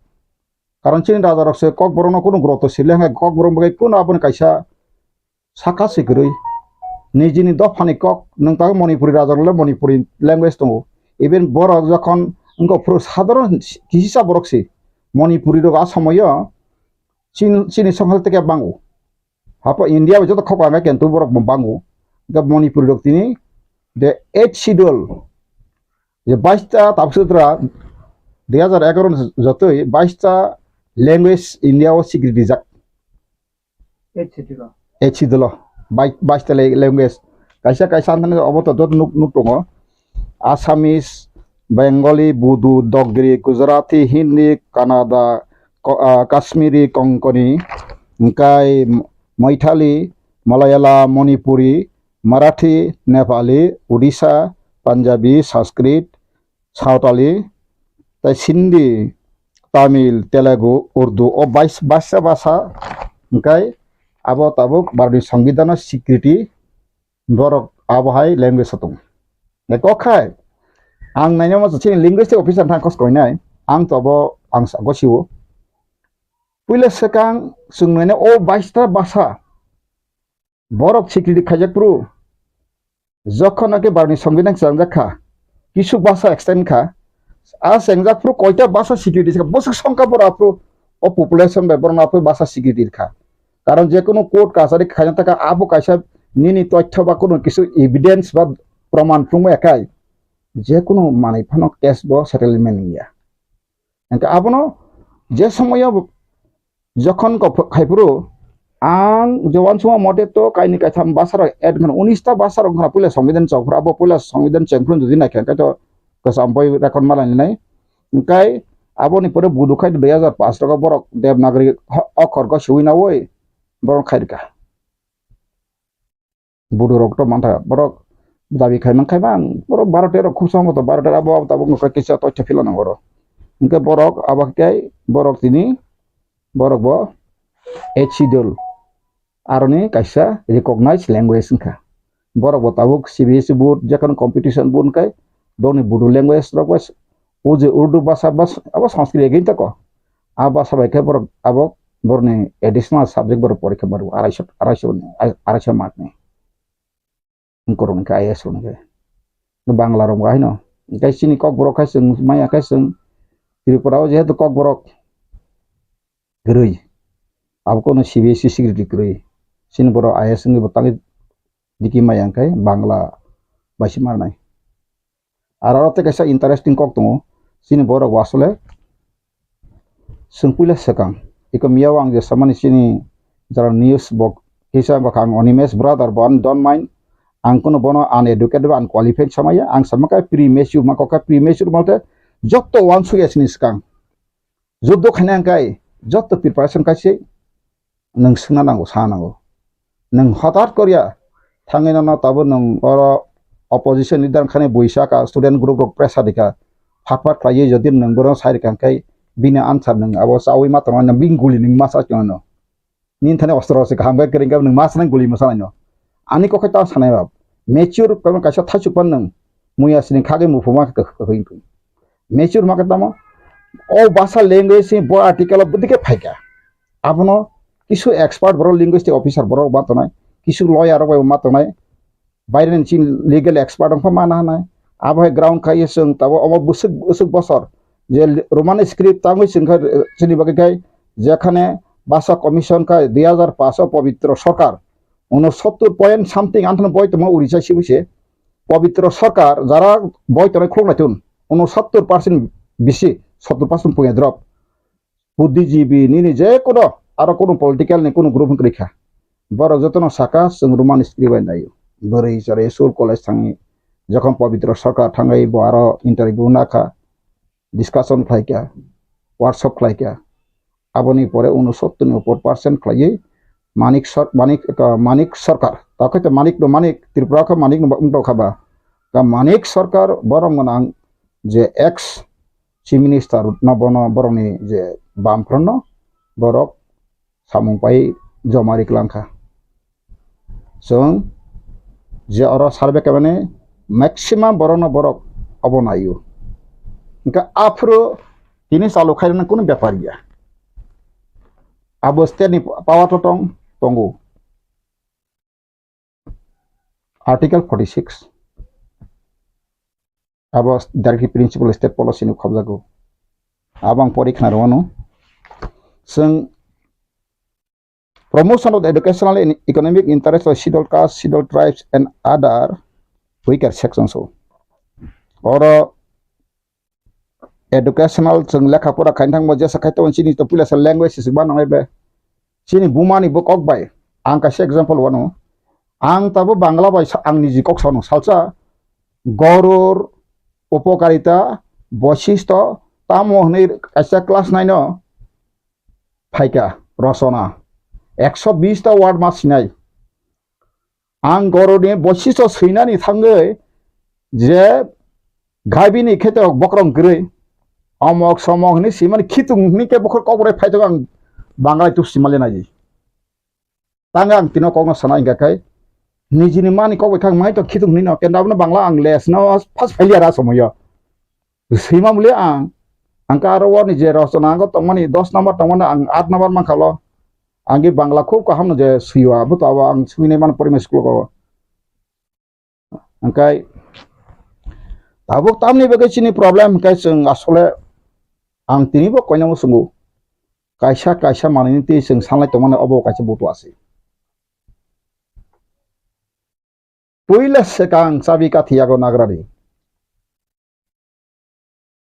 Karon chini raja rok se kokborok no kunu groto sile hai kokborok bai kunu aboni kaisa saka si kwrwi. Nijini dophani kok nwng ta Manipuri raja rok le Manipuri language tongo. Even borok jokhon wngkha phuru sadharon kisisa borok si Manipuri rok a somoyo chin-, chini songkhal teke bango. Hapo India bai joto khok ang khe tu borok bo bango. Hwnkhe Manipuri rok tini the eighth schedule je bais ta tabuk sutra dui hajar egaroh ni jotoi bais ta language India o sikri rijak. Eighth schedule o. Eighth schedule o bai-, bais ta le-, language. Kaisa kaisa anthani obo to dot nuk, nuk tongo. Assamese, Bengali, Bodo, Dogri, Gujarati, Hindi, Kannada, Ko-, ah, Kashmiri, Konkani, hwnkhe Maithali, Malayalam, Manipuri, Marathi, Nepali, Odisha, Punjabi, Sanskrit, Sawtali, tei Sindhi, Tamil, Telugu, Urdu, o bais-, baisa basa hwnkhe abo tabuk Bharatni Songbidanno sikriti borok abo hai language o tongo. Kok khai, ang nainai masa chini linguistic officer thang kos koinai, ang to abo ang sa gosio. Puila swkang chwng nainai o baista basa borok sikriti khaijak phuru, jokhon naki Bharatni Songbidan chwngjak kha, kisu basa extend kha, a chengjak phuru koita basa sikriti kha, bwswk songkha borok aphuru o population bai borok aphuru basa sikriti kha. Karon je kunu court kachari khaina taka abo kaisa nini toithyo ba kunu kisu evidence ba proman phunukmaya khai je kunu manwi phano case bo settlement wngya. Hwnkhe abono je somoyo jokhon kok khai phuru ang je uansukma mote to kaini kaitham basa rok add wngkha, unis ta basa rok wngkha puila Songbidan chok phuru, abo puila Songbidan cheng phuru jodi naikha hwnkhe to kwcham boi record ma lainai. Hwnkhe aboni pore budu khai dui hajar paanch rok borok Devanagari ho-, okhor go siwi nawi borok khai rwkha. Budu rok to mantha borok dabi khai man khai bang borok baro tero khub sambo to baro tero abo abo tabuk nokha kisa toitha phila nango oro. Hwnkhe borok abo khe borok tini borok bo eighth schedule aroni kaisa recognized language wngkha. Borok bo tabuk C B S E board jekhano competition board hwnkhe borokni Bodo language rok bai o je Urdu basa bas abo Sanskrit again tako. A basa bai khe borok abo borokni additional subject borok porikha maro araisho, araisho, araisho mark ni. Borok hwnkhe I A S rok hwnkhe. Bangla rok bo haino. Hwnkhe chini kokborok khai chwng maya khai chwng Tripura o jehetu kokborok kwrwi. Abo kono C B S E secretary kwrwi. Chini borok I A S wngwi bo tangwi diki maya hwnkhe Bangla bai se marnai. Aro aro tei kaisa interesting kok tongo. Chini borok bo asole chwng puila swkang. Iko miyao ang je samani chini jara news bo kisa bokha ang Animesh brother bo ani don't mind. Ang kono bono uneducated ba unqualified samaya. Ang sama khe premature ma kok khe premature malte jotto uansukya chini swkang. Juddo khaina hwnkhe joto preparation kaise nwng swngna nango, sa nango. Nwng hotat korya thangwi nono tabuk nwng oro opposition leader wngkhani buisa ka student group rok pressure rikha. Phat phat khlaiwi jodi nwng bono sai rikha hwnkhe bini answer nwng abo chawi ma tongna bini guli nwng ma sa chwngno. Nini thani ostro se kaham khe kwrwng khe nwng ma sanai guli ma sanai no. Ani kokhe ta sanai ba. Mature kamo kaisa thaichuk pan nwng. Muya sini khagwi muphuma khe kwkhwing thung. Mature ma khe tamo. O basa language ni bo article o bwdike phaikha. Abono kisu expert borok linguistic officer borok ma tongnai. Kisu lawyer rok bai ma tongnai. Baireni chini legal expert wngkha mana hwnai. Abo hai ground khai chwng tabuk omo bwswk bwswk bosor je li-, Roman script tangwi chwngkha, eh, chini bagwi khai jekhane basa commission kha dui hazar paanch o Pabitra Sarkar unosottor point something anthano boi tongma Orissa sibui se Pabitra Sarkar jara boi tongnai khuluk naitun unosottor percent bisi sottor percent puya drop. Buddhijibi nini je kono aro kono political ni kono group wngkha. Borok jotono saka chwng Roman script bai naio. Bwrwi chwrai school college thangwi jokhon Pabitra Sarkar thangwi bo aro interview nakha, discussion khlaikha, workshop khlaikha. Aboni pore unosottor ni upor percent khlaiwi Manik Sar-, Manik, Manik Sarkar. Takhai to Manik no Manik, Tripura kha Manik no wngtokha ba. Ka Manik Sarkar borom gwnang je ex Chief Minister no bono borokni je bamphranno borok samung pai joma ri kwlangkha. Chwng je oro survey khaimani maximum borokno borok obo naio. Hwnkhe aphuru tini chalu khairoknani kunu bepar ya. Abo state ni power to tong tongo. Article forty six. Abo directive principle state policy ni khobjago. Abo ang pori khna rwano. Chwng promotion of the educational and economic interest of scheduled caste, scheduled tribes and other weaker sections o. Oro educational chwng lekha pora khaina thangbo jesa khai tongo chini to puila sa language se ba nang be. Chini buma ni bo kok bai. Ang kaisa example wano. Ang tabo Bangla bai sa-, ang niji kok sano salsa goror upokarita boshisto tamo hwnwi kaisa class nine o phaikha rosona. Ekso bis ta word ma sinai. Ang goroni boshisto swinani thangwi je gabini kheto bokrong kwrwi omok somok hwnwi swimani khitung hwnwi khe bokhor kok bai phaitong ang Bangla tu simali naji. Tang ang tino kokno sana hingka khai nijini mani kok bai khang mai to khitung hwnwi no kenda abono Bangla ang les no first failure a somoyo. Swima muli ang, ang ka aro wani je rosona ang tongmani dos number tongmani ang aat number mankha lo. Ang ge Bangla khub kaham no je swiwa, abo to abo ang swinai mano primary school ko. Hingkai tabuk tamni bagwi chini problem hingkai chwng asole ang tini bo koinamo swngo. Kaisa kaisa manwini twi chwng sanlai tongmani obo kaisa butu asi. Puila swkang chabi kathi yago nagrani.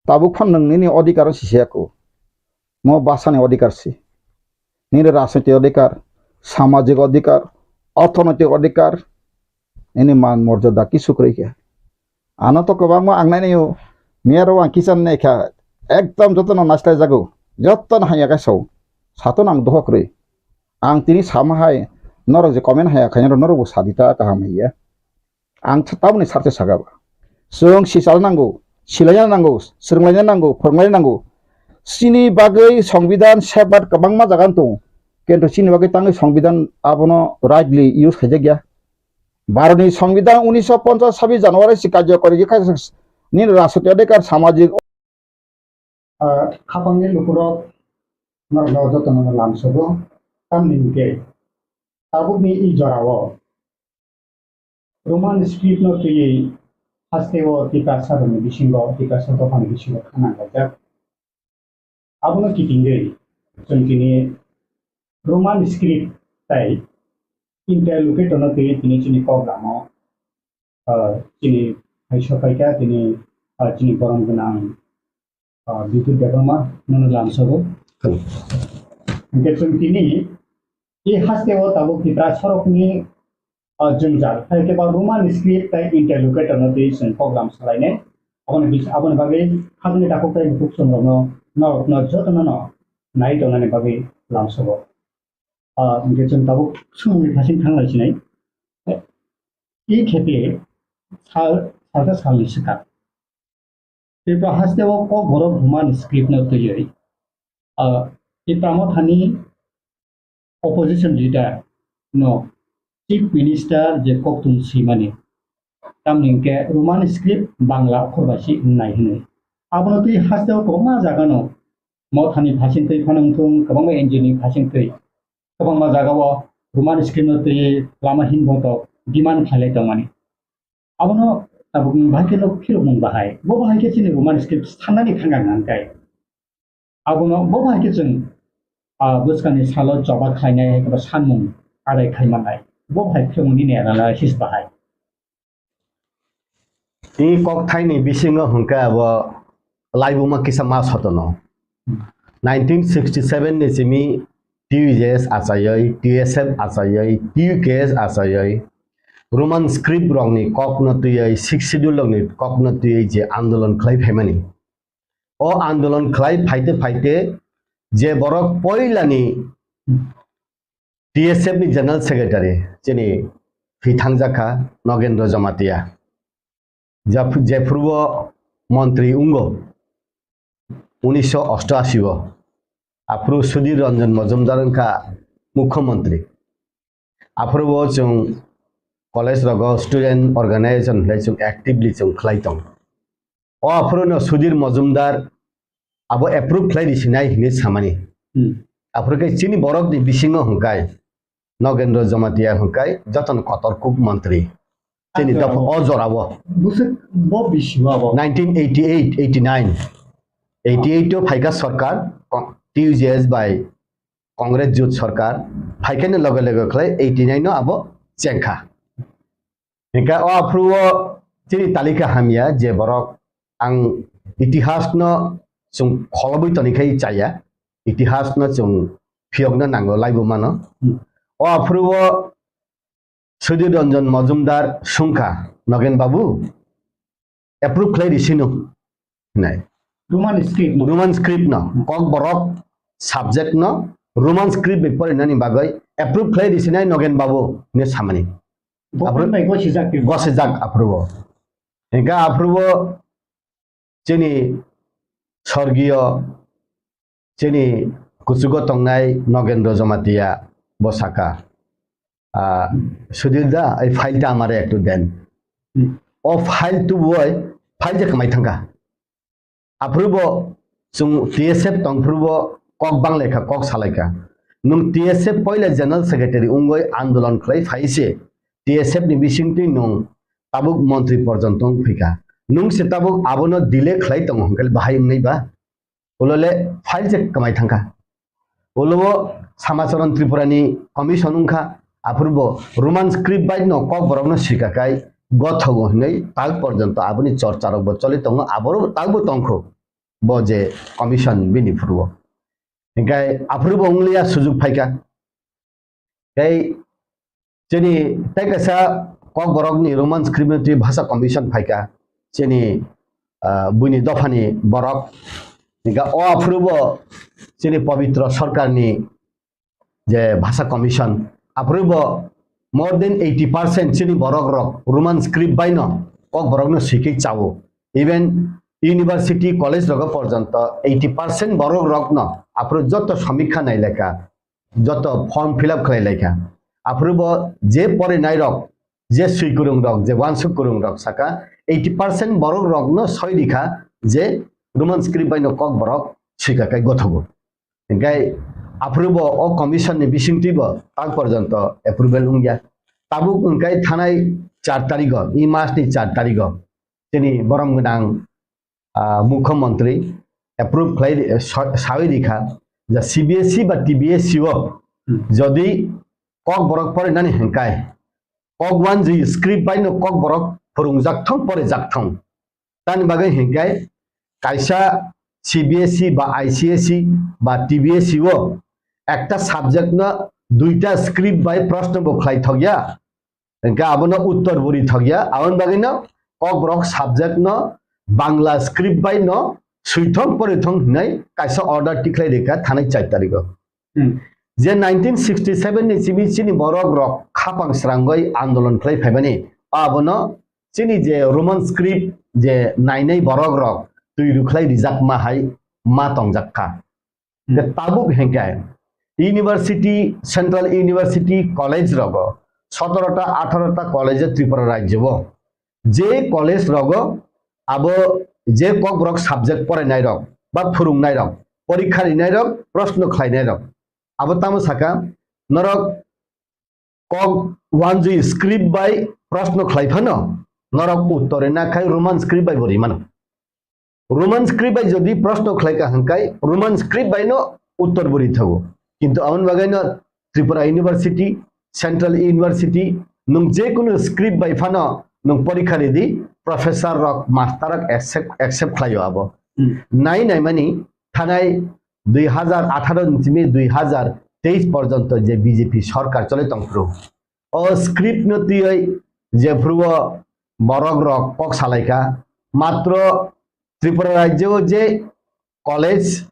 Tabuk phan nwng nini odhikar si se ako. Mo bwsani odhikar si. Nini rajnoitik odhikar, samajik odhikar, orthonoitik odhikar, nini man morjada kisu kwrwi khe. Ano to kwbangma ang nainai o, miyaro ang kicham nai kha, ekdom jotono naisla jago, jotono hamya khe sao. Sato nang dohok rwi. Ang tini sama hai, norok je comment haya khainai norok bo sadi ta kaham hiya. Ang th-, tamoni sarse saga ba. Chwng sichalna nango, silaina nango, swrwnglaina nango, phwrwnglaina nango. Chini bagwi Songbidan safeguard kwbangma jaga tongo. Kintu chini bagwi tangwi Songbidan abono rightly use khaijak ya. Bharotni Songbidan unisho ponchas sabis January si karjokori khe kha nini rajnoitik adhikar samajik Ah, khapangni lukurok norokno jotono lamsogo, tamni hwnkhe tabukni i jorao Roman script no twiwi hasteo Tiprasa rokni bisingo, Tiprasa dophani bisingo khanang laijak. Abono kitingwi chwng tini Roman script tai interlocutor no twiwi tini chini kok lamo, ah, chini hai sopaikha tini, ah, chini borom gwnang ah, Bidut Debbarma nono lamsogo. Hello. Hingke chwng tini i hasteo tabuk Tipra sorokni, ah, jwngjal, hai khe ba Roman script tai interlocutor no twi chwng program salainai. Aboni bis-, aboni bagwi hajani takhuk tai bukhuk chwng rokno, norokno jotono no nai tongnani bagwi lamsogo. Ah, hingke chwng tabuk sumungni phasing thang lai sinai. I khepe sal, salsa salni swkang. Tripura hasteo kokborok bumani script no twiwi, ah, Tipra Mothani, opposition leader no chief minister je koktwng swimani, tamni hwnkhe Roman script Bangla okhor bai se wngnai hwnwi. Abono twi hasteo kwbangma jagano mothani phasingtwi phano wngthung, kwbangma N G O ni phasingtwi kwbangma jagao Roman script no twi lama hinbotok demand khlailai tongmani. Abono tabukni bahai khe no phirokmung bahai. Bo bahai khe chini Roman script sanani thangkha hwnkhai. Abono bo bahai khe chwng, ah, bwskangni salo choba khlainai hai khe sanmung adai khai mannai. Bo bahai phirokmung nini analysis bahai. I kokthaini bisingo hwnkhe abo laibuma kisa ma sotono. Nineteen sixty-seven ni simi T U J S achaiwi, T S F achaiwi, T U K S achaiwi, Roman script rokni kokno twiwi, Sixth Schedule rokni kokno twiwi je andolon khlai phaimani. O andolon khlai phaite phaite je borok poilani T S F ni General Secretary chini thwi thangjakha Nogendra Jamatia. Jap-, jephuru o montri wngo unisho osto ashi o, aphuru Sudhir Ranjan Majumdar wngkha mukhyamantri. Aphuru bo chwng college rogo student organization hinwi chwng actively chwng khlai tong. O aphuru no Sudhir Majumdar abo approve khlai risinai hinwi samani. Hmm. Aphuru khe chini borokni bisingo hwnkhai Nogendra Jamatia hwnkhai jotono kotor kuk montri. Chini Acha. Dopha o jorao. Bwswk bo bisi bo abo? Nineteen eighty-eight, eighty-nine. Eighty-eight o phaikha sarkar, Ko-, T U J S bai Congress jut sarkar, phaikhani loge loge khlai eighty-nine no abo chengkha. Hingkha o aphuru o chini talika hamya je borok ang itihas no chwng kholobwi tonikhai chaya, itihas no chwng phiyokna nango laibuma no. Hmm. O aphuru o Sudhir Ranjan Majumdar sungkha, Nogen Babu, approve khlai risino hinai. Roman script no. Roman script no, Kokborok subject no Roman script bai porinani bagwi approve khlai risinai Nogen Babu hinwi samani. Government bai gosijak tei. Gosijak aphuru o. Hingkha aphuru o chini sorgiyo chini kuchugo tongnai Nogendra Jamatia bo saka, "Ah, Sudhir da, ei file ta amare ektu den." Hmm. O file tubui file je kwmai thangkha. Aphuru bo chwng T S F tongphuru bo kok banglaikha, kok salaikha. Nwng T S F poila General Secretary wngwi andolon khlai phai se T S F ni bisingtwi nwng tabuk montri porjonto wng phaikha. Nwng se tabuk abono delay khlai tongo hwnkhe bahai wngnai ba? Ulo le file se kwmai thangkha. Ulo bo Samacharan Tripura ni commission wngkha, aphuru bo Roman script bai no Kokborok no swika kai gothogo hinwi tak porjonto aboni chorcha rok bo choli tongo, aboro tak bo tongkho bo je commission bini phuru o. Hinkhe aphuru bo wngliya sujuk phaikha. Tei chini tei kaisa Kokborokni Roman script ni twi Bhasa Commission phaikha, chini, ah, buini dophani borok. Hingkha o aphuru bo chini Pabitra Sarkarni je Bhasa Commission, aphuru bo more than eighty percent chini borok rok Roman script bai no Kokborok no swikhe chao. Even university, college rogo porjonto eighty percent borok rok no aphuru joto samikha nailekha. Joto form fill up khlai laikha. Aphuru bo je porinai rok, je swikwrwng rok, je wansuk kwrwng rok saka eighty percent borok rok no soi rikha je Roman script bai no Kokborok swika kai gothogo. Hinkhe aphuru bo o commission ni bisingtwi bo tak porjonto approval wngya. Tabuk wngkai thanai char tarigo, i mas ni char tarigo chini borom gwnang ah, mukhyamantri approve khlai ri-, sa-, sawi rikha, ja C B S E ba T B S E o Hmm. jodi Kokborok porinani hinkhai, Kokwanjwi script bai no Kokborok phwrwngjak thung, porijak thung. Tani bagwi hinkhai kaisa C B S E ba I C S E ba T B S E o ekta subject no duita script bai proshno bo khlai thokya. Hingkhe abono uttor bo rithokya, aboni bagwino Kokborok subject no Bangla script bai no swithong porithong hinwi kaisa order tikhlai rikha thanai char tarigo. Hmm. Je nineteen sixty seven ni simi chini borok rok khapang srangwi andolon khlai phaimani, abono chini je Roman script je nainai borok rok twi rwkhlai rijakma hai ma tongjak kha. Hmm. Hingkhe tabuk hingkhe university, central university college rogo, sotorota, atharota college o Tripura rajyo o. Je college rogo abo je kokborok subject porainai rok ba phurungnai rok, porikha rinai rok, proshno khlainai rok. Abo tamo saka, norok kok wanjui script bai proshno khlai phano, norok uttor rina khai Roman script bai bo rimano. Roman script bai jodi proshno khlai ka hwnkhe Roman script bai no uttor bo ri thago. Kintu aboni bagwi no Tripura University, Central University, nwng je kunu script bai phano nwng porikha ridi, professor rok, master rok accept, accept khlaio abo. Hmm. Nai nai mani thanai dui hazar atharo ni simi dui hazar teis porjonto je B J P sorkar chole tongphuru, o script no twiwi jephuru o borok rok kok salaikha, matro Tripura rajyo o je college,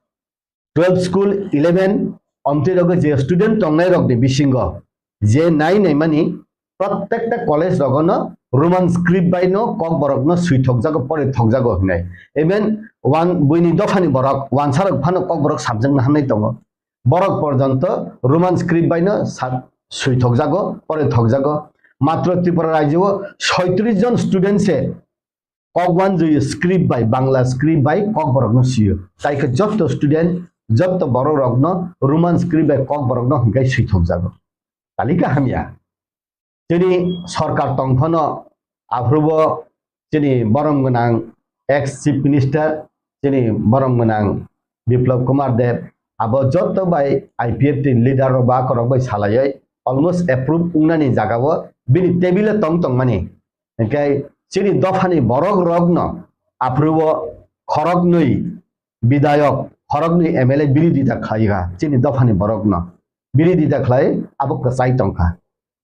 twelve school, eleven, omtwi rogo je student tongnai rokni bisingo je nai naimani, prottekta college rogono Roman script bai no kokborok no swi thokjago, pore thokjago hinai. Even wan-, buini dophani borok, wansarok phano kokborok sabjakna hamnai tongo. Borok porjonto Roman script bai no sa-, swi thokjago, pore thokjago. Matro Tripura rajyo o soitris jon student se kok wanjui script bai, Bangla script bai kokborok no sio. Tai khe jotto student, jotto borok rok no Roman script bai kokborok no hinkai swi thokjago. Talika hamya. Chini sorkar tong phano aphuru bo chini borom gwnang ex Chief Minister, chini borom gwnang Biplab Kumar Deb, abo jotto bai I P F T ni leader rok ba akorok bai salaiwi almost approve wngnani jaga o bini table o tong tongmani. Hinkhe chini dophani borok rokno aphuru o khoroknwi bidayok, khoroknwi M L A birodita khlai kha chini dophani borokno. Birodita khlai abo kwchai tongkha.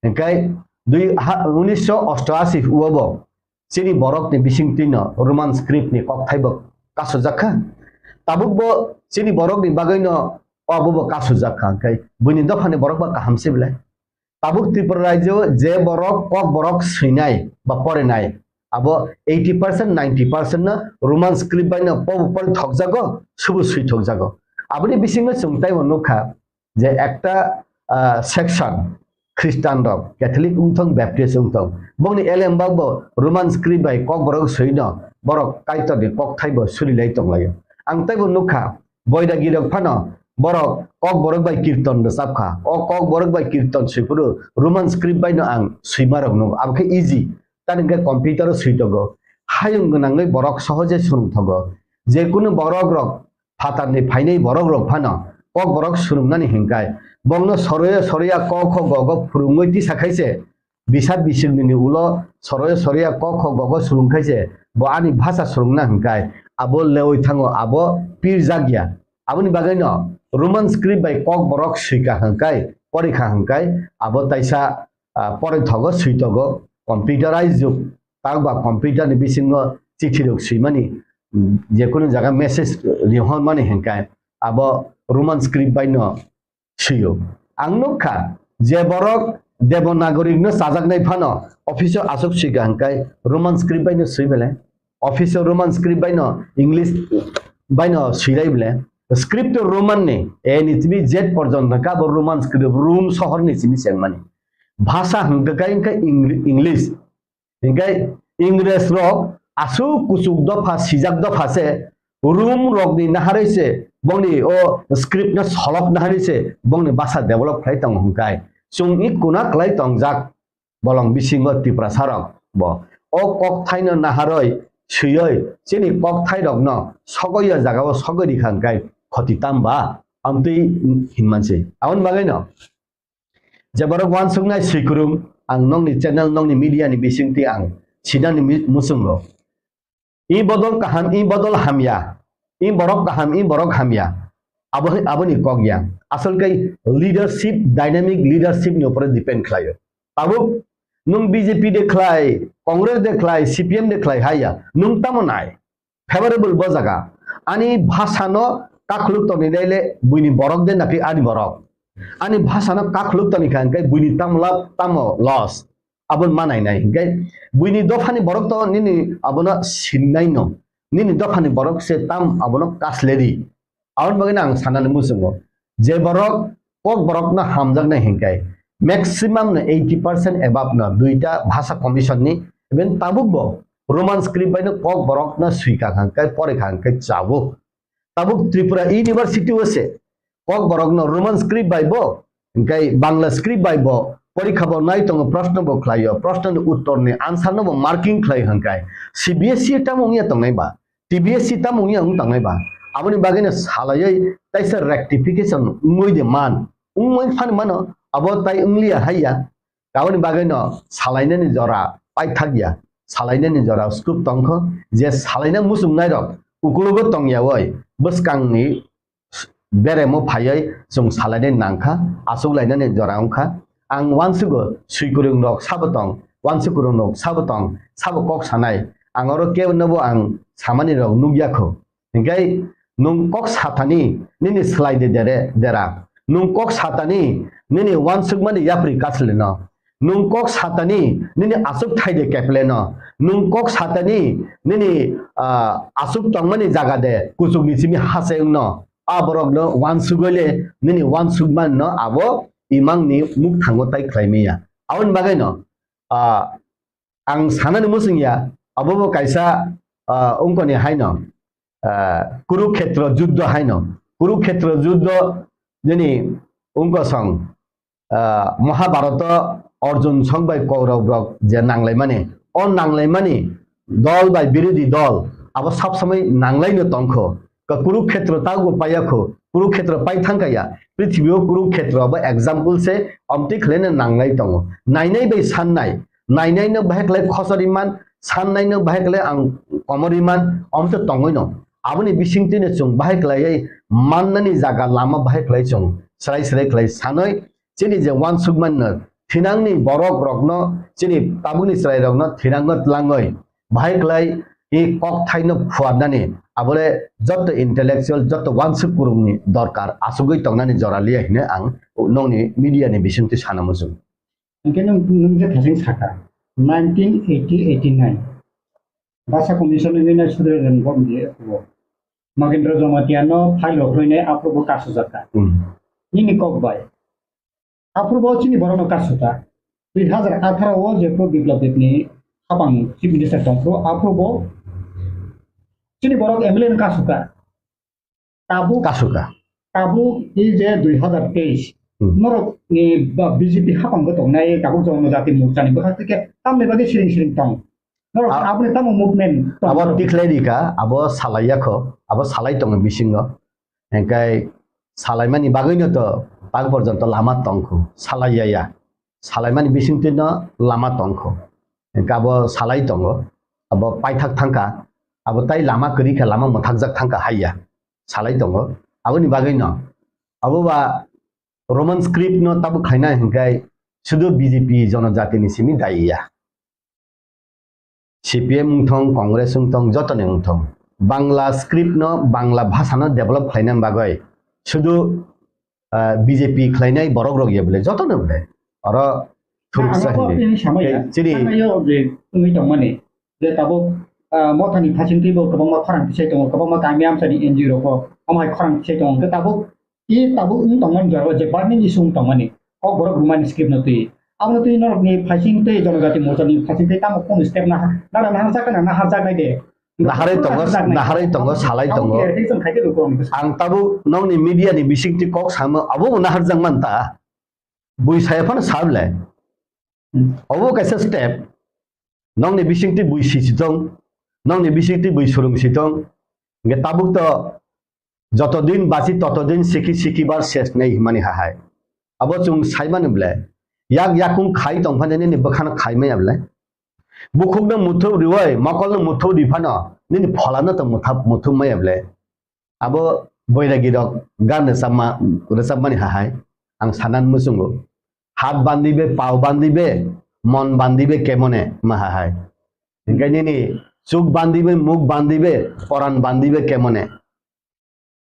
Hinkhe dui ha, unisho ostoashi o bo chini borokni bisingtwino Roman script ni kokthai bo kasujak kha. Tabuk bo chini borokni bagwino obo bo kasujak kha. Hinkhe buini dophani borok ba kaham se belai. Tabuk Tripura rajyo je borok kokborok swinai ba porinai, abo eighty percent, ninety percent no Roman script bai no pobo pori thokjago, subu swi thokjago. Aboni bisingo chwng taibo nukha je ekta, ah, section Christian rok, Catholic wngthong, Baptist wngthong, bongni elembak bo Roman script bai kokborok swino borok Kaitorni kokthai bo surilai tonglaio. Ang taibo nukha, Boidagi rok phano borok kokborok bai kirton rwchap kha. O kokborok bai kirton swiphuru Roman script bai no ang swima rok nukgo. Abo khe easy. Tani hwnkhe computer o swi tongo. Hayung gwnangwi borok sohoje swrwng thogo. Je kunu borok rok phatarni phainai borok rok phano kokborok swrwngnani hinkai bongno soroya soroya ko kho go go phwrwngwi tisa khaise. Bisa bisingni ulo soroya soroya ko kho go go swrwng khaise, bo ani bhasha swrwngna hinkai abo lewi thango, abo pirjak ya. Aboni bagwino Roman script bai kokborok swika hinkai, porikha hinkai, abo taisa, ah, poroi thogo, swi togo, computerized jug, tak ba computer ni bisingo chithi rok swimani, mm, jekunu jaga message rihormani hinkai abo Roman script bai no swiyo. Ang nukha, je borok Devanagari no chajaknai phano office o aswk swika hinkai Roman script bai no swi belai. Office o Roman script bai no, English bai no swilai belai. Script o Roman ni, A ni simi Z porjonto kha bo Roman script, Rum sohor ni simi chengmani. Bhasha hwnkha khe Eng-, English. Hinkhe Ingres rok aswk kuchuk dopha, sijak dopha se, Rum rokni naharwi se bongni o script no solok naharwi se bongni bhasha develop khlai tongo hinkai. Chwng i kuna kwlai tongjak bolong bisingo Tiprasa rok bo. O kokthaino naharwi swiwi chini kokthairokno sogwi o jagao sogwi rikha hinkai khoti tamba amtwi hinmansi. Aboni bagwino je borok uansuknai swikwrwng, ang nokni channel, nokni media ni bisingtwi ang sinani mi-, muchungo. I bodol kaham, i bodol hamya. I borok kaham, i borok hamya. Abo, aboni kok ya. Asol khe leadership, dynamic leadership ni upore depend khlaio. Tabuk nwng B J P de khlai, Congress de khlai, C P M de khlai haya. Nwng tamo nai? Favorable bo jaga. Ani bhasha no kakhuluk toni nai le buini borok de napi ani borok. Ani bhasha no kakhuluk toni kha hwnkhe buini tamo lab tamo loss. Aboni manai nai hwnkhe buini dophani borok to nini abono sinnai no. Nini dophani borok se tam abono kasledi. Aboni bagwi no ang sanani muchungo. Je borok Kokborok no hamjaknai hinkai maximum no eighty percent above no duita bhasha commission ni, even tabuk bo Roman script bai no Kokborok no swika hinkai, porikha hinkai chabo. Tabuk Tripura University o se Kokborok no Roman script bai bo, hinkai Bangla script bai bo porikha bo nai tongo, proshno bo khlaio, proshno ni uttor ni answer no bo marking khlai hinkai. C B S E tamo wngya tongnai ba, T B S E tamo wngya wng tongnai ba, aboni bagwi no salaiwi taisa rectification wngwi de man, wngwi phani mano, abo tai wngliya haiya. Aboni bagwi no salainani jora paithak ya, salainani jora scope tongkho, je salaina muchungnai rok ukulogo tongyawi bwskangni beremo phaiwi chwng salainani nangkha, achuklainani jora wngkha. Ang uansugo swikwrwng rok sabo tong, uansukwrwng rok sabo tong, sabo kok sanai. Ang oro kebonobo ang samani rok nukya kho. Hinkhe nwng kok sathani nini slai de dere dera. Nwng kok sathani nini uansukmani yapri kasleno. Nwng kok sathani nini aswk thai de kepleno. Nwng kok sathani nini, ah, aswk tongmani jaga de kuchukni simi hachengno. A borokno uansugwi le nini uansukmanno abo imangni mukthango tai khlai manya. Aboni bagwino, ah, ang sanani muchungya, abo bo kaisa, ah, wngkoni haino, ah, Kurukhetra juddho haino. Kurukhetra juddho nini wngkosong, ah, Mahabharata Arjun song bai Kaurab rok je nanglaimani, o nanglaimani dol bai birodhi dol abo sab samai nanglaino tongkho. Ka Kurukhetra tago paiya kho, Kurukhetra pai thangkha ya. Prithibi o Kurukhetra abo example se, omtwi khlaina nanglai tongo. Nainai bai sannai, nainai no bahai khlai khosori man, sannai no bahai khlai ang komori man, omtwi tongwi no. Aboni bisingtwi no chwng bahai khlaiwi mannani jaga lama bahai khlai chwng srai srai khlai sanwi chini je uansukmano thinangni borok rokno, chini tabukni chwrai rokno thinangno tlangwi bahai khlai i kok thaino phuarnani abole jotto intellectual, jotto uansuk kurungni dorkar, achugwi tongnani jora liya hine ang nongni media ni bisingtwi sana muchung. Hingke nwng, nwng je thasing saka, nineteen eighty eighty-nine Basa Commission ni nai Sudra Jan Bom di approval. Magendra Jamatia no file rok hwrwinai approval bo kasujak kha. Hmm. Nini kok bai. Aphuru bo chini borok no kasukha. Dui hazar atharo o jephru Biplab Deb ni hapang Chief Minister tongphuru, aphuru bo chini borok M L A no kasukha. Tabuk, kasukha. Tabuk e je dui hazar teis, hmm, norok ni ba B J P hapang bo tongnai, tabuk Jonojati Morcha ni bwkhak tike tamni bagwi siring siring tong. Norok a-, aboni tamo movement tong abo norok. Tikhlai rika, abo salai yakho, abo salai tongo bisingo. Hingkai salaimani bagwino to tak porjonto lama tongkho, salai ya ya. Salaimani bisingtwi no lama tongkho. Hingkhe abo salai tongo, abo paithak thangkha, abo tai lama kwrwi kha, lama mwthakjak thangkha haiya. Salai tongo. Aboni bagwino abo ba Roman script no tabuk khaina hingkhe sudu B J P jonojatini simi daiya. C P M wngthong, Congress wngthong, jotoni wngthong, Bangla script no, Bangla bhasha no develop khlaina bagwi sudu, ah, B J P khlainai borok rok ya bole, jotono bole. Oro thuruksa hinwi. Chini thangnaio je wngwi tongmani, je tabuk, ah, mothani phasingtwi bo kwbangma khorang tisai tongo, kwbangma kami amchaini N G O rok bo omo hai khorang tisai tongo. Hwnkhe tabuk I tabuk wng tongmani jora je burning issue wng tongmani, kok borok rwmani script no twi. Abono twi norokni phaising tei Jonojati Morcha ni phaising tei tamo kunu step naha-, nara naharjak na naharjaknai de. Naharwi tongo, naharjaknai. Naharwi tongo, salai tongo. Abo khe tei chwng khaikhe lukurokni bwskango. Ang tabuk nokni media ni bisingtwi kok samo, abo bo naharjak man ta. Bui saya phano sa bwlai. Hmm. Obo kaisa step. Nokni bisingtwi bui sisi tong, nokni bisingtwi bui surung si tong. Hingke tabuk to joto din bachi toto din siki siki bar ses nei himani hahai. Abo chwng saimani ble. Yak yakung khai tong phano nini bwkhano khai maya ble. Bukhukno muthu riwai, mokolno muthu ri phano nini pholano to mutha-, muthu maya ble. Abo boiragi rok gan rwchapma, rwchapmani hahai ang sanan muchungo. Hat bandibe, pao bandibe, mon bandibe kemone ma hahai. Hingke nini chuk bandibe, muk bandibe, poran bandibe kemone.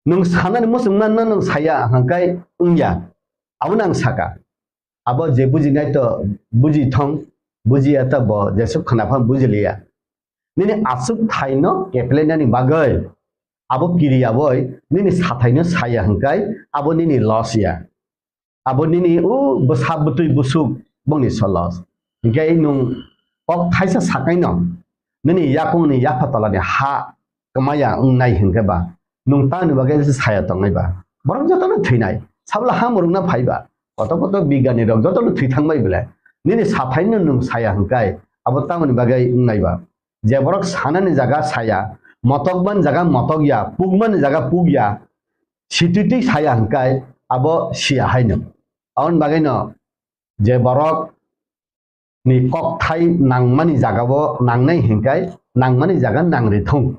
Nwng sanani muchungma no nwng saya hangkai wngya. Abono ang saka. Abo je bujinai to buji thong, bujiya to bo jesuk khna phan bujiliya. Nini aswk thaino keplenani bagwi abo kiriya boi nini sathaino saya hwnkhe abo nini loss ya. Abo nini o bwsa bwtwi busuk bongni solos. Hinkhe nwng kok thaisa sakaino nini yakungni yapha tolani ha kwmaya wngnai hinkhe ba, nwng tamoni bagwi saya tongnai ba? Borok jotono thwinai, sabla ha mwrwkna phai ba, koto koto bigyani rok jotono thwi thangbai bwle, nini sathaino nwng saya hinkhe abo tamoni bagwi wngnai ba? Je borok sanani jaga saya, motokmani jaga motokya, pukmani jaga pukya, situitwi saya hinkhe abo siya haino. Aboni bagwino je borok ni kokthai nangmani jagao nangnai hinkhe nangmani jaga nangri thung.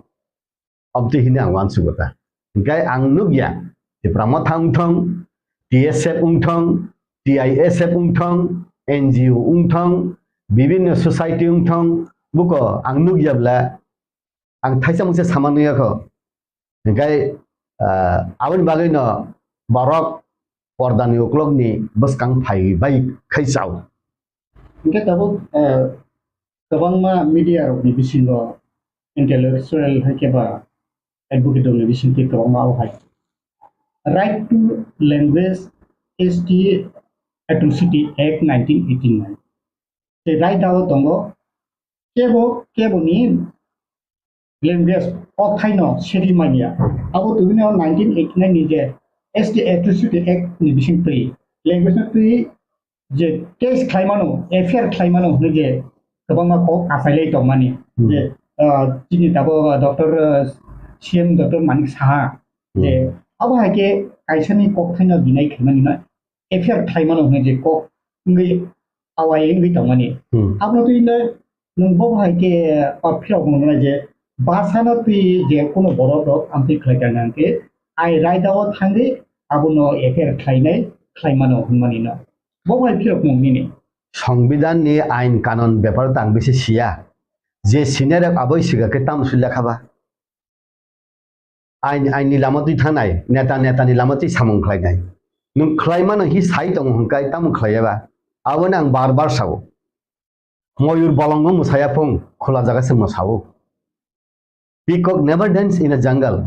Abtwi hini ang uansugo ta. Hinkhe ang nukya, Tipra Motha wngthong, T S F wngthong, T I S F wngthong, N G O wngthong, bibinno society wngthong, buko ang nukya bwle, ang thaisa mungsa sama nukya kho. Hinkhe, ah, aboni bagwino borok pordani uklokni bwskang phai bai khai chao. Hinkhe tabuk, ah, kwbangma media rokni bisingo intellectual hai khe ba advocate rokni bisingtwi kwbangma o hai Right to Language S T Atrocity Act nineteen eighty-nine. Tei right o tongo kebo keboni language, kokthaino seri manya. Abo tubunio nineteen eighty-nine ni je S T Atrocity Act ni bisingtwi language no twi je case khlaimano, F I R khlaimano hwnwi je kwbangma kok achailai tongmani. Hmm. Je, ah, chini tabuk, ah, Doctor, ah, C M Doctor Manik Saha, je, hmm, abo hai khe kaisani kokthaino deny khaimani no F I R khlaimano hwnwi je kok wngwi awai wngwi tongmani. Hmm. Abono twi le nwng bo hai khe, ah, phirok mwngnai je bwsano twi je kuno borok rok amtwi khlai kha nang khe ai raida o thangwi abono F I R khlainai khlaimano hwnmani no. Bo bai phirok mung nini. Songbidan ni ain kanon bepar tang bisi siya. Je senior rok aboi siga khe tamo sui lekha ba. Ain, ain ni lama twi thangnai, neta, neta ni lama twi samung khlainai. Nwng khlai mano hi sai tongo hwnkai tamo khlaiya ba. Aboni ang bar bar sao. Moyur bolong no mwsaya phung, khula jaga se mwsao. Peacock never dance in a jungle.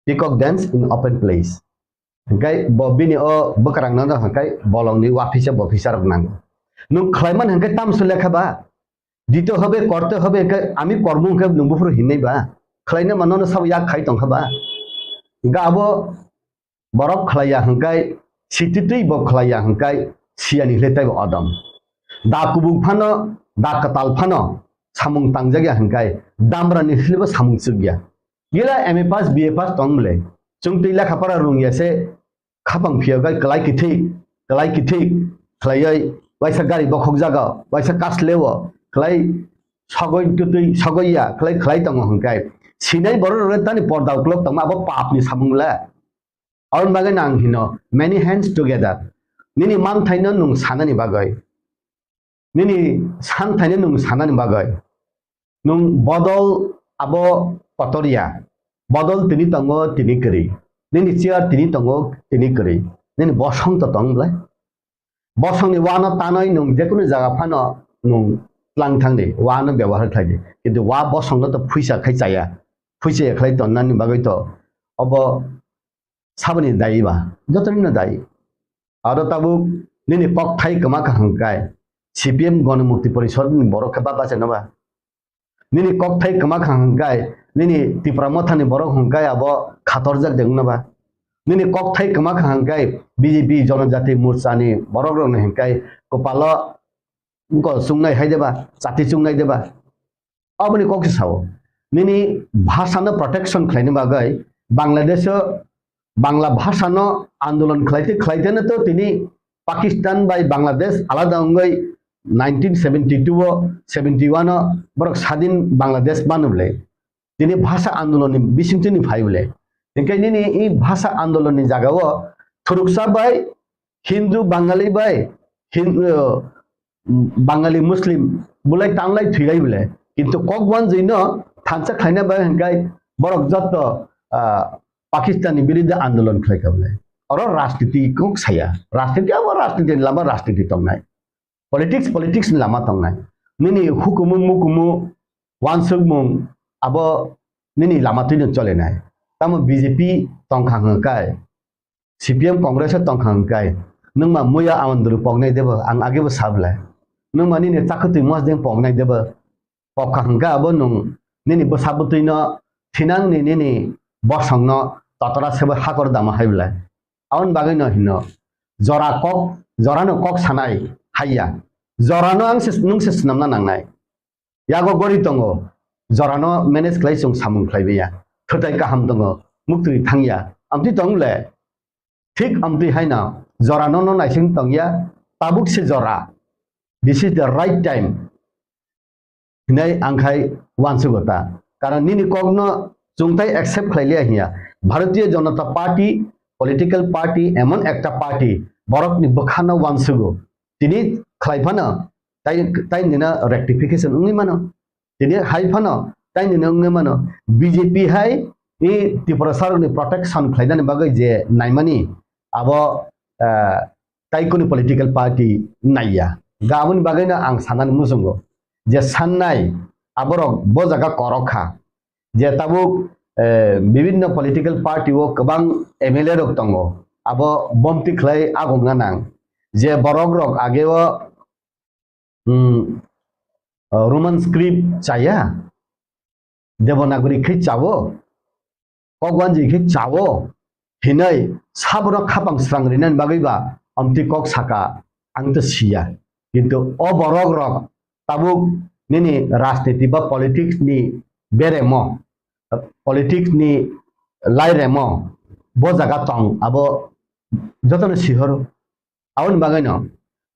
Peacock dance in open place. Hingkai bo bini o bwkrang no hingkai bolong ni waphisa bophisa rok nango. Nwng khlaiman hingkai tamso lekha ba? Dito hobe, korte hobe, hingkai ami kormo hingkai nwng buphuru hinai ba? Khlaina mano no sabo yak khai tongkha ba? Hingkai abo borok khlaiya hingkai, sititwi bo khlaiya hingkai, siyani hile taibo odom. Da kubuk phano, da kwtal phano, samung tangjak ya hingkai, damra ni hile bo samung chuk ya. Gila M A pass, B A pass tong mle. Chwng twi lekha pora rung ya se, khapang phiya gai, klai kithik, klai kithik, khlaioi, waisa gari bokhok jaga, waisa kas lewo, khlai sogoi tutui, sogoi ya, khlai, khlai tongo hingkai. Sinai borok rok tani porda uklok tongma, abo pap ni samung le. Aboni bagwi no ang hino, many hands together. Nini manthaino nwng sanani bagwi, nini santhaino nwng sanani bagwi, nwng bodol abo kotor ya. Bodol tini tongo, tini kwrwi. Nini chair tini tongo, tini kwrwi. Nini bosong to tong bwlai. Bosongni wano tanwi nwng jekunu jaga phano nwng tlang thangdi, wano byabohar khlaidi. Kintu wa bosongno to phuisa khai chaya. Phuisa ya khlai tonnani bagwi to obo saboni dayi ba, jotonino dayi. Aro tabuk nini kokthai kwma kha hwnkhe C P M Ganamukti Porishad ni borok khe ba bachai no ba? Nini kokthai kwma kha hwnkhe nini Tipra Motha ni borok hwnkhe abo khatorjak de wngna ba? Nini kokthai kwma kha hwnkhe B J P Jonojati Morcha ni borok rok ni hwnkhe kwpalo wngkol chungnai hai de ba, chati chungnai de ba? Aboni kok se sao. Nini bhasha no protection khlaina bagwi Bangladesh o Bangla bhasha no andolon khlaite khlaite no to tini Pakistan bai Bangladesh alada wngwi nineteen seventy two o, seventy one o borok sadin Bangladesh manu bwle. Tini bhasha andolon ni bisingtwi ni phai bwle. Hinkhe nini i bhasha andolon ni jaga o thuruksa bai Hindu Bangali bai Hin-, uh, Bangali Muslim bulai tanglai thwilai bwle. Kintu kok wanjwi no thansa khlaina bai hwnkhe borok jotto, ah, Pakistan ni biruddhe andolon khlai kha bwle. Oro rajniti kok saya. Rajniti abo rajniti ni lama rajniti tongnai. Politics, politics ni lama tongnai. Nini hukumu mukumu wansukmung abo nini lama twino cholenai. Tamo B J P tongkha hwnkhe C P M Congress o tongkha hwnkhe, nwng ma muya amondru poknai debo, ang agebo sablai. Nwng ma nini chakwtwi mosdeng poknai debo, pokha hwnkhe abo nwng nini bwsa bwtwino thinangni nini bosongno totora sebo hakor dama hai belai. Aboni bagwino hino jora kok, jorano kok sanai haiya. Jorano ang se, nwng se swnamna nangnai. Yago gori tongo, jorano manage khlai chwng samung khlai maya. Thwtai kaham tongo, muktwi thangya. Amtwi tong le, thik amtwi haino jorano no naising tongya, tabuk se jora. This is the right time. Hinai ang khai uansugo ta. Karon nini kokno chwngtai accept khlai liya hiya. Bharatiya Janata Party, political party, emon ekta party, borokni bwkhano uansugo. Tini khlai phano, tai, tai nina rectification wngwi mano. Tini hai phano, tai nina wngwi mano. B J P hai i Tiprasarokni protection khlainani bagwi je naimani, abo, eh, tai kuni political party naiya. Ga aboni bagwino ang sanani muchungo je sannai aborok bo jaga korok kha. Je tabuk, eh, bibinno political party o kwbang M L A rok tongo, abo bomti khlai agongna nang. Je borok rok age o, hmm, Roman script chaya, Devanagari khe chawo, kokwanji khe chawo hinwi sabono khapang srang rinani bagwi ba amtwi kok saka, ang to siya. Kintu o borok rok tabuk nini rajniti ba politics ni beremo, politics ni lairemo bo jaga tong, abo jotono sihoro. Aboni bagwino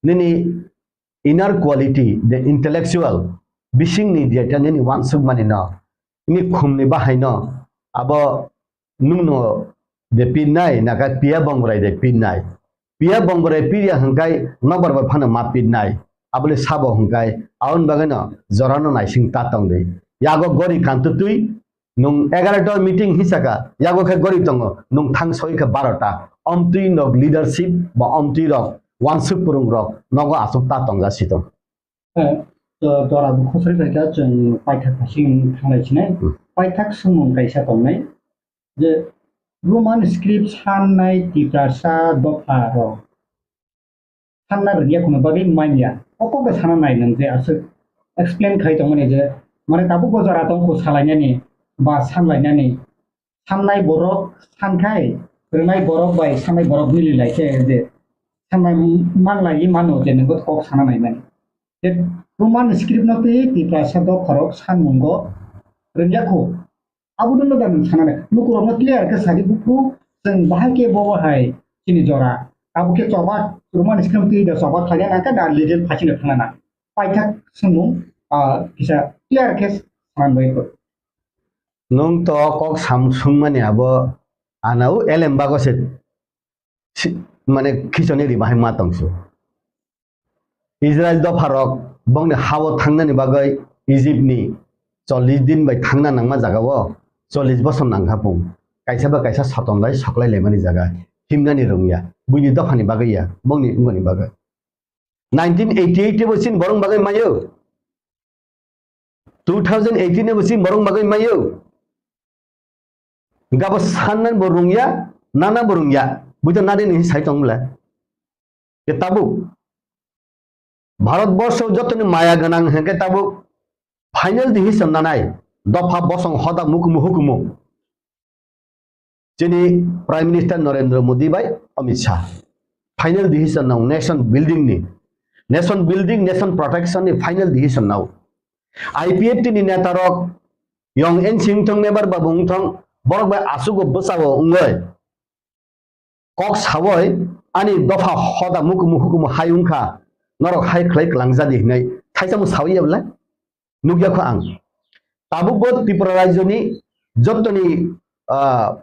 nini inner quality, the intellectual, bisingni jeta nini uansukmani no, nini khumni bahaino abo nwngno de pinnai, naka piya bongrai de pinnai. Piya bongrai pirya hwnkhe nokbar bai phano ma pinnai. Abole sabo hwnkhe aboni bagwino jorano naising ta tongdi. Yago gori kantutwi nwng egarota meeting hisaka, yago khe gori tongo, nwng thang soi khe barota. Omtwi nok leadership ba omtwi rok, wansuk purung rok, nogo asuk ta tongja sitong. Eh, to, dora bo khosoi khaikha, chwng paithak phasing thanglai sinai. Hmm. Paithak swngmung kaisa tongnai, je Roman script sannai Tiprasa dopha rok sanna rwngya kuno bagwi manya. O kok bai sana nai nwng je aswk explain khai tongmani je, mane tabuk bo jora tong kho salainani ba sanlainani. Sannai borok sankhai, rwnai borok bai sannai borok mili lai khe je sannai manlai mano je nwng kok sana nai mani. Je Roman script no twi Tiprasa dopha rok sanmungo rwngya kho. Abo no da nwng sana nai. Lukurokno clear khe sadi buphuru chwng bahai khe bobo hai chini jora. Abo khe choba Roman script twi da choba khlaiya nang khe da legal phasino thangna nang. Paithak swngmung, ah, kisa clear khe sana bai kho. Nwng to kok sam swngmani abo ana u elem bago se si-, mane khichoni ri bahai ma tongsu. Israel dopharok bongni hao thangnani bagwi Egypt ni chollish din bai thangna nangma jagao chollish bosor nangkha pung. Kaisa ba kaisa soton lai soklai laimani jaga himnani rwngya. Buini dophani bagwi ya, bongni wngmani bagwi. Nineteen eighty-eight bo chini borok bagwi mayo. Two thousand eighteen bo chini borok bagwi mayo. Gabo sannan bo rungya, nana bo rungya. Buito nadi ni sai tong bwle. Ke tabuk. Bharat borsho jotoni maya gwnang hwnkhe tabuk final decision nanai. Dopha bosong hoda mukumu hukumu. Chini Prime Minister Narendra Modi bai Amit Shah. Final decision nao nation building ni. Nation building, nation protection ni final decision nao. I P F T ni neta rok, Yong N Singh thong, Mebar Babu wng thong, borok bai asugo bwsao wngoi. Kok sawoi ani dopha hoda mukumu hukumu hai wngkha, norok hai khlai kwlangjadi hinwi thaisa mung sawi ya bwle? Nukya kho ang. Tabuk bo Tripura rajyoni jottoni, ah,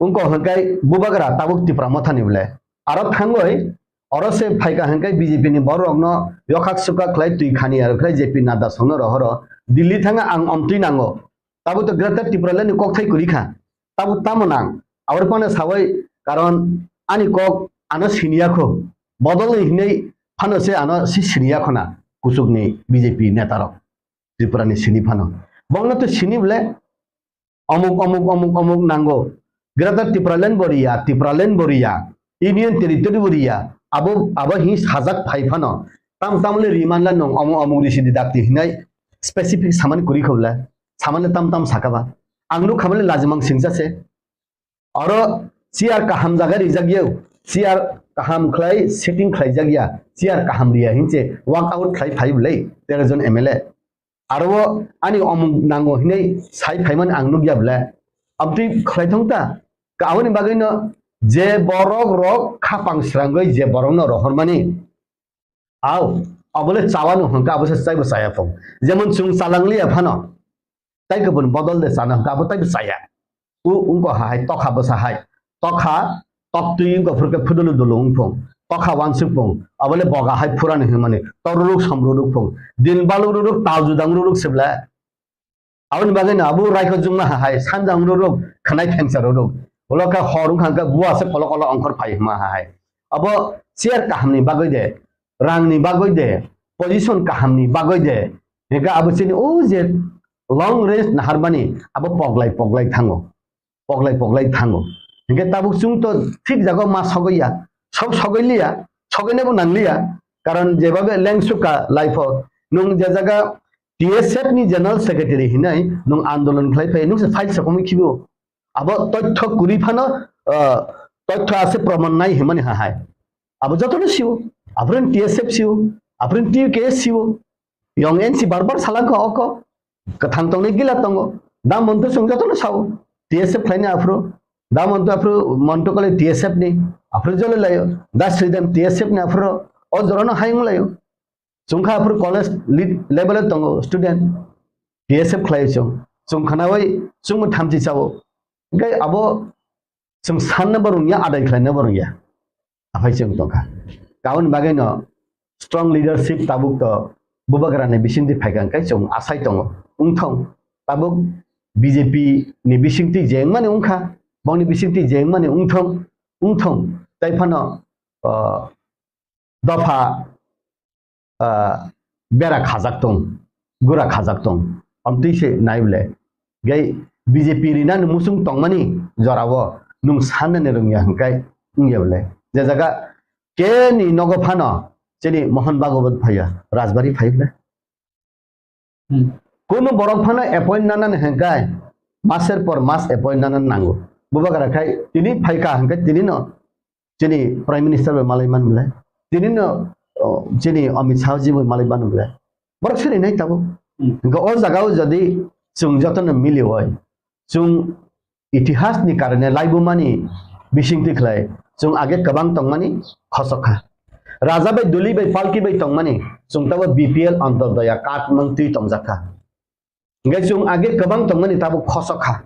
wngkha hwnkhe bubagra tabuk Tipra Mothani bwle. Aro thangwi oro se phaikha hwnkhe B J P ni borok rokno yokhak sukhak khlai twi khani aro khlai J P Nadda songno rohoro Delhi thanga ang omtwi nango. Tabuk to Greater Tipraland ni kokthai kwrwi kha. Tabuk tamo nang? Aboni phano sawi karon ani kok ano siniya kho. Bodol ni hinwi phano se ano si siniya khona kuchukni B J P neta rok. Tripura ni sini phano. Bongno to sini bwle omuk, omuk, omuk, omuk nango. Greater Tipraland bo riya, Tipraland bo riya. Union Territory bo riya, abo, abo hi sajak phai phano, tam tam le riman la nung omo omo risi di dakti hinai specific samani kuri khobla, samani tam tam sakaba. Ang nuk khamale lajimang singsa se. Oro chair kaham jaga rijak yau, chair kaham khlai setting khlai jak ya, chair kaham riya hinse walk out khlai phai bwlai tero jon M L A. Aro ani omuk nango hinai sai phaimani ang nukya bwle. Abtwi khlai thong ta. Ka aboni bagwi no je borok rok khapang srangwi je borok no rohormani. Au, abole chawano hwnka abo se chaibo chaya phung. Jemon chwng chalang liya phano. Tai kubun bodol de chana hwnka abo taibo chaya. U, ungko hai tokha bwsa hai. Tokha, toktwi ungko phurke phudulu dulu ungphung. Tokha wansuk phung. Abole boga hai phurani hwnmani. Toruruk somruruk phung. Din balururuk tal judang ruruk sibla. Aboni bagwi no abo raikho jungma hai sanjang ruruk khwnai thengsa ruruk. Ulo khe hor wngkha hwnkhe bua se kolo kolo ongkhor phai hwnma hai. Abo chair kahamni bagwi de, rangni bagwi de, position kahamni bagwi de. Hingke abo chini o je long range naharmani abo poglai poglai thango. Poglai poglai thango. Hingke tabuk chwng to thik jago ma sogwi ya. Sok sogwi liya, sogwinabo nang liya. Karon jebabe lengsuka life o nwng je jaga T S F ni general secretary hinai nwng andolon khlai phai nwng se file sokomwi khibo. Abo tothyo kwrwi phano, ah, tothyo ase proman nai hwnmani ha hai. Abo jotono sio. Aphuru T S F sio. Aphuru T U K S sio. Yong N C bar bar salangkha oko. Kwthang tongnai gila tongo. Da monto chwng jotono sao. T S F khlaini aphuru. Da monto aphuru monto kale T S F ni. Aphuru jole laio. Da Sridham T S F ni aphuru. O jorano hayung laio. Chwngkha aphuru college lead level o tongo student. T S F khlai chwng. Chwng khnaui chwngbo thamchi chao. Hingke abo chwng sanna bo rwngya, adai khlaina bo rwngya. Aphai chwng tongkha. Aboni bagwi no strong leadership tabuk to Bubagra ni bisingtwi phaikha hingke chwng asai tongo. Wngthong tabuk B J P ni bisingtwi jengmani wngkha, bongni bisingtwi jengmani wngthong, wngthong. Tai phano, ah, dopha, ah, bera khajak tong, gura khajak tong, amtwi se nai bole. Gai B J P rinani muchung tongmani jorao nwng sanani rwngya hwnkhe wngya bole. Je jaga keni nogo phano chini Mohon Bhagwat phaiya, Rajbari phai bole. Hmm. Kunu borok phano appoint nanani hwnkhe maser por mas appoint nanani nango. Bubagra khai tini phaikha hwnkhe tini no chini Prime Minister bai malai man bole. Tini no, oh, chini Amit Shah ji bai malai man bole. Borok siri nai tabuk. Hmm. Hwnkhe o jaga o jodi chwng jotono mili oi, chwng itihas ni karone laibumani bisingtwi khlai chwng age kwbang tongmani khosok kha. Raja bai duli bai palki bai tongmani chwng tabo B P L Antyodaya card mangtwi tongjak kha. Hingke chwng age kwbang tongmani tabuk khosok kha.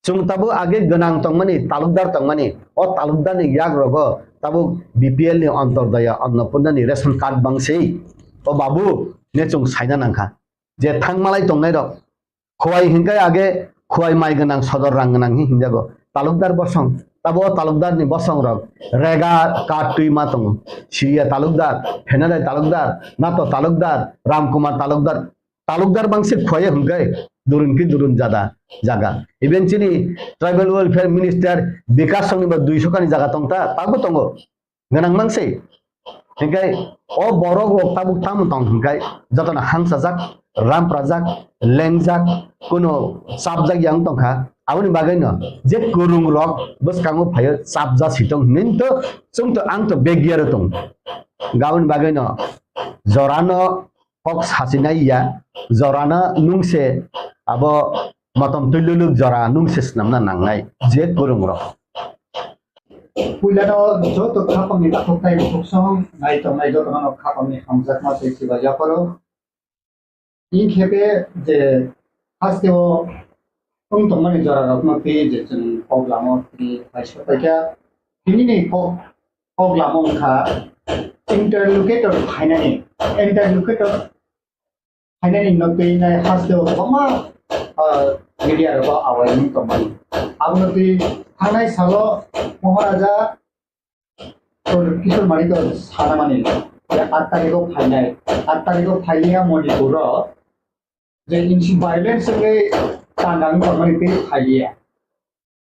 Chwng tabuk age gwnang tongmani, talukdar tongmani, o talukdarni yak rogo tabuk B P L ni Antyodaya Annapurna ni ration card bangsi. O babu, ne chwng saina nangkha. Je thangmalai tongnai rok, Khowai hingke age Khowai mai gwnang, sodor rang gwnang hi hinjago. Talukdar bosong, tabo o talukdar ni bosong rok rega card twi ma tongo. Siriya talukdar, Phenadai talukdar, Nato talukdar, Ramkumar talukdar, talukdar bangsi Khowai hingke durun ki durun jada jaga. Even chini Tribal Welfare Minister Bikash Song ni ba duiso kani jaga tongta, tago tongo. Gwnang mang se. Hingke o borok rok tabuk tamo tong hingke jotono hangsajak, ramprajak, lengjak, kuno chapjak yang tongkha. Aboni bagwi no je kwrwng rok bwskango phaio chapjak si tong hinwi to chwng to ang to begya ro tong. Aboni bagwi no jorano kok sachinai ya, jorano nungse abo motom twi luluk jora nungse swnamna nangnai je kwrwng rok. Puilano joto khapangni takhuk tei bukhuk song nai tongnai jotono khapangni hamjakma tei chiba yapharo. Inkhepe je hasteo wng tongmani jorarokno twi je chwng kok lamo twi paisa paikha. Tinini kok, kok lamo wngkha interlocutor phainani, interlocutor phainani no twi nai hasteo kwbangma, ah, media rogo awai wng tongmani. Abono twi thangnai salo Maharaja Kishore Manikya sanamani, je aat tarikho phainai, aat tarikho phailiya Manipuro, je insi violence wngwi tangkang tongmani tei phailiya.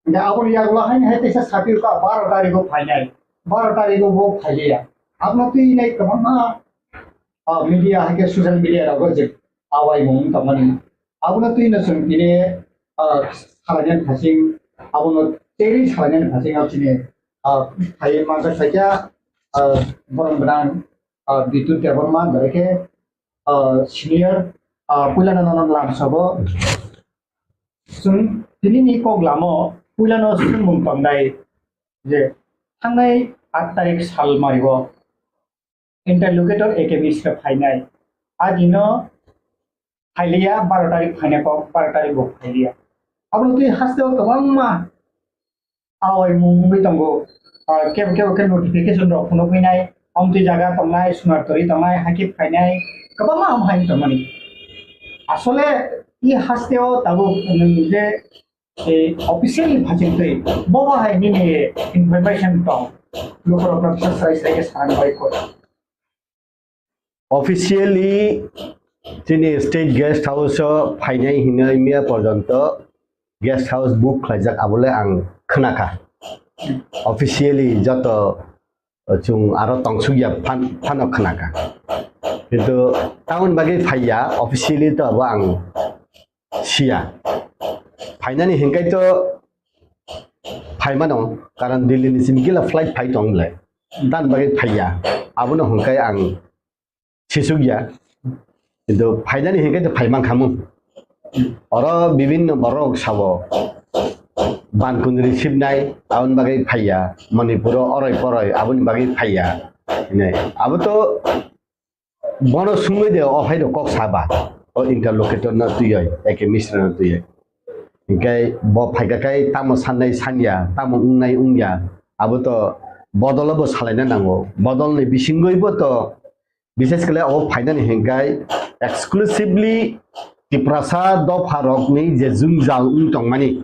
Hingke aboni yagulo haino hai teisa saphirkha baro tarikho phainai. baro tarikh o bo phailiya. Abono twi nai kwbangma, ah, media hai khe social media rogo je awaimung tongmani. Abono twi no chwng tini, ah, salainani phasing, abono teri salainani phasing abo chini, ah, phai manjak phaikha, ah, borom gwnang, ah, Bidyut Debbarma, bai khe, ah, senior, ah, puilano nono lamsabo. Chwng tinini kok lamo puilano swngmung tongdai je thangnai aat tarikh sal mario interlocutor A K Mishra phainai. A dino phailiya, baro tarikh phainai kok, baro tarikh bo phailiya. Abono twi hasteo kwbangma awaimung wngwi tongo. Ah, kebo kebo khe notification rok phunuk winai, omtwi jaga tongnai, Sunartori tongnai, hakhe phainai, kwbangma ham hai tongmani. Asole i hasteo tabuk nwng je, eh, officially phachingtwi, bobo hai nini information tong, lukurokno kisa srai srai khe sana bai kho. Officially chini state guest house o phainai hinwi miya porjonto guest house book khlaijak, abole ang khnakha. Officially joto chwng aro tongsukya phan-, phano khnakha. Kintu tamoni bagwi phaiya, officially to abo ang siya. Phainani hinkai to phaimano, karon Delhi ni simi kila flight phai tong le. Tamoni bagwi phaiya. Abono hinkai ang sisukya. Kintu phainani hinkai to phaimankhamu. Oro bibinno borok sabo. Bankundri sibnai, aboni bagwi phaiya. Manipuro oroi poroi, aboni bagwi phaiya. Hinai. Abo to bono sungwi de o hai rok kok saba. O interlocutor no twiwi, A K Mishra no twiwi. Hinkai bo phaikha khai tamo sannai sanya, tamo wngnai wngya. Abo to bodolo bo salaina nango. Bodolni bisingwi bo to Bishes khle o phainani hinkai exclusively Tiprasa dopha rokni je jwngjal wng tongmani,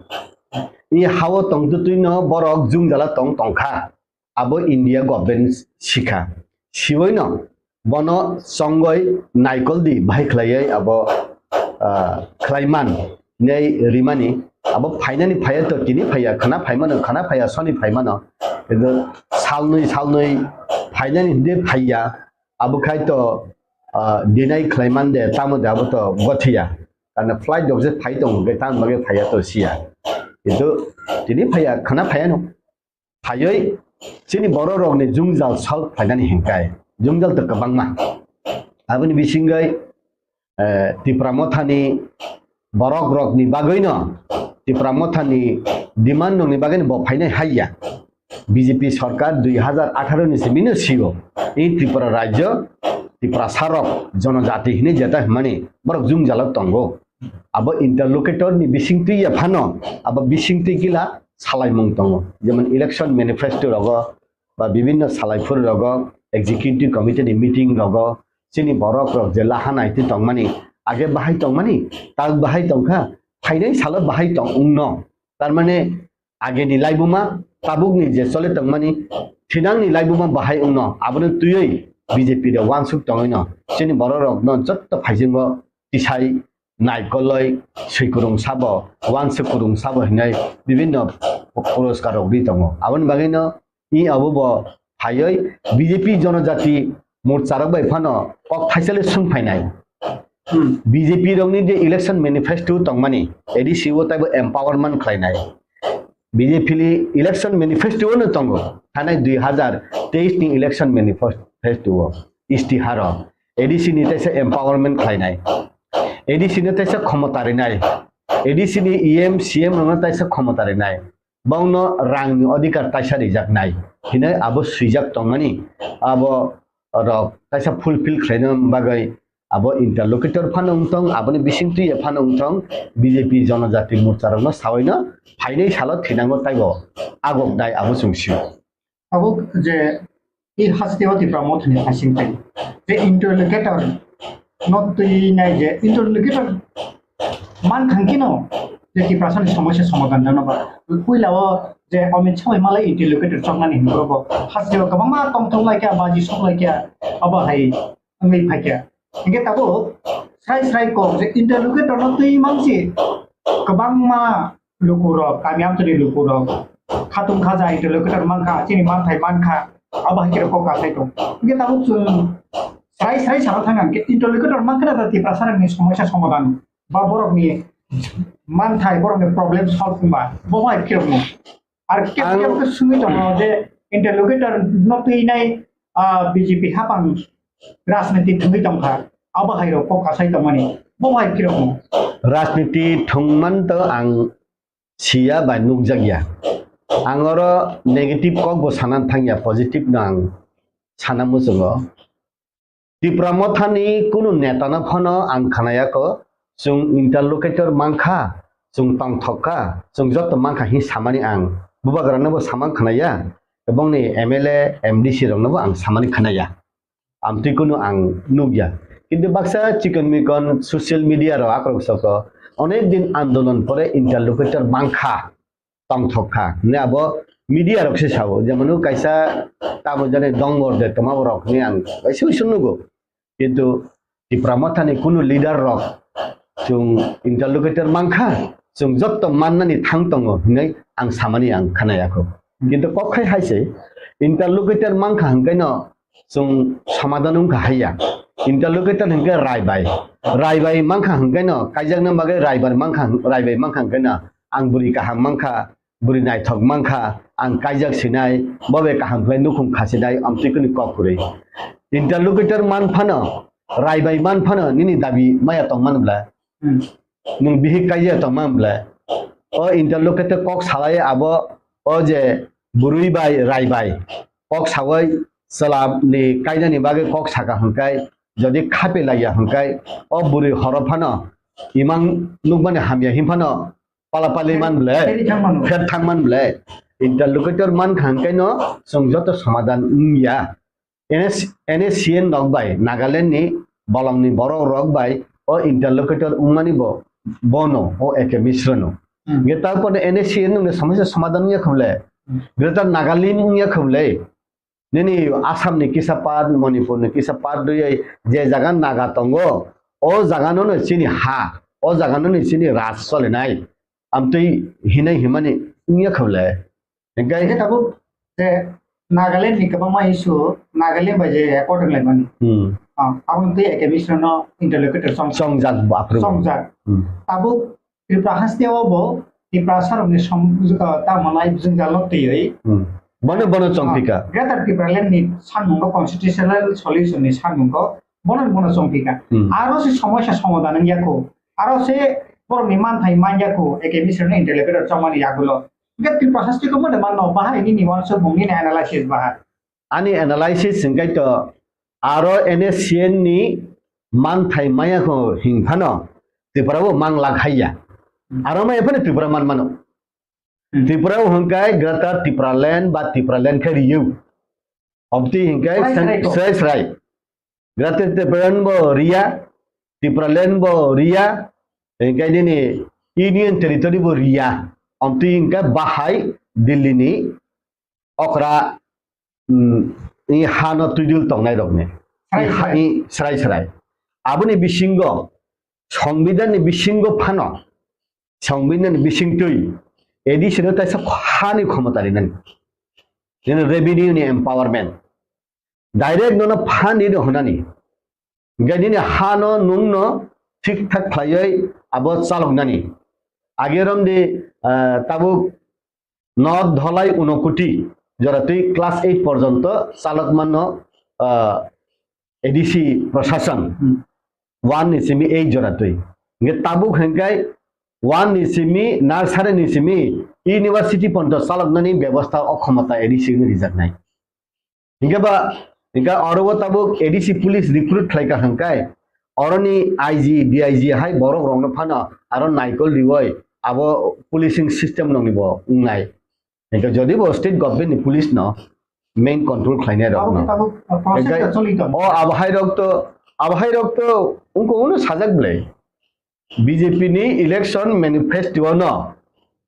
i hao tongtwtwino borok jwngjala tong tongkha, abo India government sikha. Siwoino bono chongoi naikoldi bahai khlaiwi abo, ah, khlaiman hinwi rimani, abo phainani phaiya to tini phaiya, khwna phaimano, khwna phaiya soni phaimano, kintu salnwi salnwi phainani hwnkhe phaiya. Abo khai to, ah, deny khlaiman de, tamo de abo to gothiya. Karna flight rok je phai tongo, hwnkhe tamo bagwi phaiya to siya. Kintu tini phaiya, khwna phaiya no. Phaiwi chini borok rokni jwngjal solve khlainani hinkai. Jwngjal to kwbangma. Aboni bisingwi eh, Tipra Mothani borok rokni bagwino, Tipra Mothani demand rokni bagwino bo phainai haiya. B J P sorkar dui hazar atharo ni simino sio. I Tripura rajyo, Tiprasa rok, jonojati hinwi jeta hwnmani borok jwngjalo tongo. Abo interlocutor ni bisingtwi ya phano, abo bisingtwi kila salaimung tongo. Jemon election manifesto rogo, ba bibinno salai phuru rogo, executive committee ni meeting rogo, chini borok rok je laha naitwi tongmani, age bahai tongmani, tak bahai tongkha, phainai salo bahai tong wngno. Tar mane ageni laibuma, tabukni je chole tongmani, thinangni laibuma bahai wngno, abono twiwi B J P de wansuk tongwino, chini borok rokno jotto phaisingo tisai naikoloi swikurung sabo, wansuk kurung sabo hinwi bibinno puroskar rok ri tongo. Aboni bagwino i abo bo phaiwi B J P Jonojati Morcha rok bai phano kok thaisale swng phainai. Hmm. B J P rokni je election manifesto tongmani, A D C o taibo empowerment khlainai. B J P ni election manifesto no tongo, thanai dui hazar teis ni election manifesto o, istiharo, A D C ni taisa empowerment khlainai, A D C no taisa khomota rinai, A D C ni E M, C M rokno taisa khomota rinai, bongno rangni odhikar taisa rijaknai hinwi abo swijak tongmani, abo rok taisa fulfill khlaina bagwi abo interlocutor phano wng tong, aboni bisingtwi ya phano wng tong, B J P Jonojati Morcha rokno sawaino phainai salo thinango taibo agok dai abo chwng sio. Abo je i hasteo Tipra Mothani phasing twi je interlocutor no twi nai je interlocutor man thangkino je Tiprasani somosya somadhan jano ba puila o je Amit Shah bai malai interlocutor choknani hinwi bo hasteo kwbangma tongthok laikha, baji sok laikha, abo hai wngwi phaikha. Hingke tabuk srai srai kok je interlocutor no twi mangsi kwbangma lukurok, kami amchani lukurok, khatung khaja interlocutor mankha, chini manthai mankha, abo hai khe kok kasai tong. Hingke tabuk chwng srai srai sana thang ang khe interlocutor mankha na Tiprasa rokni somosya somadhan ba borokni manthai, borokni problem solve wngba bo hai phirokno. Ar kebo Ang kebo khe sungwi tongo je interlocutor no twinai, ah, B J P hapang rajniti thwngwi tongkha, abo hai rok kok kasai tongmani bo hai phirokno. Rajniti thwngman to ang siya bai nukjakya. Ang oro negative kok bo sana thangya, positive no ang sana muchungo. Tipra Mothani kunu netano phano ang khnayakho, chwng interlocutor mankha, chwng tongthok kha, chwng joto mankha hin samani ang bubagrano bo samang khnaya, ebongni M L A, M D C rokno bo ang samani khnaya. Amtwi kunu ang nukya. Kintu baksa chikon mikon social media rok akrok soko onek din andolon pore interlocutor mankha, tongthok kha. Hwnwi abo media rok se sao, jemon kaisa tamo jani dongor de toma borok hwnwi ang kaisa uisu nugo. Kintu Tipra Mothani kunu leader rok chwng interlocutor mankha, chwng jotto mannani thang tongo hwnwi ang samani ang khnayakho. Kintu kok khai hai se interlocutor mankha hwnkhe no chwng somadhan wngkha haiya. Interlocutor hwnkhe raibai. Raibai mankha hwnkhe no, kaijakna bagwi raibai mankha, raibai mankha hwnkhe no, ang bwrwi kaham mankha, bwrwi naithok mankha, ang kaijak sinai, bo bai kaham khlai nukhung khasinai, amtwi kwnwi kok kwrwi. Interlocutor man phano, raibai man phano, nini dabi maya tong man bla? Hmm. Nwng bihik kaijak tong man bla? O interlocutor kok salai abo, o je bwrwi bai, raibai. Kok sawi chwla ni kainani bagwi kok saka hwnkhai, jodi khape laiya hwnkhai, o bwrwi horo phano imang nukmani hamya hin phano pala pali man ble, Pheri thang mano. Pher thang man ble. Interlocutor man kha hwnkhai no chwng joto somadhan wngya. N S, N S C N rok bai, Nagaland ni bolong ni borok rok bai o interlocutor wngmani bo, bono, o A K Mishra no. Hmm. Ge tarpore N S C N ni somosya somadhan wngya kha ble. Hmm. Greater Nagaland wngya kha ble. Nini Assam ni kisa part, Manipur ni kisa part rwui je jaga Naga tongo, o jaga no no chini ha, o jaga no no chini raj solinai. Amtwi hinai himani wngya kha ble. Hingke Hingke tabuk je Nagaland ni kwbangma issue, Nagaland bai je accord wnglaimani. Hmm. Ah, aboni twi A K Mishra no interlocutor song, Songjak bo aphuru. Songjak. Hmm. Tabuk Tripura haste o bo Tiprasa rokni som-, ah, tamo nai jwngjal no twiwi. Hmm. Bono, bono chongpika. Ah, Greater Tipraland ni samung bo constitutional solution ni samung bo bono, bono chongpika. Hmm. Aro se somosya somadhan wngya kho. Aro se borok ni manthai manya kho, A K Mishra no interlocutor chongmani yagulo. Hingke Tripura haste ko mone manno bahai nini wansuk mung nini analysis bahai. Ani analysis hingkai to aro N S C N ni manthai maya kho hing phano Tripura bo mang lak haiya. Aro maya phano Tripura man mano. Hmm. Tripura bo hingkai Greater Tipraland ba Tipraland khe riyu. Obti hingkai Srai srai ko. Srai srai. Greater Tipraland bo riya, Tipraland bo riya, hingkai nini Union Territory bo riya. Obti hingkai bahai Delhi ni okra, mm, i hano twidul tongnai rokni. Srai I ha-, srai. I srai srai. Aboni bisingo, Songbidanni bisingo phano, Songbidanni bisingtwi A D C no taisa hani khomota rinani. Nini revenue ni empowerment. Direct nono phani rw hwnani. Hingke nini hano nungno thik thak khlaiwi abo chaloknani. Age romdi, ah, tabuk North Dholai Unokoti joratwi class eight porjonto chalokmano, ah, A D C prosason Hmm. one ni simi eight joratwi. Hingke tabuk hingke one ni simi, nursery ni simi university porjonto chaloknani bebosta o khomota A D C ni rijaknai. Hingke ba, hingke oro o tabuk A D C police recruit khlai ka hingkai, oroni I G, D I G hai borok rokno phano aro naikol riwoi abo policing system nokni bo wngnai. Hingke jodi bo state government ni police no main control khlainai rok Abo no. Tabuk, uh, process Hingke ta choli tongo. O abo hai rok to, abo hai rok to ungko uno sajak belai. B J P ni election manifesto no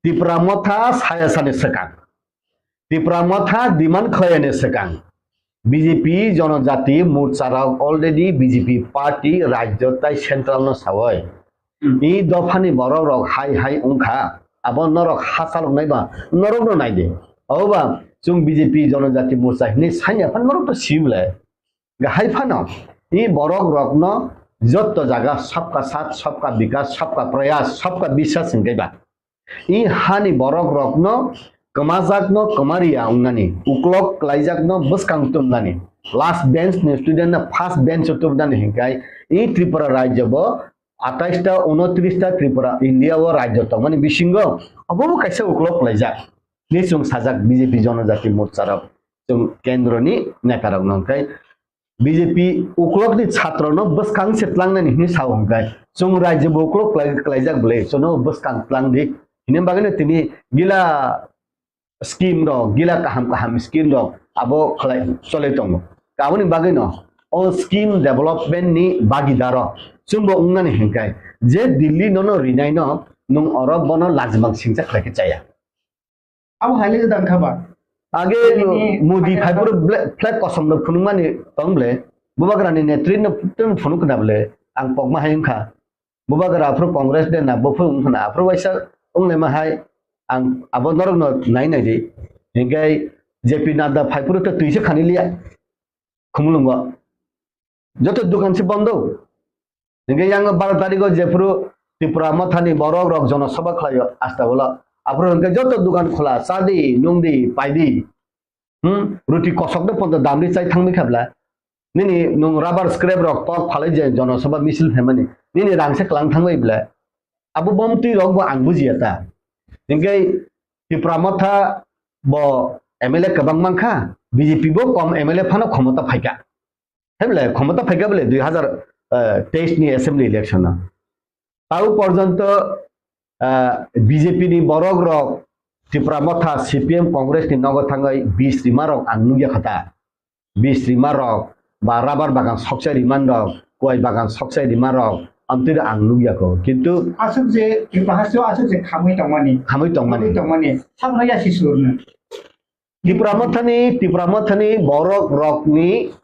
Tipra Motha saya sani swkang. Tipra Motha demand khlaiyani swkang. B J P Jonojati Morcha rok already B J P party rajyo tai central no sawoi. Hmm. I dophani borok rok hai hai wngkha. Abo norok ha chaloknai ba norokno nai di. Obo ba chwng B J P Jonojati Morcha hinwi sanya phan norok to sibole. Hai phano i borok rokno jotto jaga sabka saath, sabka bikas, sabka prayas, sabka biswas hwnkhe ba i hani borok rokno kwmajakno kwmariya wngnani, uklok klaijakno bwskang tumnani, last bench ni student no first bench o tumnani hinkhai i Tripura rajyo bo atais ta, unotris ta Tripura India o rajyo tongmani bisingo obo bo kaisa uklok klaijak. Ni chwng sajak B J P Jonojati Morcha rok, chwng kendro ni neta rok no hinkhai B J P uklok ni chhatro no bwskang se tlangnani hinwi sao hinkhai chwng rajyo bo uklok klai-, klaijak bwle chwngno bwskang tlang di hinwi bagwi no tini gila scheme rok, gila kaham kaham scheme rok abo khlai chole tongo. Aboni bagwi no o scheme development ni bagidaro chwngbo wngnani hinkhai je Delhi nono rinai no nwng oro bono lajimang singcha khlai khe chaya. Abo hai le gwdang kha ba? Age Modi phaipuru ble-, flag kosom rok phunukmani tong ble, Bubagrani netri no tong phunuk khna ble, ang kokma hai wngkha. Bubagra aphuru Congress de na, buphuru wngkha na, aphuru waisa wnglaima hai, ang abo norok no nai nai di. Hinkhai J P Nadda phaipuru to twi se khani liya. Khumulwngo. Joto dukan se bondo. Hingke yang baro tariko jephuru Tipra Mothani borok rok jonosabha khlaio asta ulo. Aphuru hingke joto dukan khula, chadi, nungdi, paidi. Hmm? Ruti kosok de ponto damri chai thangmi khabla. Nini nung rubber scrap rok tok phalai je jonosabha misil phaimani. Nini rangse klang thangbai bla. Abo bomtwi rok bo ang bujiya ta. Hingke Tipra Motha bo M L A kwbang mankha, B J P bo kom M L A phano khomota phaikha. Hemle khomota phaikha bole dui hazar teis ni assembly election o. Tau porjonto B J P ni borok rok Tipra Motha, C P M, Congress ni nogo thangwi bis rima rok ang nukya kha ta. Bis rima rok ba rubber bagan sokchai riman rok, kuai bagan sokchai rima rok, amtwi ang nukya kho. Kintu aswk je Tripura hasteo aswk je khamwi tongmani, khamwi tongmani, khamwi tongmani, sakno yasi surno. Tipra Mothani, Tipra Mothani borok rokni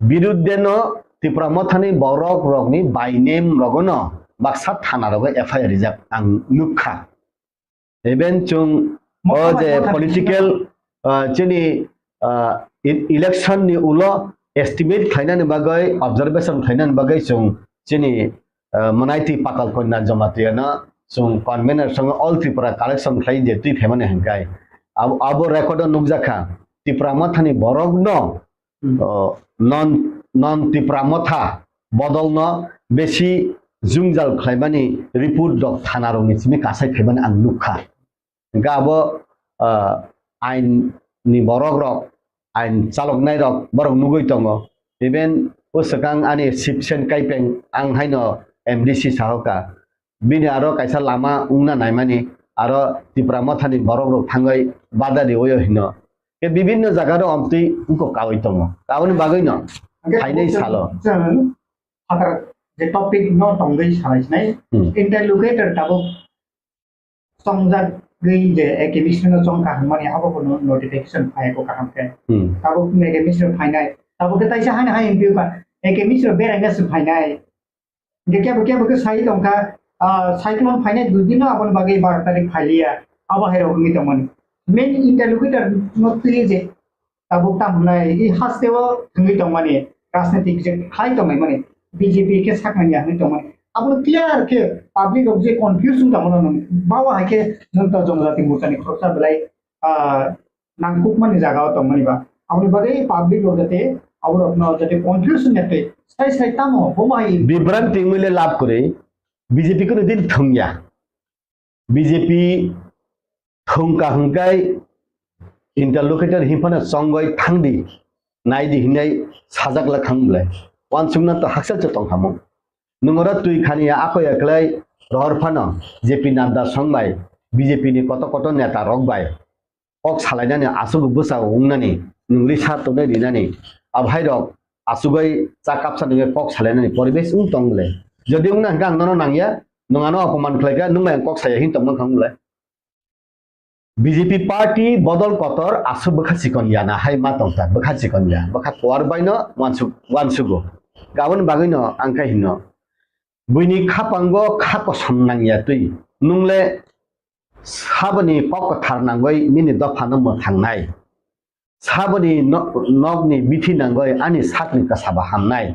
birudde no, Tipra Mothani borok rokni by name rogono baksa thana rogo F I R rijak ang nukha. Even chwng o je political, ah, chini, ah, e-, election ni ulo estimate khlainani bagwi, observation khlainani bagwi chwng chini, ah, Manaiti Patal Kanya Jamatia no chwng convener song All Tripura collection khlai je twi phaimani hwnkhai. Abo, abo record o nukjakha Tipra Mothani borok no Hmm. O, non, non Tipra Motha bodolno besi jwngjal khlaimani report rok thana rokni simi kasai phaimani ang nukha. Hingke abo, ah, ain ni borok rok, ain chaloknai rok borok nugui tongo. Even o swkang ani Sipsen Kaipeng ang haino M D C sahoka. Bini aro kaisa lama wngna naimani, aro Tipra Mothani borok rok thangwi bada riwi hino. Ke bibinno jaga rok amtwi wngkok kawi tongo. Aboni bagwi no phainai salo. Chwng phatar je topic no tongwi salai sinai, hmm, interlocutor tabuk chongjagwi je A K Mishra no chongkha hwnmani abo bo no notification phai ko kaham khe. Hmm. Tabuk A K Mishra phainai. Tabuk khe taisa haino hai M P ka A K Mishra beraina se phainai. Hingke kebo kebo khe sai tongkha, ah, cyclone phainai dui dino aboni bagwi baro tarik phailiya, abo hai rok wngwi tongmani. Main interlocutor no twi je tabuk tam hwnai, i hasteo thwngwi tongmani, rajnitik je khlai tongmani, B J P khe saknani ya hwnwi tongmani. Abono clear khe public rok je confuse wng tongmano nung, bawa hai khe nung to Jonojati Morcha ni khoroksa belai, ah, nangkukmani jaga o tongmani ba. Aboni bagwi public rok jate aborokno jate confusion ya tei sai sai tamo bo bai bibranti wngwi le lab kwrwi B J P kuno din thwngya. B J P thwngka hwnkhe interlocutor hinphano chongoi thangdi, naidi hinai sajak la khang bwlai. Wansukna to haksa se tongkhamung. Nwng oro twi khani ya ako ya kwlai rohor phano J P Nadda songbai B J P ni koto koto neta rok bai kok salainani aswk bwsa wngnani, nwng lisa tonwi rinani, abo hai rok aswk bai cha kapsa nungwi kok salainani poribesh wng tong le. Jodi wngna hwnkhe ang nono nangya, nwng ano opoman khlaikha, nwng bai ang kok saya hin tongmang thang le. B J P party bodol kotor aswk bwkha chikon ya na hai ma tongkha, bwkha chikon ya, bwkha kuar bai no wansuk, wansugo. Aboni bagwi no ang khe hino. Buini khapango kha kosom nangya twi. Nwng le Saboni kok kwthar nangwi nini dophano mwthangnai. Saboni no-, nokni bithi nangwi ani sakni kwsaba hamnai.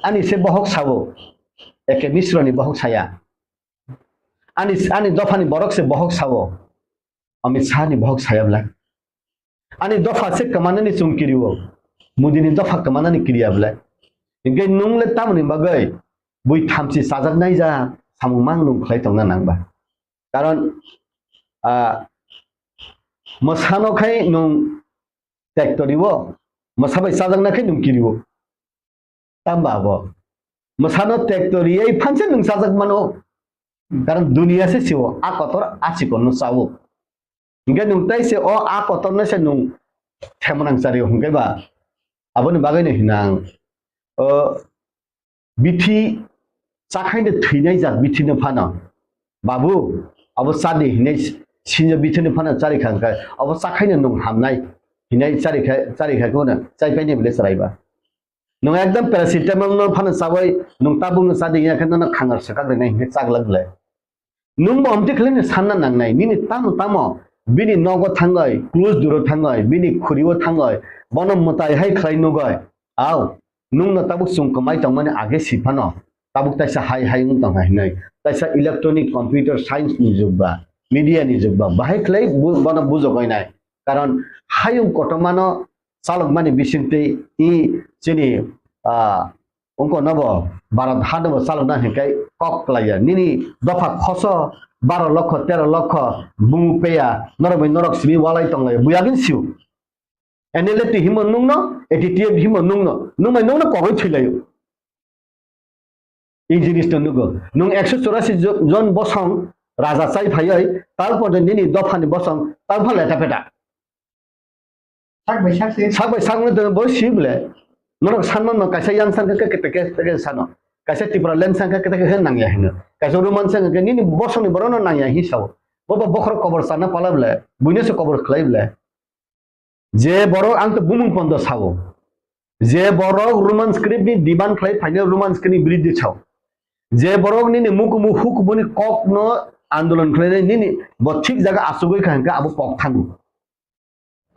Ani se bohok sao, Eke Misroni bohok saya. Ani, ani dophani borok se bohok sao, Amit Shahni bohok saya bwlai. Ani dopha se kwmanani chwng kirio, Modini dopha kwmanani kiriya bwlai. Hinkhe nwng le tamoni bagwi bui thamchi chajaknai ja samung mang nwng khlai tongna nang ba? Karon, ah, mwsano khai nwng tektorio, mwsa bai chajakna khai nwng kirio. Tamba abo. Mwsano tektoriwi phanse nwng chajak mano. Karon duniya se sio, a kotor a chikonno sao. Hinkhe nwng tai se o a kotorno se nwng themonang chario hinkhe ba. Aboni bagwino hino ang. O bithi chakhaino thwinai jak bithino phano. Babu, abo chadi hinai sinjo bithino phano charikha hinkhe, abo chakhaino nwng hamnai hinai charikha, charikha kono chaipaini bile chwraiba. Nwng ekdam paracetamol no phano chawi, nwng tabuk no chadi ya khe nono khangar swkak rinai hinkhe chaglak le. Nwng bo amtwi khlai no sanna nangnai, nini tamo tamo bini nogo thangwi, close duro thangwi, bini khuri o thangwi, bono mwtai hai khlai nugwi. Au, nwng no tabuk chwng kwmai tongmani age si phano, tabuk taisa hai hai wng tongkha hinwi. Taisa electronic computer science ni jug ba, media ni jug ba, bahai khlai bu-, bono bujogwi nai. Karon hayung kotorma no chalokmani bisingtwi i chini, ah, wngkha nobo Bharat ha nobo chalokna hinkhai kok klaiya. Nini dopha khoso baro lokho, tero lokho bumu peya, norok bai norok simi walai tonglai, buyagin siu. N L F T himo nungno, A T T F himo nungno, nung bai nungno kogwi thwilaio. I jinis no nugo. Nung ekso chorasi jo-, jon bosong raja chai phaioi, tal porte nini dophani bosong tal pha leta peta. Sak bai sak se. Sak bai sak no bo si bole. Norok sanma no kaisa yang sang khe kete kete sano. Kaisa Tipra land sang khe kete kete nangya hino. Kaisa Roman sang khe nini bosongni borok no nangya hi sao. Bo bo bokhorok kobor sana pala bole. Buino se kobor khlai bole. Je borok ang to bumung pondo sao. Je borok Roman script ni demand khlai phaino Roman script ni biridhi sao. Je borok nini mukumu hukumuni kok no andolon khlai nini bo thik jaga asugwi kha hwnkhe abo kok thango.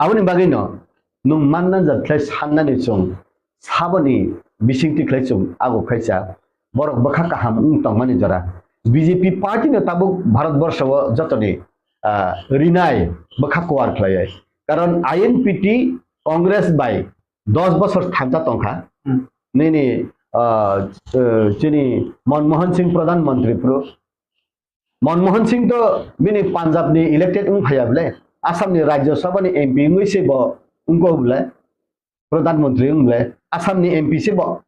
Aboni bagwino nwng manna jat khlai sannani chwng saboni bisingtwi khlai chwng ago khaisa borok bwkha kaham wng tongmani jora. B J P party no tabuk Bharat borsho o jotoni, ah, rinai bwkha kuar khlaiwi. Karon I N P T Congress bai dos bosor thansa tongkha. Hmm. Nini, ah, eh, chini Manmohan Singh Pradhan Mantri phuru. Manmohan Singh to bini Punjab ni elected wng phaiya bole, Assam ni Rajya Sabha ni M P wngwi se bo wngkha bole, Pradhan Mantri wng bole, Assam ni M P se bo,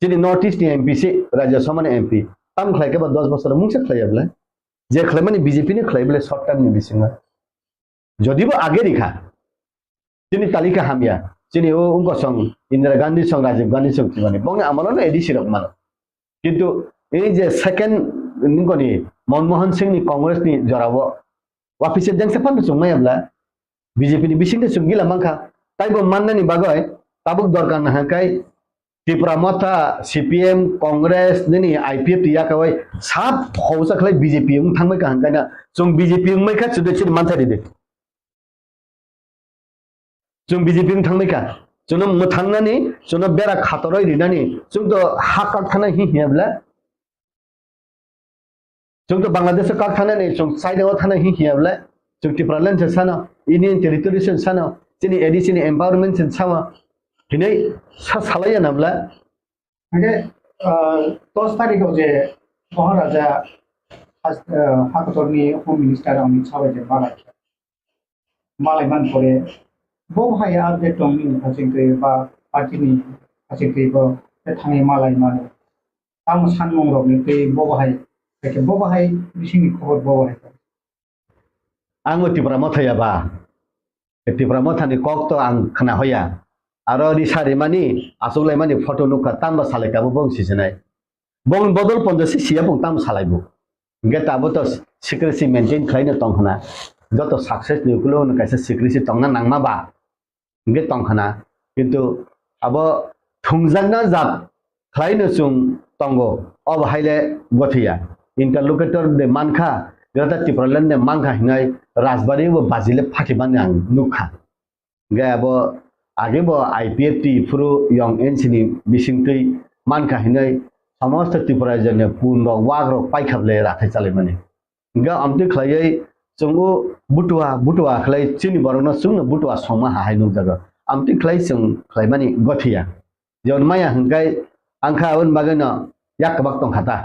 chini North East ni M P se, Rajya Sabha ni M P. Tam khlai khe ba dos bosor mungsa khlaiya bole, je khlaimani B J P ni khlai bole short term ni bisingo. Jodibo age rikha, chini talika hamya, chini o wngkha song Indira Gandhi song, Rajiv Gandhi song thwimani, bongni amolo no A D C rok mano. Kintu ei je second nungkoni Manmohan Singh ni Congress ni jorao wapise dengsa phano chwng maya bla B J P ni bisingtwi chwng gila mankha. Taibo mannani bagwi tabuk dorkar nahakhe Tipra Motha, C P M, Congress, nini I P F T yakawai sab hausa khlai B J P wng thangbai kaham kaina chwng B J P wngmai kha chwdwi chini mantha ridi. Chwng B J P wng thangbai kha. Chwngno mwthangnani, chwngno bera khatoroi rinani, chwng to ha kak thana hi hiya bla. Chwng to Bangladesh o kak thanani, chwng China o thana hi hiya bla. Chwng Tipraland se sano, Union Territory se sano, chini A D C ni empowerment se sama. Hinai sa salaiya na bla. Hingke, ah, dos tarikh o je Maharaja has-, ah, hakotorni Home Minister Amit Shah bai je malai. Malai man pore, bo hai update tong nini haching twi ba party ni haching twi bo te thangwi malai mano. Tamo sanmung rok ni twi bo hai, bo hai bisingni khobor bo hai. Ang o Tipra Motha ya ba. Tipra Motha ni kok to ang khna hoya. Aro risa rimani, achuk laimani photo nukha, tamba salai kabo bong sisinai. Bong bodol pondo si siya bong tam salai bo. Hingke tabo to secrecy maintain khlaino tong khna. Joto success ni ukulo no kaisa secrecy tongna nangma ba. Hingke tong khna. Kintu abo thungjakna jat khlaino chwng tongo. Obo haile gothiya. Interlocutor de mankha, Greater Tipraland de mankha hinai Rajbari bo bajile phatimani ang nukha. Hingke abo age bo I P F T phuru yong N C ni bisingtwi mankha hinai somosto Tripura jene pun rok wak rok paikha bole rathai chalaimani. Hingke amtwi khlaiwi chwng o butua butua khlai chini borokno chwngno butua songma hahai nukjago. Amtwi khlai chwng khlaimani gothiya. Jemon maya hingkai angkha aboni bagwino yak kwbak tongkha ta.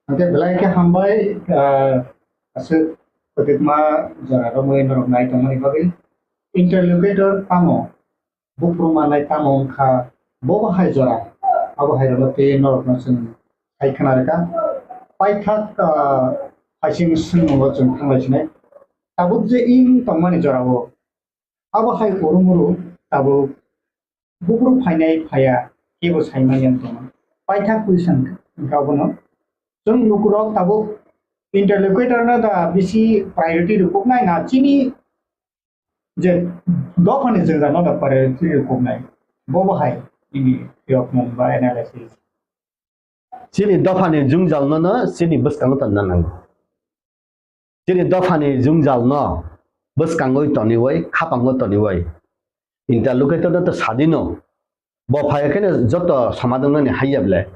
Hingke belai khe hambai, ah, aswk kwtwkma jora romwi norok nai tongmani bagwi. Interlocutor tamo, buphuru manai tamo wngkha, bo bo hai jora, abo hai rwgwi twi norokno chwng hai khna rwkha. Paithak, ah, haising swngmungbo chwng thanglai sinai. Tabuk je wng tongmani jorao, abo hai urumuru tabuk buphuru phainai phaiya, kebo saimanya wng tongma. Paithak question wngkha abono. Chwng lukurok tabuk interlocutor no da bisi priority rwkuknai na chini je dophani jwngjal no da priority rwkuknai? Bo bo hai nini phiyokmung ba analysis. Chini dophani jwngjal no no chini bwskango tonna nango. Chini dophani jwngjal no bwskangwi toniwi, khapango toniwi. Interlocutor no to sadino. Bo phai kheno joto somadon nani haiya ble.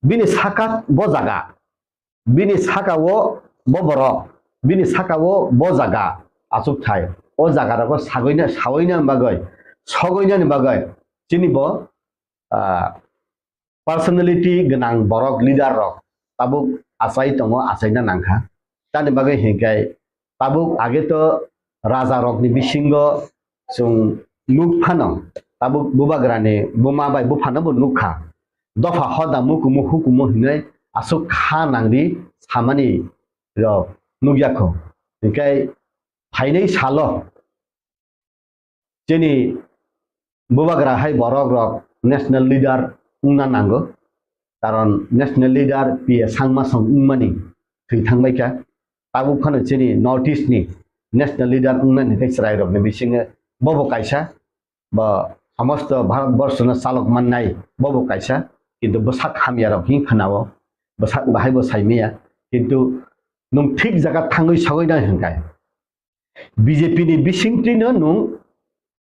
Bini saka bo jaga. Bini saka o bo borok. Bini saka o bo jaga. Achuk thai. O jaga rogo sagoina, sagoina bagwi, sogoina ni bagwi. Chini bo, ah, personality gwnang borok, leader rok tabuk achai tongo, achaina nangkha. Tamni bagwi hinkhe tabuk age to raja rokni bisingo chwng nuk phano, tabuk bubagrani buma bai buphano bo nukha. Dopha hoda mukumu hukumu hinwi aswk kha nangdi samani rok nukya kho. Hinkhe phainai salo chini bubagra hai borok rok national leader wngna nango, karon national leader P A Sangma song wngmani thwi thangbaikha. Tabuk phano chini North East ni national leader wngnani tei chwrai rokni bisingo bobo kaisa, bo somosto Bharat borshono chalok mannai bobo kaisa, kintu bwsak hamya rok hing phanao, bwsak bahai bo saimaya, kintu nwng thik jaga thangwi sogwi nai hwnkhe. B J P ni bisingtwino nwng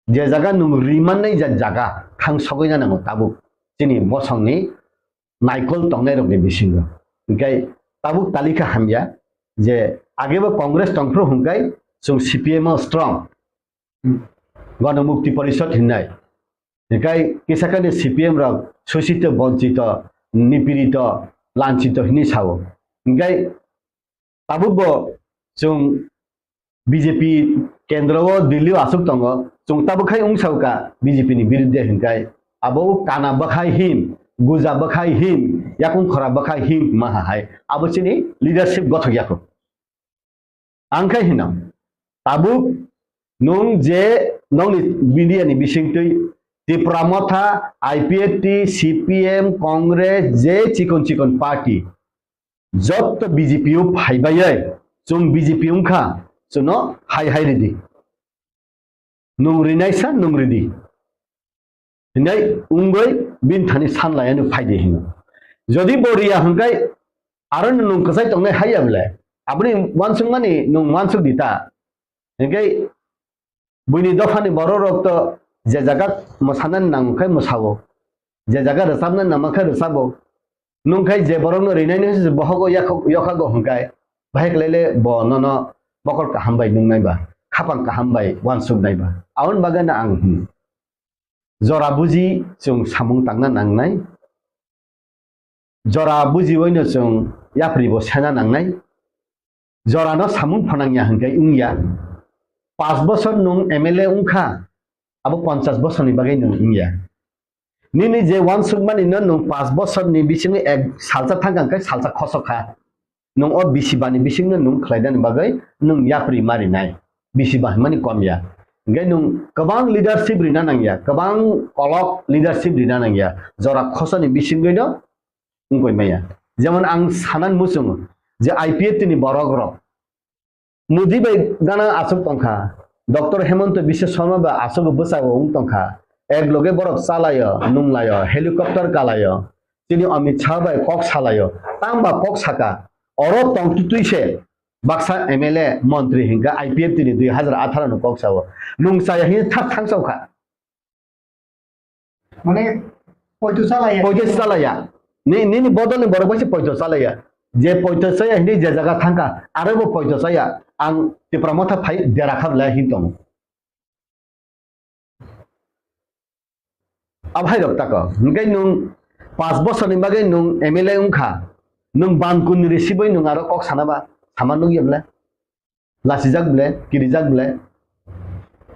je jaga nwng rimannai ja-, jaga thang sogwina nango tabuk chini bosongni naikol tongnairokni bisingo. Hinkhe tabuk talika hamya je agebo Congress tongphru hwnkhe chwng C P M o strong. Hmm. Ganamukti Porishad hinnai. Hinkhe kisakani C P M rok sosito, bonchito, nipirito, lanchito hinwi sao. Hinkhe tabuk bo chwng B J P kendro o Delhi o aswk tongo, chwng tabuk khai wng sao ka B J P ni birudde hinkhai abo kana bwkhai him, guja bwkhai him, yakung khora bwkhai him ma ha hai abo chini leadership gothok yakho. Ang khai hino tabuk nwng je nongni media ni bisingtwi Tipra Motha, I P F T, C P M, Congress, je chikon chikon party, jotto B J P o phaibai, chwng B J P wngkha, chwngno hai hai ridi. Nwng rinaisa nwng ridi. Hinai wngwi bini thani sanlaiya nwng phaidi hino. Jodi bo riya hwnkhe aro nwng kwchai tongnai haiya bwle. Aboni uansukmani nwng uansuk di ta. Hinkhe buini dophani borok rok to je jaga mwsanani nang khe mwsao, je jaga rwchabnani nang khe rwchabo. Nwng khai je borokno rinaini hwnse bohogo yakhok-, yokhago hwnkhe, bahai khlaile bo nono mokol kaham bai nungnai ba, khapang kaham bai uansuknai ba. Aboni bagwino ang hwn, jora buji chwng samung tangna nangnai. Jora bujiwaino chwng yapri bo sena nangnai. Jorano samung phanangya hwnkhe wngya. Panch bosor nwng M L A wngkha, abo ponchas bosorni bagwi nwng wngya. Nini je uansukmani no nwng panch bosorni bisingo ek salsa thangkha hwnkhe salsa khosok kha. Nwng o bisi bani bisingno nwng khlainani bagwi nwng yapri ma rinai. Bisi ba hwnmani kom ya. Hwnkhe nwng kwbang leadership rina nangya, kwbang kolok leadership rina nangya. Jora khosani bisingwino wngkoi maya. Jemon ang sanan muchungo je I P F T ni borok rok Modi bai gana aswk tongkha. Doctor Hemanta Biswa Sarma bai aswk bwsao wng tongkha. Ek loge borok chalaio, nunglaio, helicopter kalaio. Chini Amit Shah bai kok salaio. Tangba kok saka. Oro tongtwtwi se baksa M L A, montri hinkha I P F T ni dui hazar atharo no kok sao. Nwng chaya hini thak thang sao kha. Mane, poito chalaya. Poito chalaya. Ni, nini bodol ni borok bai se poito chalaya. Je poito chaya hini je jaga thangkha, aro bo poito chaya. Ang Tipra Motha phai dera kha bwlai hin tongo. Abo hai rok tako. Hinkhe nwng panch bosor ni bagwi nwng M L A wngkha. Nwng ban kun ni risibwi nwng aro kok sana ba, sama nukya bwlai. Lachijak bwlai, kirijak bwlai.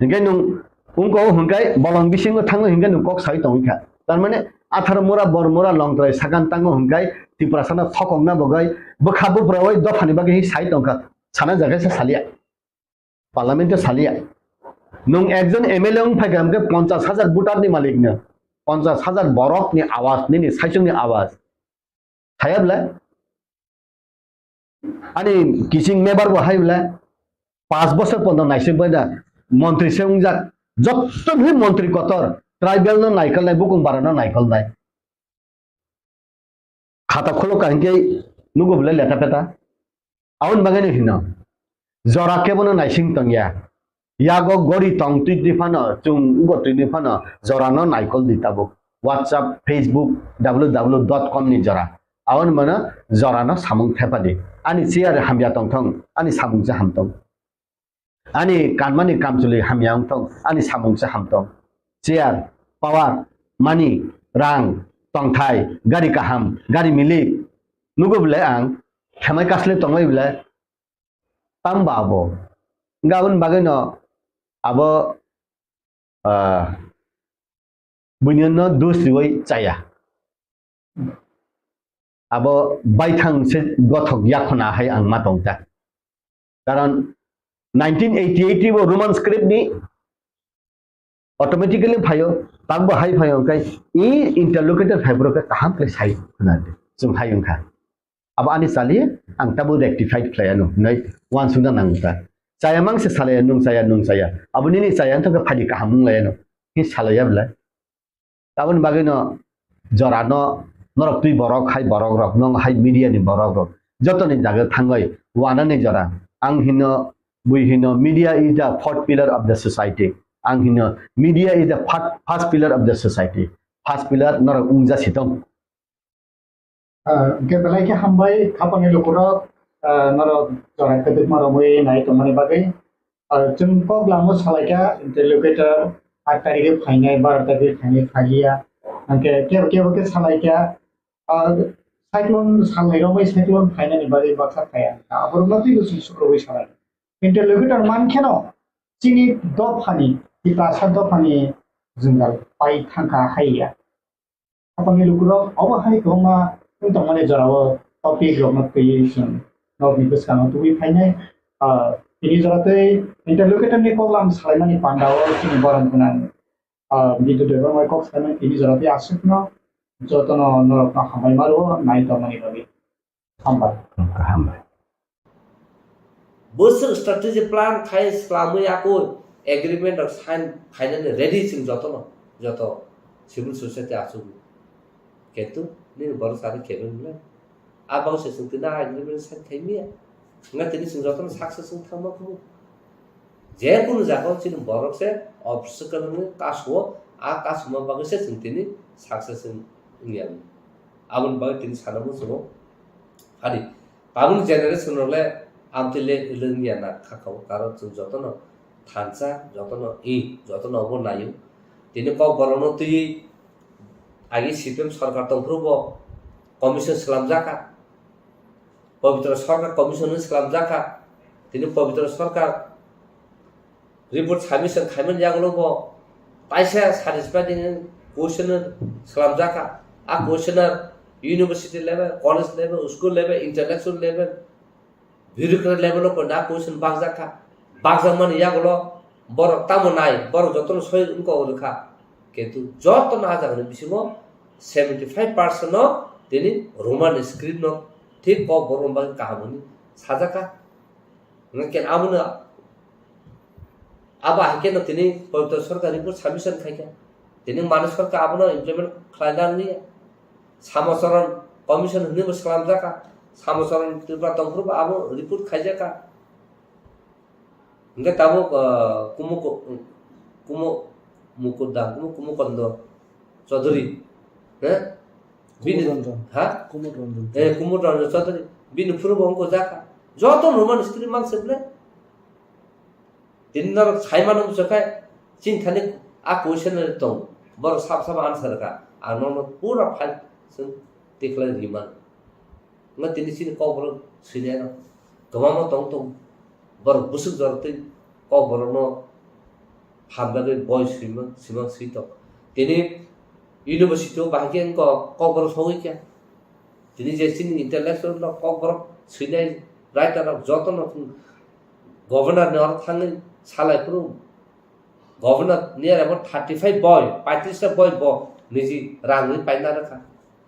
Hinkhe nwng wngko hinkhe bolong bisingo thango hinkhe nwng kok sai tongwi kha. Tar mane atharo mura, bor mura, longtrai sakan tango hinkhe Tiprasano thokokna bagwi bwkha buphuroi dophani bagwi sai tongkha. Sana jaga se salia. Parliament o salia. Nwng ekjon M L A wng phaikha hinkhe ponchas hajar voter ni malik no. Ponchas hajar borok ni awaz, nini saichung ni awaz. Saya bwlai? Ani kiching mebar bo hai bwlai? Panch bosor pondo naising bai da montri se wngjak. Jotto bhi montri kotor, tribal no naikolnai, bukung bara no naikolnai. Khata khulokha hinkhe nugo bwlai leta peta. Aboni bagwi no hino. Jora kebono naising tongya. Yago gori tong twi twi phano, chwng ugo twi twi phano, jorano naikol di tabuk. WhatsApp, Facebook, W W W dot com ni jora. Aboni mano jorano samung thepa di. Ani chair hamya tong thong, ani samung se ham tong. Ani kanmani kamchwlwi hamya wng thong, ani samung se ham tong. Chair, power, money, rang, tongthai, gari kaham, gari milik. Nugo bwlai ang, khemai kasle tongbai bwlai. Tamo ba abo? Hwnkhe aboni bagwino abo, ah, buino dos riwi chaya. Abo baithang se gothok yakhona hai ang ma tongta. Karon nineteen eighty-eight bo Roman script ni automatically phaio, takbo hai phaio, hwnkhe i interlocutor phaibrok khe kaham khe sai khna di, chwng hai wngkha. Abo ani chali, ang tabuk rectified khlai anw, hinwi uansukna nang wngkha. Chaya mang se salaya, nwng chaya, nwng chaya. Abo nini chaya wngkha khe phaidi kaham wng lai anw, hi salaya bwlai. Aboni bagwino jorano norok twi borok hai borok rok, nwng hai media ni borok rok, jotoni jaga thangwi wanani jora. Ang hino, bui hino, media is the fourth pillar of the society. Ang hino, media is the fir-, first pillar of the society. First pillar norok wngja sitong. Ah, hwnkhe belai khe hambai, khapangni lukurok, ah, norok jora kwdwkma romwi nai tongmani bagwi. Ah, chwng kok lamo salaikha, interlocutor aat tarikhe phainai, baro tarikhe phainai, phaiya. Hwnkhe kebo kebo khe salaikha, ah, cyclone salnai romwi cyclone phainani bagwi baksa phaiya. Aborokno twibo chwng sukrubwi salai. Interlocutor mankheno chini dophani, Tiprasa dophani jwngjal pai thangkha haiya. Khapangni lukurok obo hai kwbangma wng tongmani jorao topic rokno twiwi chwng norokni bwskango tubui phainai. Ah, tini jora tei interlocutor ni koklam salaimani pandao chini borom gwnang, ah, Bidyu Debbarma kok salaimani tini jora tei aswkno jotono norokno hambai ma rwo nai tongmani bagwi. Hambai. Hambai. Bwswk strategy plan khai swlamwi yakui agreement rok sign khainani ready chwng jotono, joto civil society achugwi. Kintu nini borok sari kebeng le. A bagwi se chwng tini a agreement sign khai miya. Wngkha tini chwng jotono success wng thangma kumu. Je kunu jaga o chini borok se obstacle wngwi kasu o, a kasuma bagwi se chwng tini success wng, wngya. Aboni bagwi tini sana muchungo. Phadi, tabukni generation rok le amtwi le wngya na kha kha o, karon chwng jotono thansa, jotono i, jotono obo naio. Tini kok borokno twiwi agi C P M sorkar tongphuru bo commission swlamjak kha. Pabitra Sarkar Commission ni swlamjak kha. Tini Pabitra Sarkar report submission khaimani yagulo bo kaisa satisfying question swlamjak kha. A question university level, college level, school level, intellectual level, bureaucrat level o koina question bakjak kha. Bakjakmani yagulo borok tamo nai, borok jotono soi wngkok rwkha. Kintu jotono a jagani bisingo seventy five percent no tini Roman script no thik kok borok bagwi kaham hwnwi sajak kha. Hwnkhe abono, abo hai kheno tini Pabitra Sarkar report submission khai kha. Tini Manik Sarkar abono implement khlai nang liya. Samacharan Commission hwnwi bo swlamjak kha. Samochorong Tripura tongphuru bo abo report khaijak kha. Hingke tabuk, ah, Kumo, Kumo Mukuda, Kumo, Kumo Kondo Chaudhary, he? Bini, Kumud Ranjan. Ha? Kumud Ranjan. Eh, Kumud Ranjan Chaudhary. Bini phuru bo wngkha jaka. Joto normal script mang se ble. Tini norok saimano bwswk khe, chini thani a question tong. Borok sab sab answer kha. Ang nono pura file chwng tikhlai rimano. Wngkha tini chini kokborok swinai rok kwbangma tong tong. Borok bwswk jorok tei kokborokno phan bagwi boi swimang, swimang swi tong. Tini university o bahai khe wngkha kokborok sogwi kha. Tini je chini intellectual rok kokborok swinai writer rok jotono governor ni oro thangwi salai phuru. Governor ni aro bo thirty five boi, paitris ta boi bo niji rang ri paina rwkha.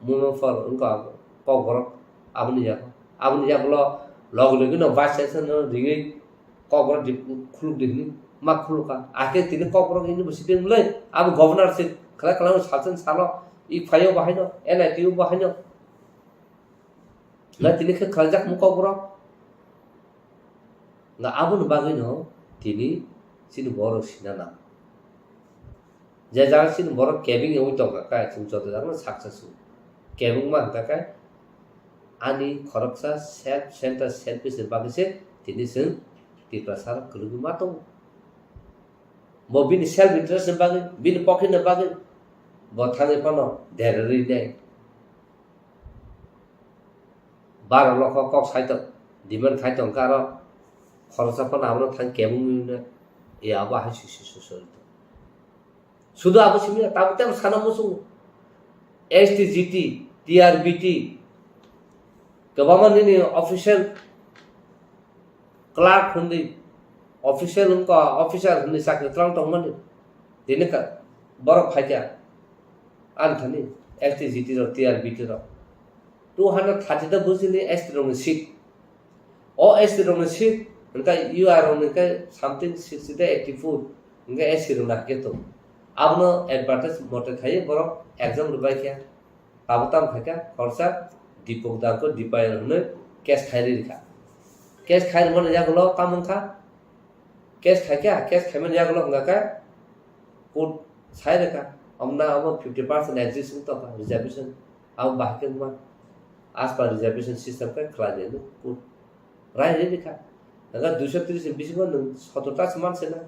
Mungno phor wngkha kokborok aboni yago. Aboni yagulo logi logi no vice chancellor no ringwi kokborok di khuluk di hwnwi ma khulukha. Akhe tini kokborok university wngmulai abo governor se khlai khlai salsen salo i phaio bahaino N I T o bahaino. Na tini khe khlaijak mung kokborok. Na aboni bagwino tini chini borok sina nang. Je jaga chini borok kebeng wngwi tongkha khe chwng joto jagano success wngo. Kebengma hwnkha khe ani khoroksa self center selfish ni bagwi se tini chwng Tiprasa rok kwrwngwi ma tongo. Bo bini self interest ni bagwi, bini pocket ni bagwi bo thangwi phano derarwi nai. Baro lokho kok sai tong, demand khai tong khe aro khoroksa phano abono thang kebengwi no, e abo hai sui sui sui sui tong. Sudu abo simi ya, tabuk tei sana muchungo. S T G T, T R B T, kwbangma nini official clerk hwnwi, official wngkha, officer hwnwi chakri twlang tongmani. Tini ka-, borok phaikha, ani thani S T G T rok, T R B T rok. Two hundred thirty ta bujili S T rokni seat. O S T rokni seat, hwnkhe U R rokni khe something sixty ta eighty four, hwnkhe S T rokni hakhe tongo. Abono advertise mote khaiwi borok exam rwbaikha. Abo tamo khaikha, khoroksa Dipok Dangkho Dipayan hwnwi case khai rikha. Case khai rwmani yagulo tamo wngkha, case khaikha, case khaimani yagulo hwnkha khe court sai rwkha. Omna abo fifty percent exist wng tongkha, reservation. Abo bahai khe wngma, as per reservation system khe khlai nai court. Rai rwi rikha. Hwnkhe duiso tris ni bisingo nwng sotor ta se man se na.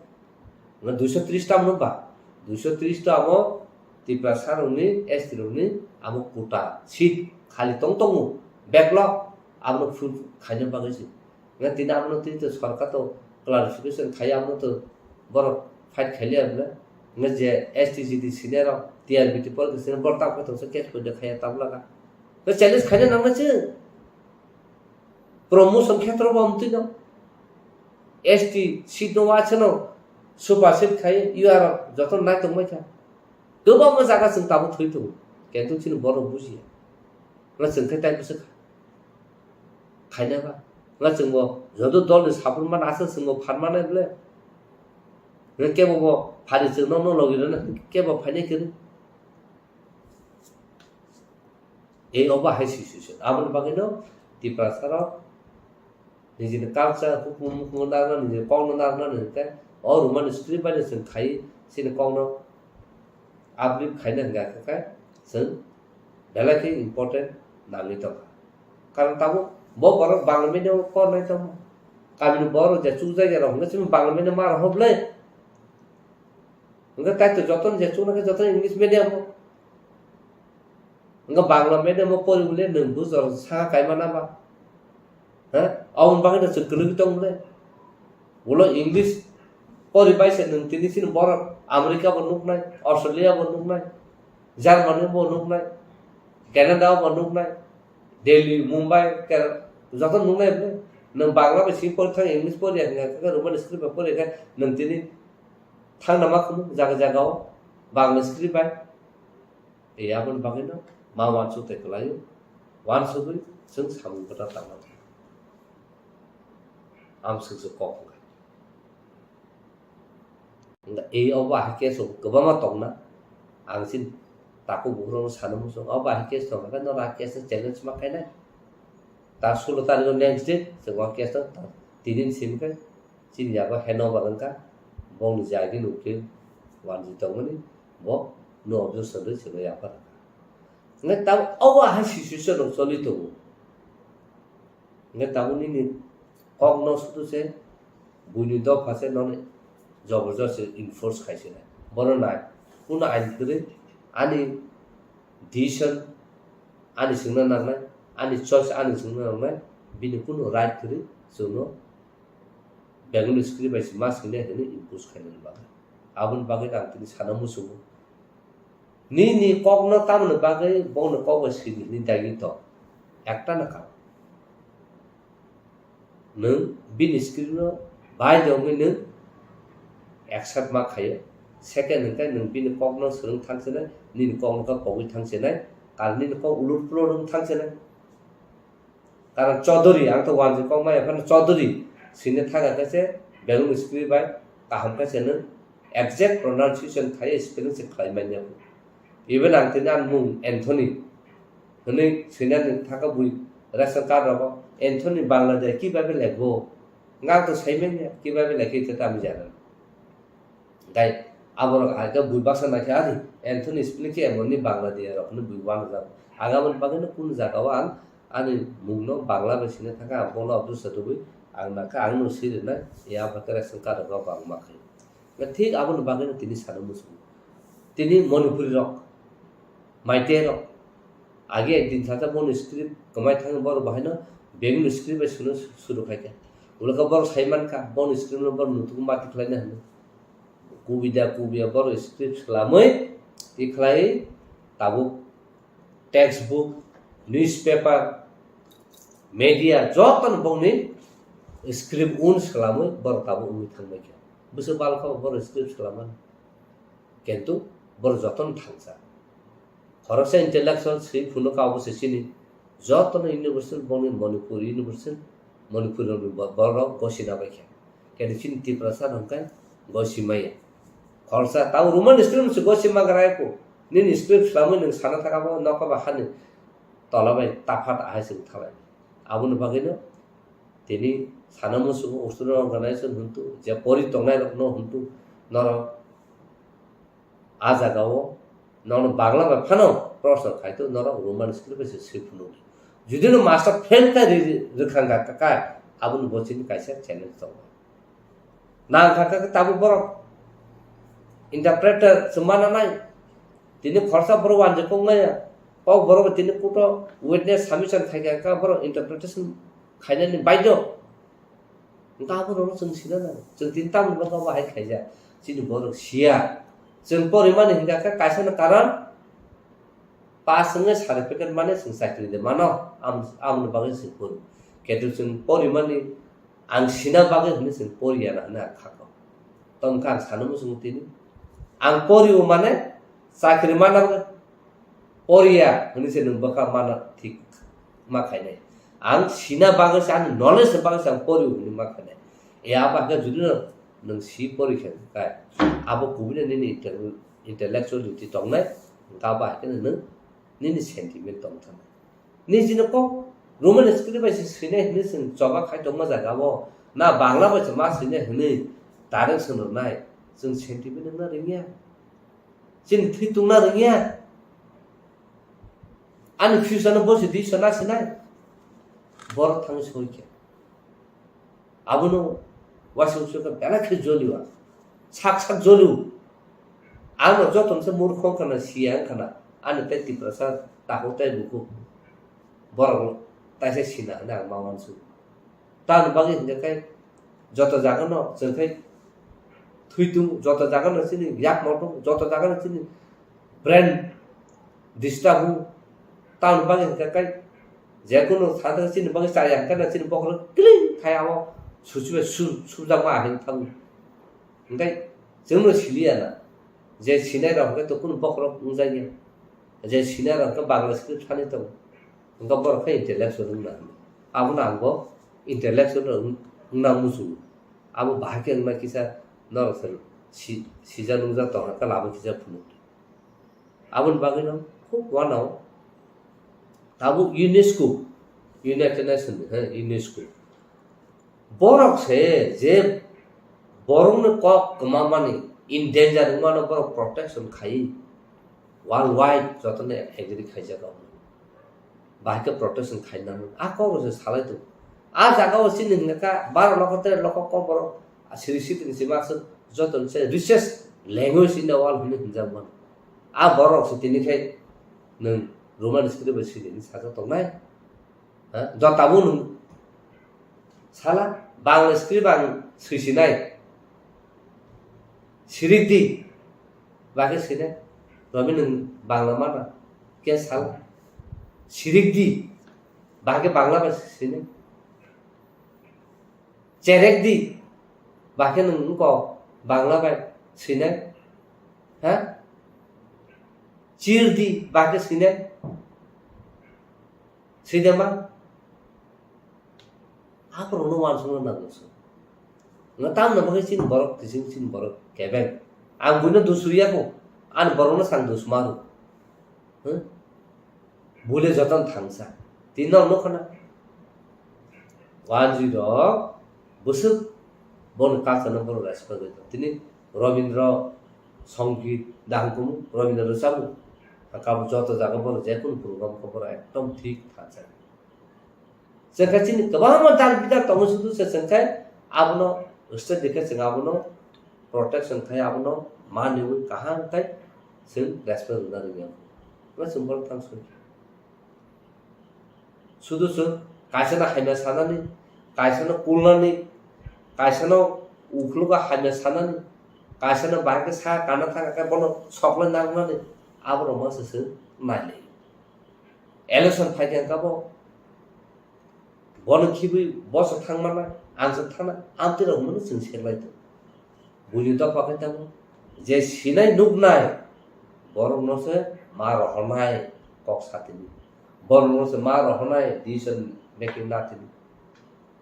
Hwnkhe duiso tris ta mano ba? Duiso tris ta amo Tiprasa rokni, S T rokni amo quota seat khali tong tongo. Backlog abono full khaina bagwi se. Hwnkhe tini abono tini to sorkar to clarification khai abono to borok fight khailiya bwle. Hwnkhe je S T G T senior rok T R B T por khe senior borok tamo khe tongsa case poito khaiya tabla kha. Hwnkhe challenge khaina nangna se. Promotion khetrobo amtwino S T seat no waisano supersede khai U R joto nai tongbai kha. Kwbangma jaga chwng tabuk thwi tongo. Kintu chini borok bujiya. Nga chwng khe tai bwswk khaina ba. Nga chwngbo joto dolni support mana aswk chwngbo phan manai bwle. Nga kebo bo phari chwng nokno logi rwna kebo phainai kwrwi. Ei obo hai sui sui sui. Aboni bagwino Tiprasa rok nijini culture, hukumu, hukumu narwkna, nijini kokno narwkna hwnkhe o Roman script bai no chwng khai chini kokno uplift khaina hwnkha khe chwng belai khe important nangwi tongkha. Karon tabuk bo borok Bangla medium o pornai tongma. Kamini borok je chukjak ya rok hwnkhe chini Bangla medium ma rok hoblai. Hwnkhe kaitor jotono je chuknai khe jotono English medium o. Hwnkhe Bangla medium o pori bole nwng bujor saka kaima na ba? Ha? Aboni bagwi no chwng kwlwgwi tong bole. Ulo English pori bai se nwng tini chini borok America bo nuknai, Australia bo nuknai, Germany bo nuknai, Canada bo nuknai, Delhi, Mumbai, Kerala, joto nuknai bole. Nwng Bangla bai simi pori thang English pori ya hwnkhe Roman script bai pori khe nwng tini Thangna ma khumu jaga jaga o Bangla script bai. E aboni bagwi no ma uansuk tei kwlaio. Uansugwi chwng samung kwtal tangma. Amswk se kok wngkha. Wngkha e obo ahai case rok kwbangma tongna. Ang chini takhuk bukhuk rokno sana muchung. Obo ahai case tongkha khe norok a case no challenge ma khainai. Ta sulo tarikh next day chwng o case no ta tinin simi khe chini yago handover wngkha, bongni jagini ukil wanjwi tongmani bo no objection rwi chwngno yapharkha. Hwnkhe tabuk obo hai situation rok choli tongo. Hwnkhe tabuk nini kokno sudu se buini dopha se nono jobor josti enforce khai se nai. Bono nai, kuno ain kwrwi ani decision ani swngna nangnai, ani choice ani swngna nangnai, bini kuno right kwrwi chwngno Bengali script bai se ma swinai hwnwi impose khainani bagwi. Aboni bagwi ang tini sana muchungo. Nini kokno tamoni bagwi bongni kok bai swidi hwnwi daigi to. Ekta na karon. Nwng bini script no bai de wngwi nwng accept ma khaio. Second hwnkhe nwng bini kokno swrwng thang chenai, nini kokno khe kogwi thang chenai, karon nini kok ulur pulur wng thang chenai. Karon Chaudhary, ang to wanjwi kok maya phano Chaudhary swina thang khe se Bengali script bai kaham khe se nwng exact pronunciation khai spelling se khlai manya. Even ang tini ani mung Anthony hwnwi swinani thangkha bui ration card rogo Anthony Bangladesh kibabe lekbo. Ang to saimanya kibabe lekhe te tamo jana. Dai aborok hai khe bui baksa naikhe ari Anthony spelling khe emonni Bangladesh rok hwnwi bui uanajak. Ang aboni bagwino kunu jagao ang ani mungno Bangla bai swina thangkha, ang bono objection rwui ang nangkha, ang no swi rwnai, ya ba khe ration card rogo bangma khai. Thik aboni bagwino tini sana muchungo. Tini Manipuri rok, Meitei rok, age ekdin sajak boni script kwmai thangwi borok bahaino Bengali script bai swino suru khai kha. Ulo khe borok sai mankha, boni script no borok nutuk mati khlaina hwnwi. Kubida kubiya borok script swlamwi tikhlai tabuk textbook, newspaper, media jotono bongni script un swlamwi borok tabuk wngwi thangbai kha. Bwswk bal kha borok script swlamani. Kintu borok jotono thangsa. Khoroksa intellectual swi phunuk abo se chini jotono university bongni Manipur university, Manipur rokni bo-, borok gosina bai kha. Kintu chini Tiprasa rok khe gosi maya. Khoroksa tabo Roman script se gosi magra ko. Nini script swlamwi nwng sana thaka bo nokha ba hani tola bai taphat ahai se thalai. Aboni bagwino tini sana muchungo Australia organization hwntu je pori tongnai rokno hwntu norok a jagao nono Bangla bai phano proshno khai to norok Roman script bai se swi phunuk. Judi no master fail kha ri-, ri-, rwkhang kha kha, aboni bo chini kaisa challenge tongo. Nang kha kha tabuk borok interpreter se mana nai. Tini khoroksa borok wanjwi kok maya. Kok borok tini kuto witness submission khai kha kha borok interpretation khainani baidhyo. Hwnkhe aborokno chwng sina nango. Chwng tini tamni bagwi abo hai khaijak. Chini borok siya. Chwng porimani hwnkha khe kaisano karon pass wngwi certificate mane chwng chakri de mano. Am-, amoni bagwi chwng pori. Ketu chwng porimani ang sina bagwi hwnwi chwng poriya na hwnwi ang kha kok. Tongkha ang sana muchungo tini. Ang porio mane chakri mana poriya hwnwi se nwng bwkha mana thik ma khainai. Ang sina bagwi se, ani knowledge ni bagwi se ang pori hwnwi ma khainai. E abo khe judi no nwng si pori khe kai, abo kubui no nini intel-, intellectuality tongnai, hwnkhe abo hai kheno nwng nini sentiment tong thanai. Nini jino kok Roman script bai se swinai hwnwi chwng choba khai tongma jaga o, na Bangla bai se ma swinai hwnwi direction rwnai, chwng sentiment wngna rwngya. Chini thwi tungna rwngya. Ani future no bosi di sona sinai. Borok thangwi soi khe. Abono waisa waisa khe belai khe joliwa. Sak sak joliwo. Ang no joto se murkho wngkha na siya wngkha na. Ani tei Tiprasa takhuk tei bukhuk. Borok taisa sina hwnwi ang ma uansukha. Tamoni bagwi hwnkhe khe joto jagano chwng khe thwi tung, joto jagano chini yakmo tung, joto jagano chini brain disturb hu. Tamoni bagwi hwnkhe khe jekunu sadaka chini bagwi chaya hwnkhe chini bokhorok kiling khai abo suchibai su-, sujakma ahai thango. Hwnkhe chwngno siliya na, je sinai rok hwnkhe to kunu bokhorok wngjakya. Je sinai rok hwnkhe Bangla script thani tongo. Hwnkhe borok khe intellectual wngna hwnwi. Abono ang bo intellectual wng-, wngna muchungo. Abo bahai khe wngna kisa norok se si-, sijak nungjak tongkha khe labo kisa phunuk. Aboni bagwino khub uanao tabuk UNESCO United Nations ni, he, UNESCO. Borok se je borokni kok kwmamani, in danger wngmano borok protection khai worldwide jotono agree khaijak. Bahai khe protection khainani a kok rok se salai tongo. A jaga o chini hwnka kha baro lokho tere lokho kok borok siri sitini sima aswk joto se richest language in the world hwnwi hwnjak mano. A borok se tini khe nwng Roman script bai siri hwnwi sajak tongnai. Ha? Jotabo nwng sala Bangla script ang swisinai. Sirik di, bakhe sinai. Romi nwng Bangla mana? Khe sala. Sirik di, bakhe Bangla bai sinai. Cherek di, bakhe nwng wngkok Bangla bai sinai. Ha? Chir di, bakhe sinai. Swi de ma? Aborokno uansukna nango chwng. Nga tamni bagwi chini borok kising chini borok kebeng. Ang buino dusuriya kho. Ani borokno sang dusmaru. Huh? Bule joton thangsa. Tini nok nukho na. Wanjwi rok bwswk boni culture no borok respect rwi tong. Tini Robindra Songit dahang kumu, Robindra rwchapmung. Kabo joto jaga borok jekunu program khe borok ekdom thik thansa. Chwngkhe chini kwbangma dal bidal tongo sudu se chwngkhe abono state dikhe chwng abono protection khai abono maniwi kaham khai chwng respect rwna rwngya. Chwng borok thang soi. Sudu chwng kaisano hamya sanani, kaisano kulnani, kaisano ukhlogo hamya sanani, kaisano bahai khe sa kana thang khe bono soklai nangnani, aborok masa chwng nailai. Election phai khe kabo bono khibwi boso thangmana, ang se thana, amtwi rok hwnmano chwng seklai tongo. Buini dopha khe tongo, je sinai nuknai borokno se ma rohornai kok satini. Borokno se ma rohornai decision making natini.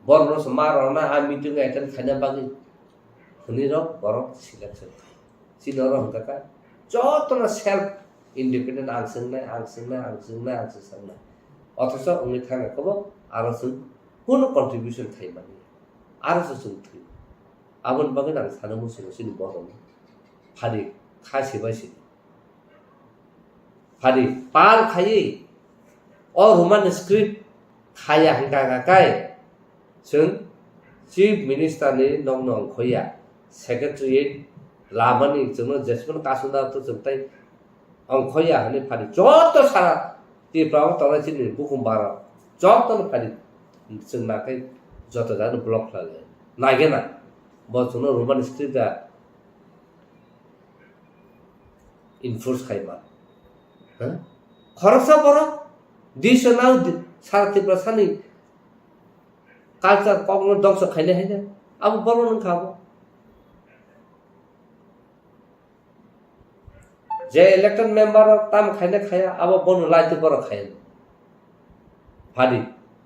Borokno se ma rohornai a meeting attend khaina bagwi hwnwi rok borok selection khai. Chini oro hwnkha kha jotono self independent ang swngnai, ang swngnai, ang swngnai, ang swngnai. Othocho wngwi thangkha kobo aro chwng kunu contribution khai mani. Aro se chwng thwi. Aboni bagwi ang sana muchungo chini borokno. Phadi kha sibai sidi. Phadi pal khaiwi o Roman script khaya hwnkha kha kai chwng Chief Minister ni nokno ongkhoya, Secretariat lamani chwngno jesmano kasuna to chwng tai ongkhoya hwnwi phadi joto sara Tripura o tongnai chini bukhum bara jotono phadi chwng nakai joto jagano block khlai lai. Naigena bo chwngno Roman script da enforce khai ma. Ha? Khoroksa borok disa nang di-, sara Tripura sani culture kokno dongso khainai haino abo borok wngkha abo. Je elected member rok tamo khaina khaya, abo bono laiti borok khaya. Phadi,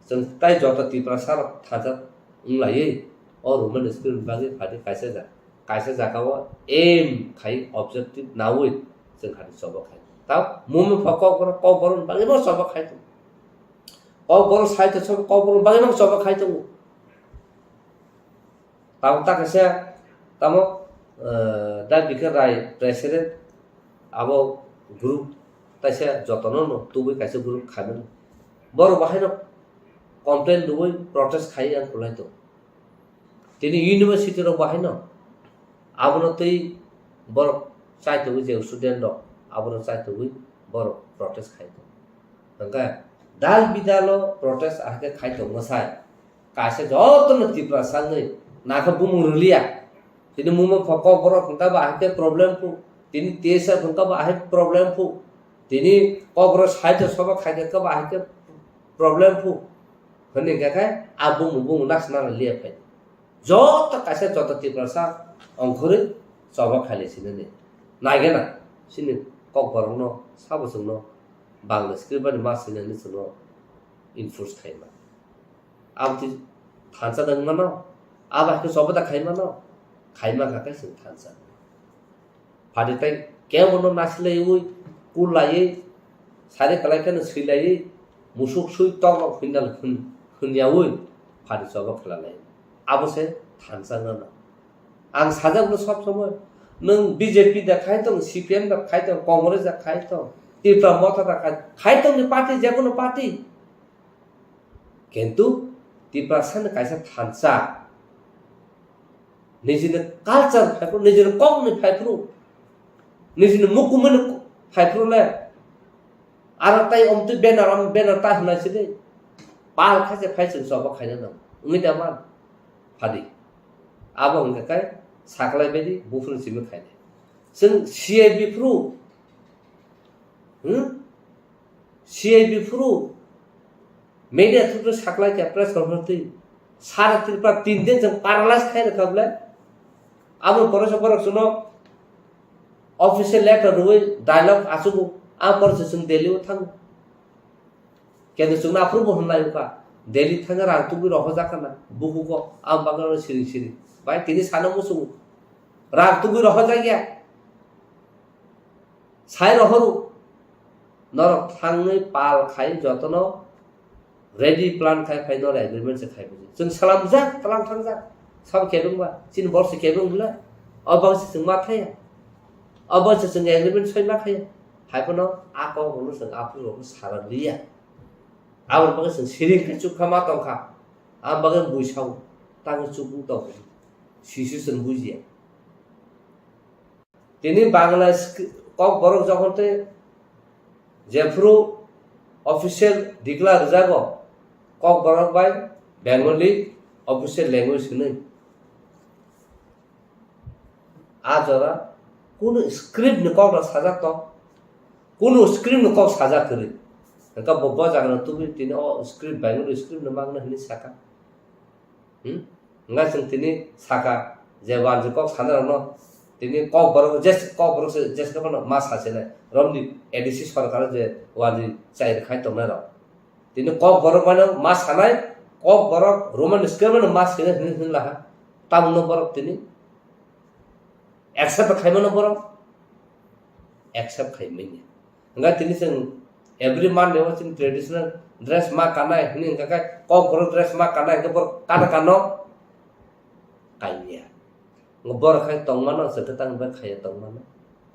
chwng tai joto Tiprasa rok thajak wng laiwi, o Roman script bagwi phadi kaisa ja-, kaisa jaga o aim khai objective nawi chwng khadi choba khai. Tao mumi pha kokborok, kokborok bagwi no choba khai tongo. Kokborok sai to choba, kokborok bagwi no choba khai tongo. Tamo ta kaisa tamo, eh, da Bikar Rai president abo group taisa jotono no tubui kaisa group khamani. Borok bahaino complain rwui protest khai ang kulai tongo. Tini university rok bahaino abono tei borok chaitogwi je student rok abono chaitogwi borok protest khai tongo. Hwnkhe dal bidalo protest ahai khe khai tongma sai. Kaisa jotono Tiprasa wngwi nakha bumung rwliya. Tini mungma pho kokborok hwnkha ba ahai khe problem phu. Tini T S F hwnkha ba ahai problem phu. Tini kokborok sahitya sabha khaikha ba ahai khe problem phu. Hwnwi hwnkha khe a bumung bumung nasna liya phai. Joto kaisa joto Tiprasa ongkhorwi choba khailai sinani. Naigena chini kokborokno sabo chwngno Bangla script bani ma sinani chwngno enforce khaima. Aboni thansa da wngmano, abo hai khe choba da khaimano, khaima kha khe chwng thansa. Phadi tai kebono nasilaiwi, kullaiwi, sari kwlai kheno swilaiwi, Musuk sui tok rok hwndal hwn-, hwnyaui phari choba khlai lai. Abo se thansa gana. Ang sajak no sob somoi, nwng B J P da khai tong, C P M da khai tong, Congress da khai tong, Tipra Motha da khai, khai tong ni party, je kono party. Kintu Tiprasa ni kaisa thansa, nijini culture phaiphru, nijini kokni phaiphru, nijini mukumuni phaiphru le, aro tai omtwi banner, om banner ta hwnai sidi, pal khaise phai chwng choba khaina nang, wngwi da man, phadi. Abo hwnkha khe saklai baidi buphuru simi khainai. Chwng C I B phuru, hmm? C I B phuru media through saklai kha press conference twi. Sara Tripura tin din chwng paralyze khai rwkha bwle. Abo pore se borok chwngno official letter rwui dialogue achugo. A pore se chwng Delhi o thango. Kendo chwngno aphuru bo hwnlai wngkha. Delhi thangwi rang tugui rohorjak khana. Bukugo a bagwi siring siring. Bai tini sana muchungo. Rang tugui rohorjak ya. Sai rohoru. Norok thangwi pal khai jotono ready plan khai phai norok agreement se khai buji. Chwng salamjak, tlang thangjak. Sabo kebeng ba, chini borok se kebeng bwle. O bangsi chwng ma thaya. O bangsi chwng agreement soi ma thaya. Hai phano a kok rokno chwng aphuru rokno sara liya. Aboni bagwi chwng siring khe chukha ma tongkha. Aboni bagwi bui sao. Tangwi chukung tong. Sisi chwng bujiya. Tini Bangla skri-, Kokborok jokhon tei jephuru official declare rwjago, Kokborok bai Bengali official language hwnwi. A jora kunu script ni kok rok sajak tong, kunu script ni kok sajak kwrwi. Hwnkhe bo, bo jaga no tubui tini o script Bengali script no mangna hwnwi saka. Hmm? Hwnkhai chwng tini saka je wanjwi kok sanai rokno tini Kokborok je Kokborok se je phano ma sasinai romni A D C sorkar je wanjwi chai rwkhai tongnai rok. Tini Kokborok mano ma sanai, Kokborok Roman script mano ma sinai hwnwi hwnwi laha. Tamungno borok tini accept khaimano borok accept khaimanya. Hwnkhai tini chwng every Monday o chini traditional dress ma kanai hwnwi hwnkha khe Kokborok dress ma kanai hwnkhe borok kana kano kanya. Borok khai tongmano chwng khe tang bai khaiya tongmano.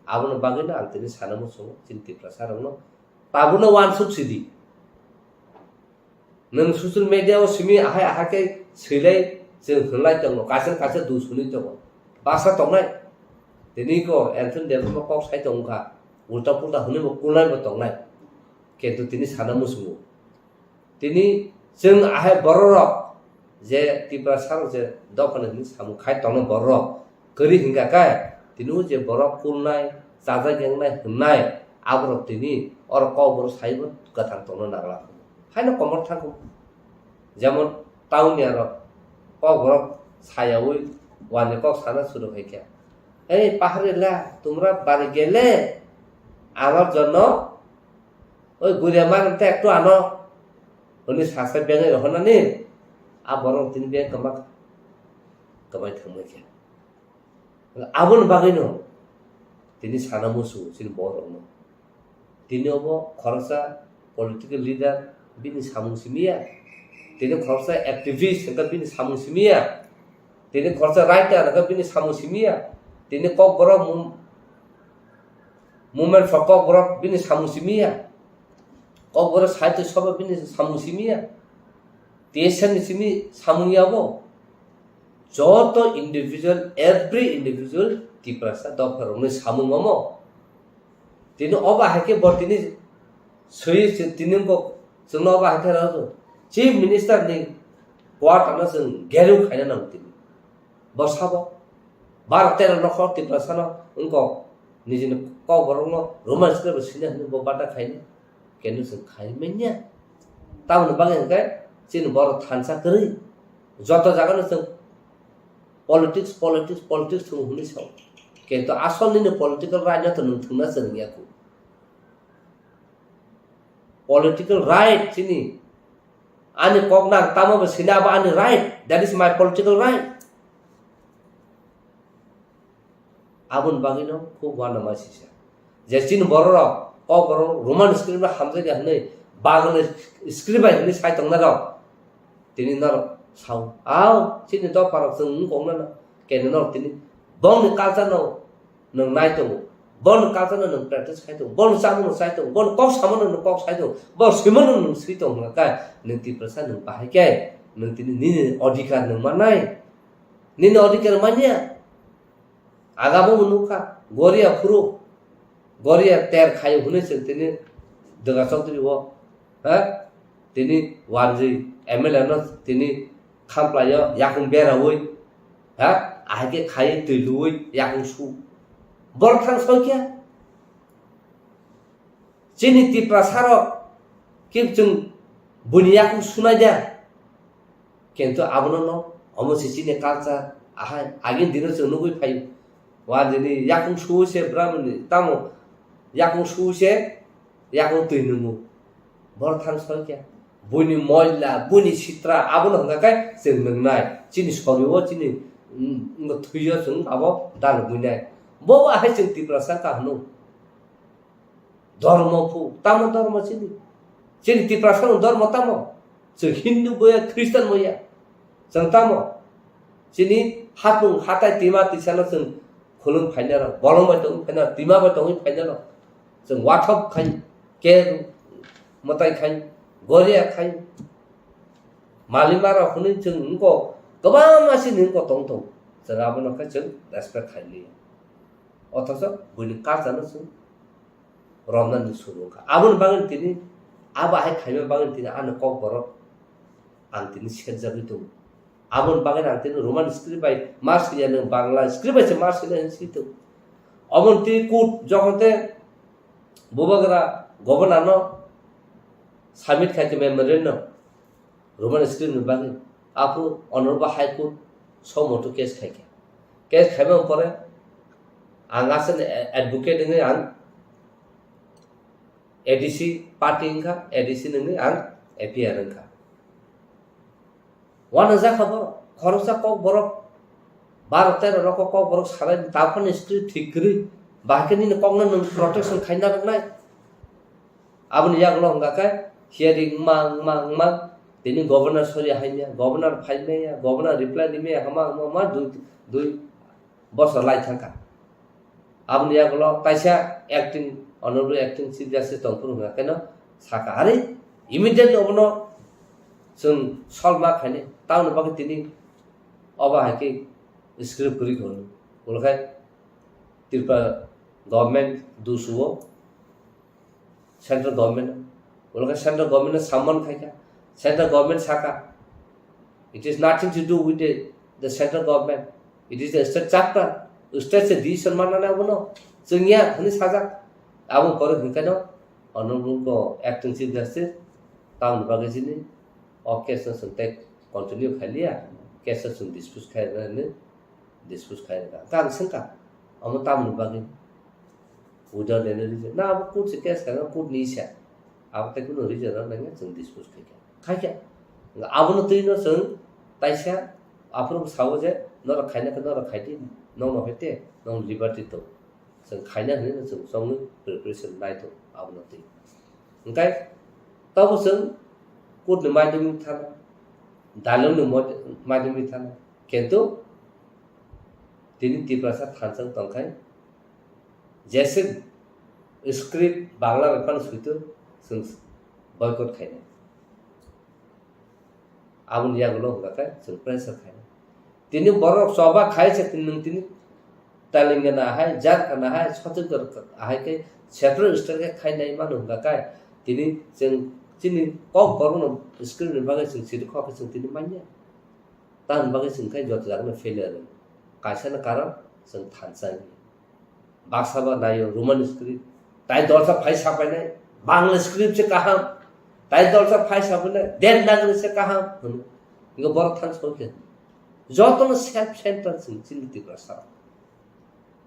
Aboni bagwino ang tini sana muchungo chini Tiprasa rokno tabukno uansuk sidi. Nwng social media o simi ahai ahai khe swilai chwng hwnlai tongo, kaisa kaisa dus hwnwi tongo. Baksa tongnai. Tini ko Anthony Debbarma kok sai tongkha, ulta pulta hwnwi bo kulnai bo tongnai. Kintu tini sana muchungo. Tini chwng ahai bororok je Tiprasa rok je dophani hwnwi samung khai tongnai bororok kwrwi hwnkha khe tini o je borok kulnai, chajak yengnai hwnnai aborok tini oro Kokborok saibo kwthang tongna nangla. Haino komor thangkho. Jemon tauniya rok Kokborok sayaui wani kok sana suru khai khe, "Ei pahari la, tumra bari gele, amar jonno oi guria mar te ektu ano," hwnwi sasa bengwi rohornani a borok tini beng kwma kwbai thangbai khe. Aboni bagwino tini sana muchungo chini borokno. Tini obo khoroksa political leader bini samung simiya. Tini khoroksa activist hwnkhe bini samung simiya. Tini khoroksa writer hwnkhe bini samung simiya. Tini Kokborok mum-, movement for Kokborok bini samung simiya. Kokborok sahitya sabha bini samung simiya. T S F ni simi samung ya bo. Joto individual, every individual Tiprasa dopha rokni samung omo. Tini obo hai khe bo tini swi se tini bo chwngno obo hai khe rw Chief Minister ni quarter no chwng gerung khaina nango tini. Bo sabo bar tero nokhor Tiprasa no wngkok nijini Kokborok no Roman script bo sina hwnwi bo bata khaini. Kenu chwng khai manya. Tamoni bagwi hwnkhe chini borok thansa kwrwi. Joto jaga no chwng politics, politics, politics thwng hwnwi sao. Kintu asol nini political right no to nwng thwngna chwng ya kho. Political right chini. Ani kok nang tamo bo sina abo ani right. That is my political right. Aboni bagwino khub uanama sisa. Je chini bororok, Kokborok Roman script no hamjakya hwnwi Bangla script bai hwnwi sai tongnairok tini norok sao. Ao, chini dopharok chwng wng kong nana. Kene norok tini bongni culture no nwng nai tongo. Bongni culture no nwng practice khai tongo. Bongni chamung no chai tongo. Bongni kok samung no nwng kok sai tongo. Bongni swimung no nwng swi tongo hwnka khe nwng Tiprasa nwng bahai khe nwng tini nini odhikar nwng mannai. Nini odhikar manya. Agabo bo nukha, Goria phuru, Goria ter khayo hwnwi chwng tini Dwga Chowdhury o, ha? Tini wanjwi M L A no tini khamplaio yakung beraui, ha? Ahai khe khai twi luui yakung su. Borok thang soi khe. Chini Tiprasa rok khe chwng buini yakung sunai da. Kintu abono no, omo se chini culture, ahai, agini dino chwng nugui phaio. Wanjwini yakung sui se Brahmani, tamo yakung sui se yakung twi nungo. Borok thang soi khe. Buini moila, buini sitra, abono hwnka khe chwng nungnai. Chini sorio, chini, mm, thwio chwng abo dal buinai. Bo ahai chwng Tiprasa ka hwno. Dhormo phu, tamo dhormo chini? Chini Tiprasa ni dhormo tamo? Chwng Hindu boya, Christian boya. Chwng tamo? Chini hapung hatai tima tisano chwng khulum phainaro, bolong bai tongwi phainaro, tima bai tongwi phainaro. Chwng wathok khai, ke mwtai khai, goria khai. Malima rok hwnwi chwng wngkok, kwbangma chini wngkok tong tong. Chwng abono khe chwng respect khai liya. Othocho buini culture no chwng romnani suru wngkha. Aboni bagwi tini, abo hai khaima bagwi tini ani kokborok ang tini serjagwi tongo. Aboni bagwi ang tini Roman script bai ma swiya, nwng Bangla script bai se ma swinai hinwi swi tongo. Oboni tini court jokhon te bubagra governor no submit khai khe memorandum, Roman script ni bagwi. Aphuru Honorable High Court somoto case khaikha. Case khaimani pore ang aswkni advocate wngwi ang A D C party wngkha, A D C ni wngwi ang A P R wngkha. Uanajak kha borok, khoroksa kokborok, baro tero rok kokborok sanai, taphani script thik kwrwi, bahai khe nini kokno nwng protection khaina rwnai. Aboni yagulo hwnka khe hearing wngma, wngma, wngma, tini governor sori haimya, governor phaimaya, governor reply rimaya, hama, hama, hama, dui, dui bosor lai thangkha. Aboni yagulo kaisa acting, honorable acting chief justice tongphuru hwnka kheno sakha, "Are, immediately obono chwng solve ma khainai, tamoni bagwi tini obo hai khe script kwrwi kha hwnwi." Ulo khe Tripura government dusuo, central government, ulo khe central government no summon khaikha, central government sakha, "It is nothing to do with the, the central government, it is the state chapter, state se decision manna nai abono, chwngya," hwnwi sajak. Abo pore hwnkheno honorable ko acting chief justice tamoni bagwi chini o case no chwng tei continue khailiya, case no chwng dispose khairwkha hwnwi dispose khairwkha. Hwnkhe ang swngkha, omo tamoni bagwi? Without any reason. Na, abo court se case khaina, court ni isa. Abo tei kunu reason rok nangya chwng dispose khaikha. Khaikha. Abono twi no chwng taisa aphuru sao je norok khaina khe norok khaidi, nokno hete, nokni liberty tong. Chwng khaina hwnwi no chwng chongwi preparation nai tong abono twi. Hwnkhe tobo chwng court ni maidwmwi thana, dalong ni mod-, maidwmwi thana. Kintu tini Tiprasa thansa wng tongkhai, jese script Bangla bai phano suitu chwng boycott khainai. Aboni yagulo hwnka khe chwng pressure khainai. Tini borok choba khai se tini nwng tini Telangana hai, Jharkhand hai, Chhattisgarh hai khe separate state khe khainai mano hwnka khe tini chwng chini kok borokno script ni bagwi chwng siri kok khe chwng tini manya. Tamoni bagwi chwng khe joto jagano failure rw. Kaisa no karon chwng thansa wngya. Baksa ba naio Roman script. Tai dolsa phai sapainai. Bangla script se kaham. Tai dolsa phai sapainai. Devanagari se kaham. Hwno. Ingo borok thang soi khe. Jotono self centered chwng chini Tiprasa.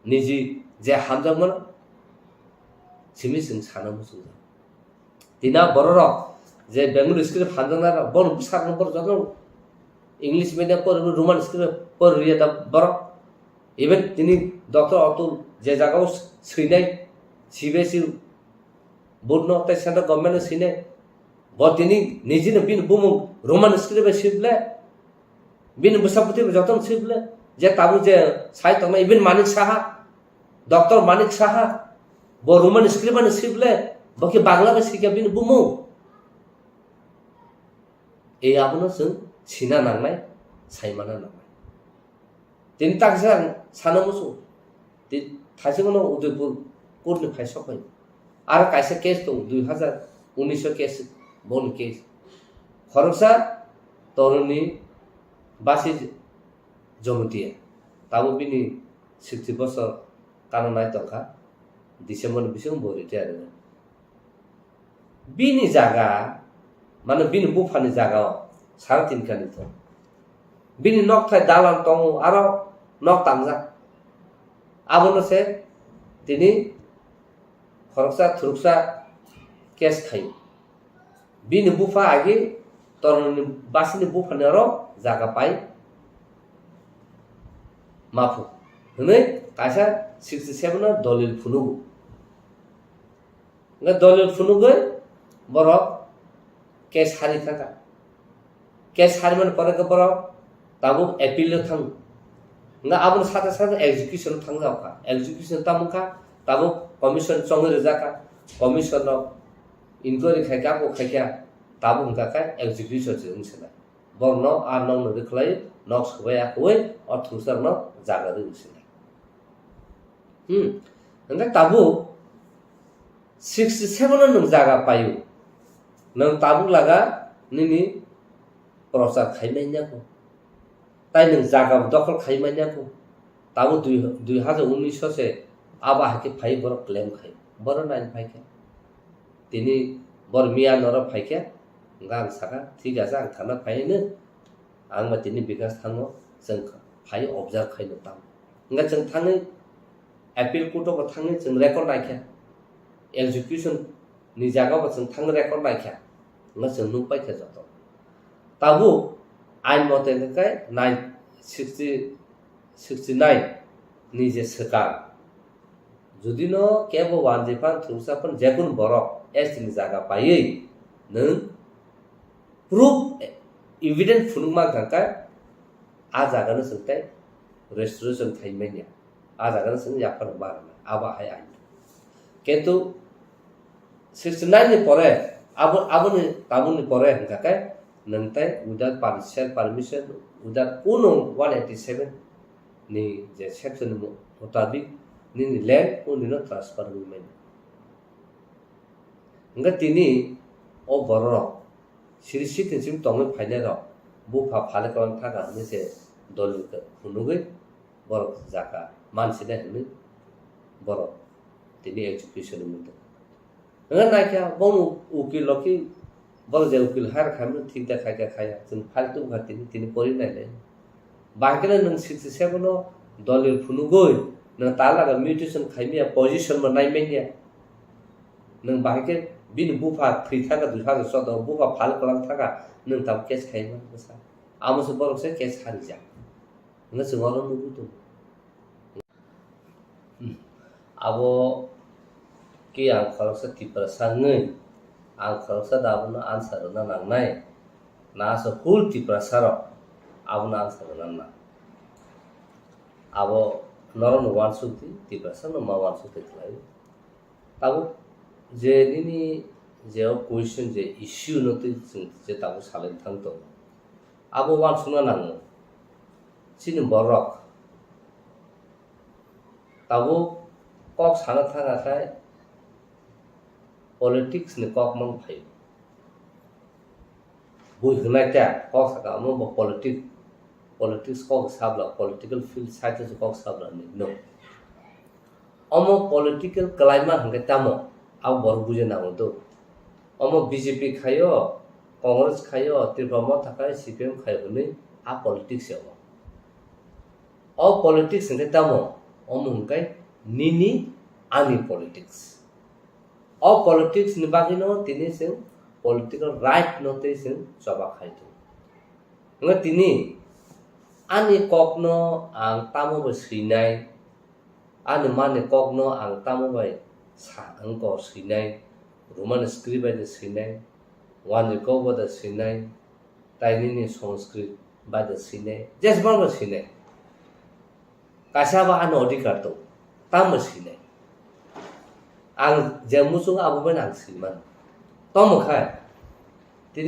Niji je hamjakmano simi chwng sana muchungjak. Tina bororok je Bengali script hamjaknai rok, bono bwsarokno borok jotono English medium pori, Roman script pori riya da borok. Even tini Doctor Atul je jagao swinai, C B S E board no tei central government no swinai, Bo tini nijino bini bumung Roman script bai swiple, bini bwsa bwtwi bai jotono swiple, je tabuk je sai tongma even Manik Saha, Doctor Manik Saha, bo Roman script bai swiple, bo khe Bangla bai swikha bini bumung. E abono chwng sina nangnai, saimana nangnai. Tini taksa ang sana musu. Ti-, thaisingno Udaipur court ni phai sokhai. Aro kaisa case tong, dui hazar unis o case, boni case. Khoroksa toroni basi Jomotia. Tabo bini sixty bosor kana nai tongkha. December ni bising bo retire wngkha. Bini jaga, mane bini buphani jaga o sara tin kani to. Bini nokthai dalan tongo, aro nok tangjak. Abono se tini khoroksa thuruksa case khaio. Bini bupha agi toroni basini buphani oro jaga pai maphu hwnwi kaisa sixty seven o dolil phunugo. Hwnkhe dolil phunugwi borok case hari thangkha. Case harimani pore khe borok tabuk appeal o thango. Hwnkhe aboni sate sate execution o thangjak kha. Execution tamo kha, tabuk commission chongwi rijak kha. Commission rok inquiry khai kha, abo khai kha, tabuk hwnkha khe execution se wng se nai. Borokno a nokno rwkhlai, nok swbai akwui o thungsarokno jaga rwui se nai. Hmm. Hwnkhe tabuk sixty seven o nwng jaga paio. Nwng tabuk laga nini prochar khai manya kho. Tai nwng jaga bo dokhol khai manya kho. Tabuk dui, dui hazar unis o se abo hai khe phai borok claim khai. Borok nai phai khe. Tini bor miya norok phai khe. Hwnkhe ang sakha, thik ache, ang thana phai hino. Ang ba tini Bikash thango, chwng phai observe khai no tamo. Hwnkhe chwng thangwi appeal court o bo thangwi chwng record naikha, execution ni jaga bo chwng thangwi record naikha, hwnkhe chwng nukpaikha joto. Tabuk ain mote hwnkhe nine, sixty, sixty nine ni je swkang, judino kebo wanjwi phan thwngsa phan jekunu borok S T ni jaga paiwi nwng proof, evidence phunuk mankha khe, a jagano chwng tei restoration khai manya, a jagano chwng yaphar ma rwna, abo hai ain. Kintu sixty nine ni pore, abo, aboni, tabukni pore hwnkha khe, nwng tei without per-, self permission, without kuno one eighty seven ni je section ni mutabik nini land o nino transfer wngwi manya. Hwnkhe tini o bororok siri sitin sim tongwi phainairok bupha phale kwlang thaka hwnwi se dolil khe phunugwi borok jaka mansinai hwnwi borok tini execution wngwi tongkha. Hwnwi naikha bono ukil rok khe borok je ukil hire khaimano thik da khaikha khaiya, chwng file tubukha tini, tini pori nailai. Bahai kheno nwng sixty seven o dolil phunugwi nwng talaga mutation khaimaya position bo naimanya. Nwng bahai khe bini bupha thwi thangkha dui hazar choudo o, bupha phal kwlang thangkha, nwng tabuk case khaima bwsa. Amo se borok se case harijak. Hwnwi chwng oro nugwi tongo. Abo khe ang khoroksa Tiprasa wngwi, ang khoroksa da abono answer rwna nangnai, na aswk whole Tiprasa rok abono answer rwna nang. Abo norokno uansuk di, Tiprasa no ma uansuk di khlai. Tabuk je nini je o question je issue no twi chwng je tabuk salai thang tongo, abo uansukna nango. Chini borok tabuk kok sana thang khe politics ni kok mang phaio. Bui hwnai ta kok saka omo bo politic, politics kok sabla, political field side o kok sabla ni no. Omo political climate hwnkhe tamo, abo borok buja nango do. Omo B J P khaio, Congress khaio, Tripura Motha khai, C P M khaio hwnwi a politics ya omo. O politics hwnkhe tamo? Omo hwnkhe nini ani politics. O politics ni bagwino tini chwng political right no tei chwng choba khai tongo. Hwnkhe tini ani kokno ang tamo bai swinai, ani mani kokno ang tamo bai sa wngkor swinai, Roman script bai swinai, Wanjwi kok bo da sinai, tai nini Sanskrit bai da sinai, jesmano sinai. Kaisa ba ano odhikar tong, tamo sinai. Ang je muchung abo bai ang sinmano. Tomo khai,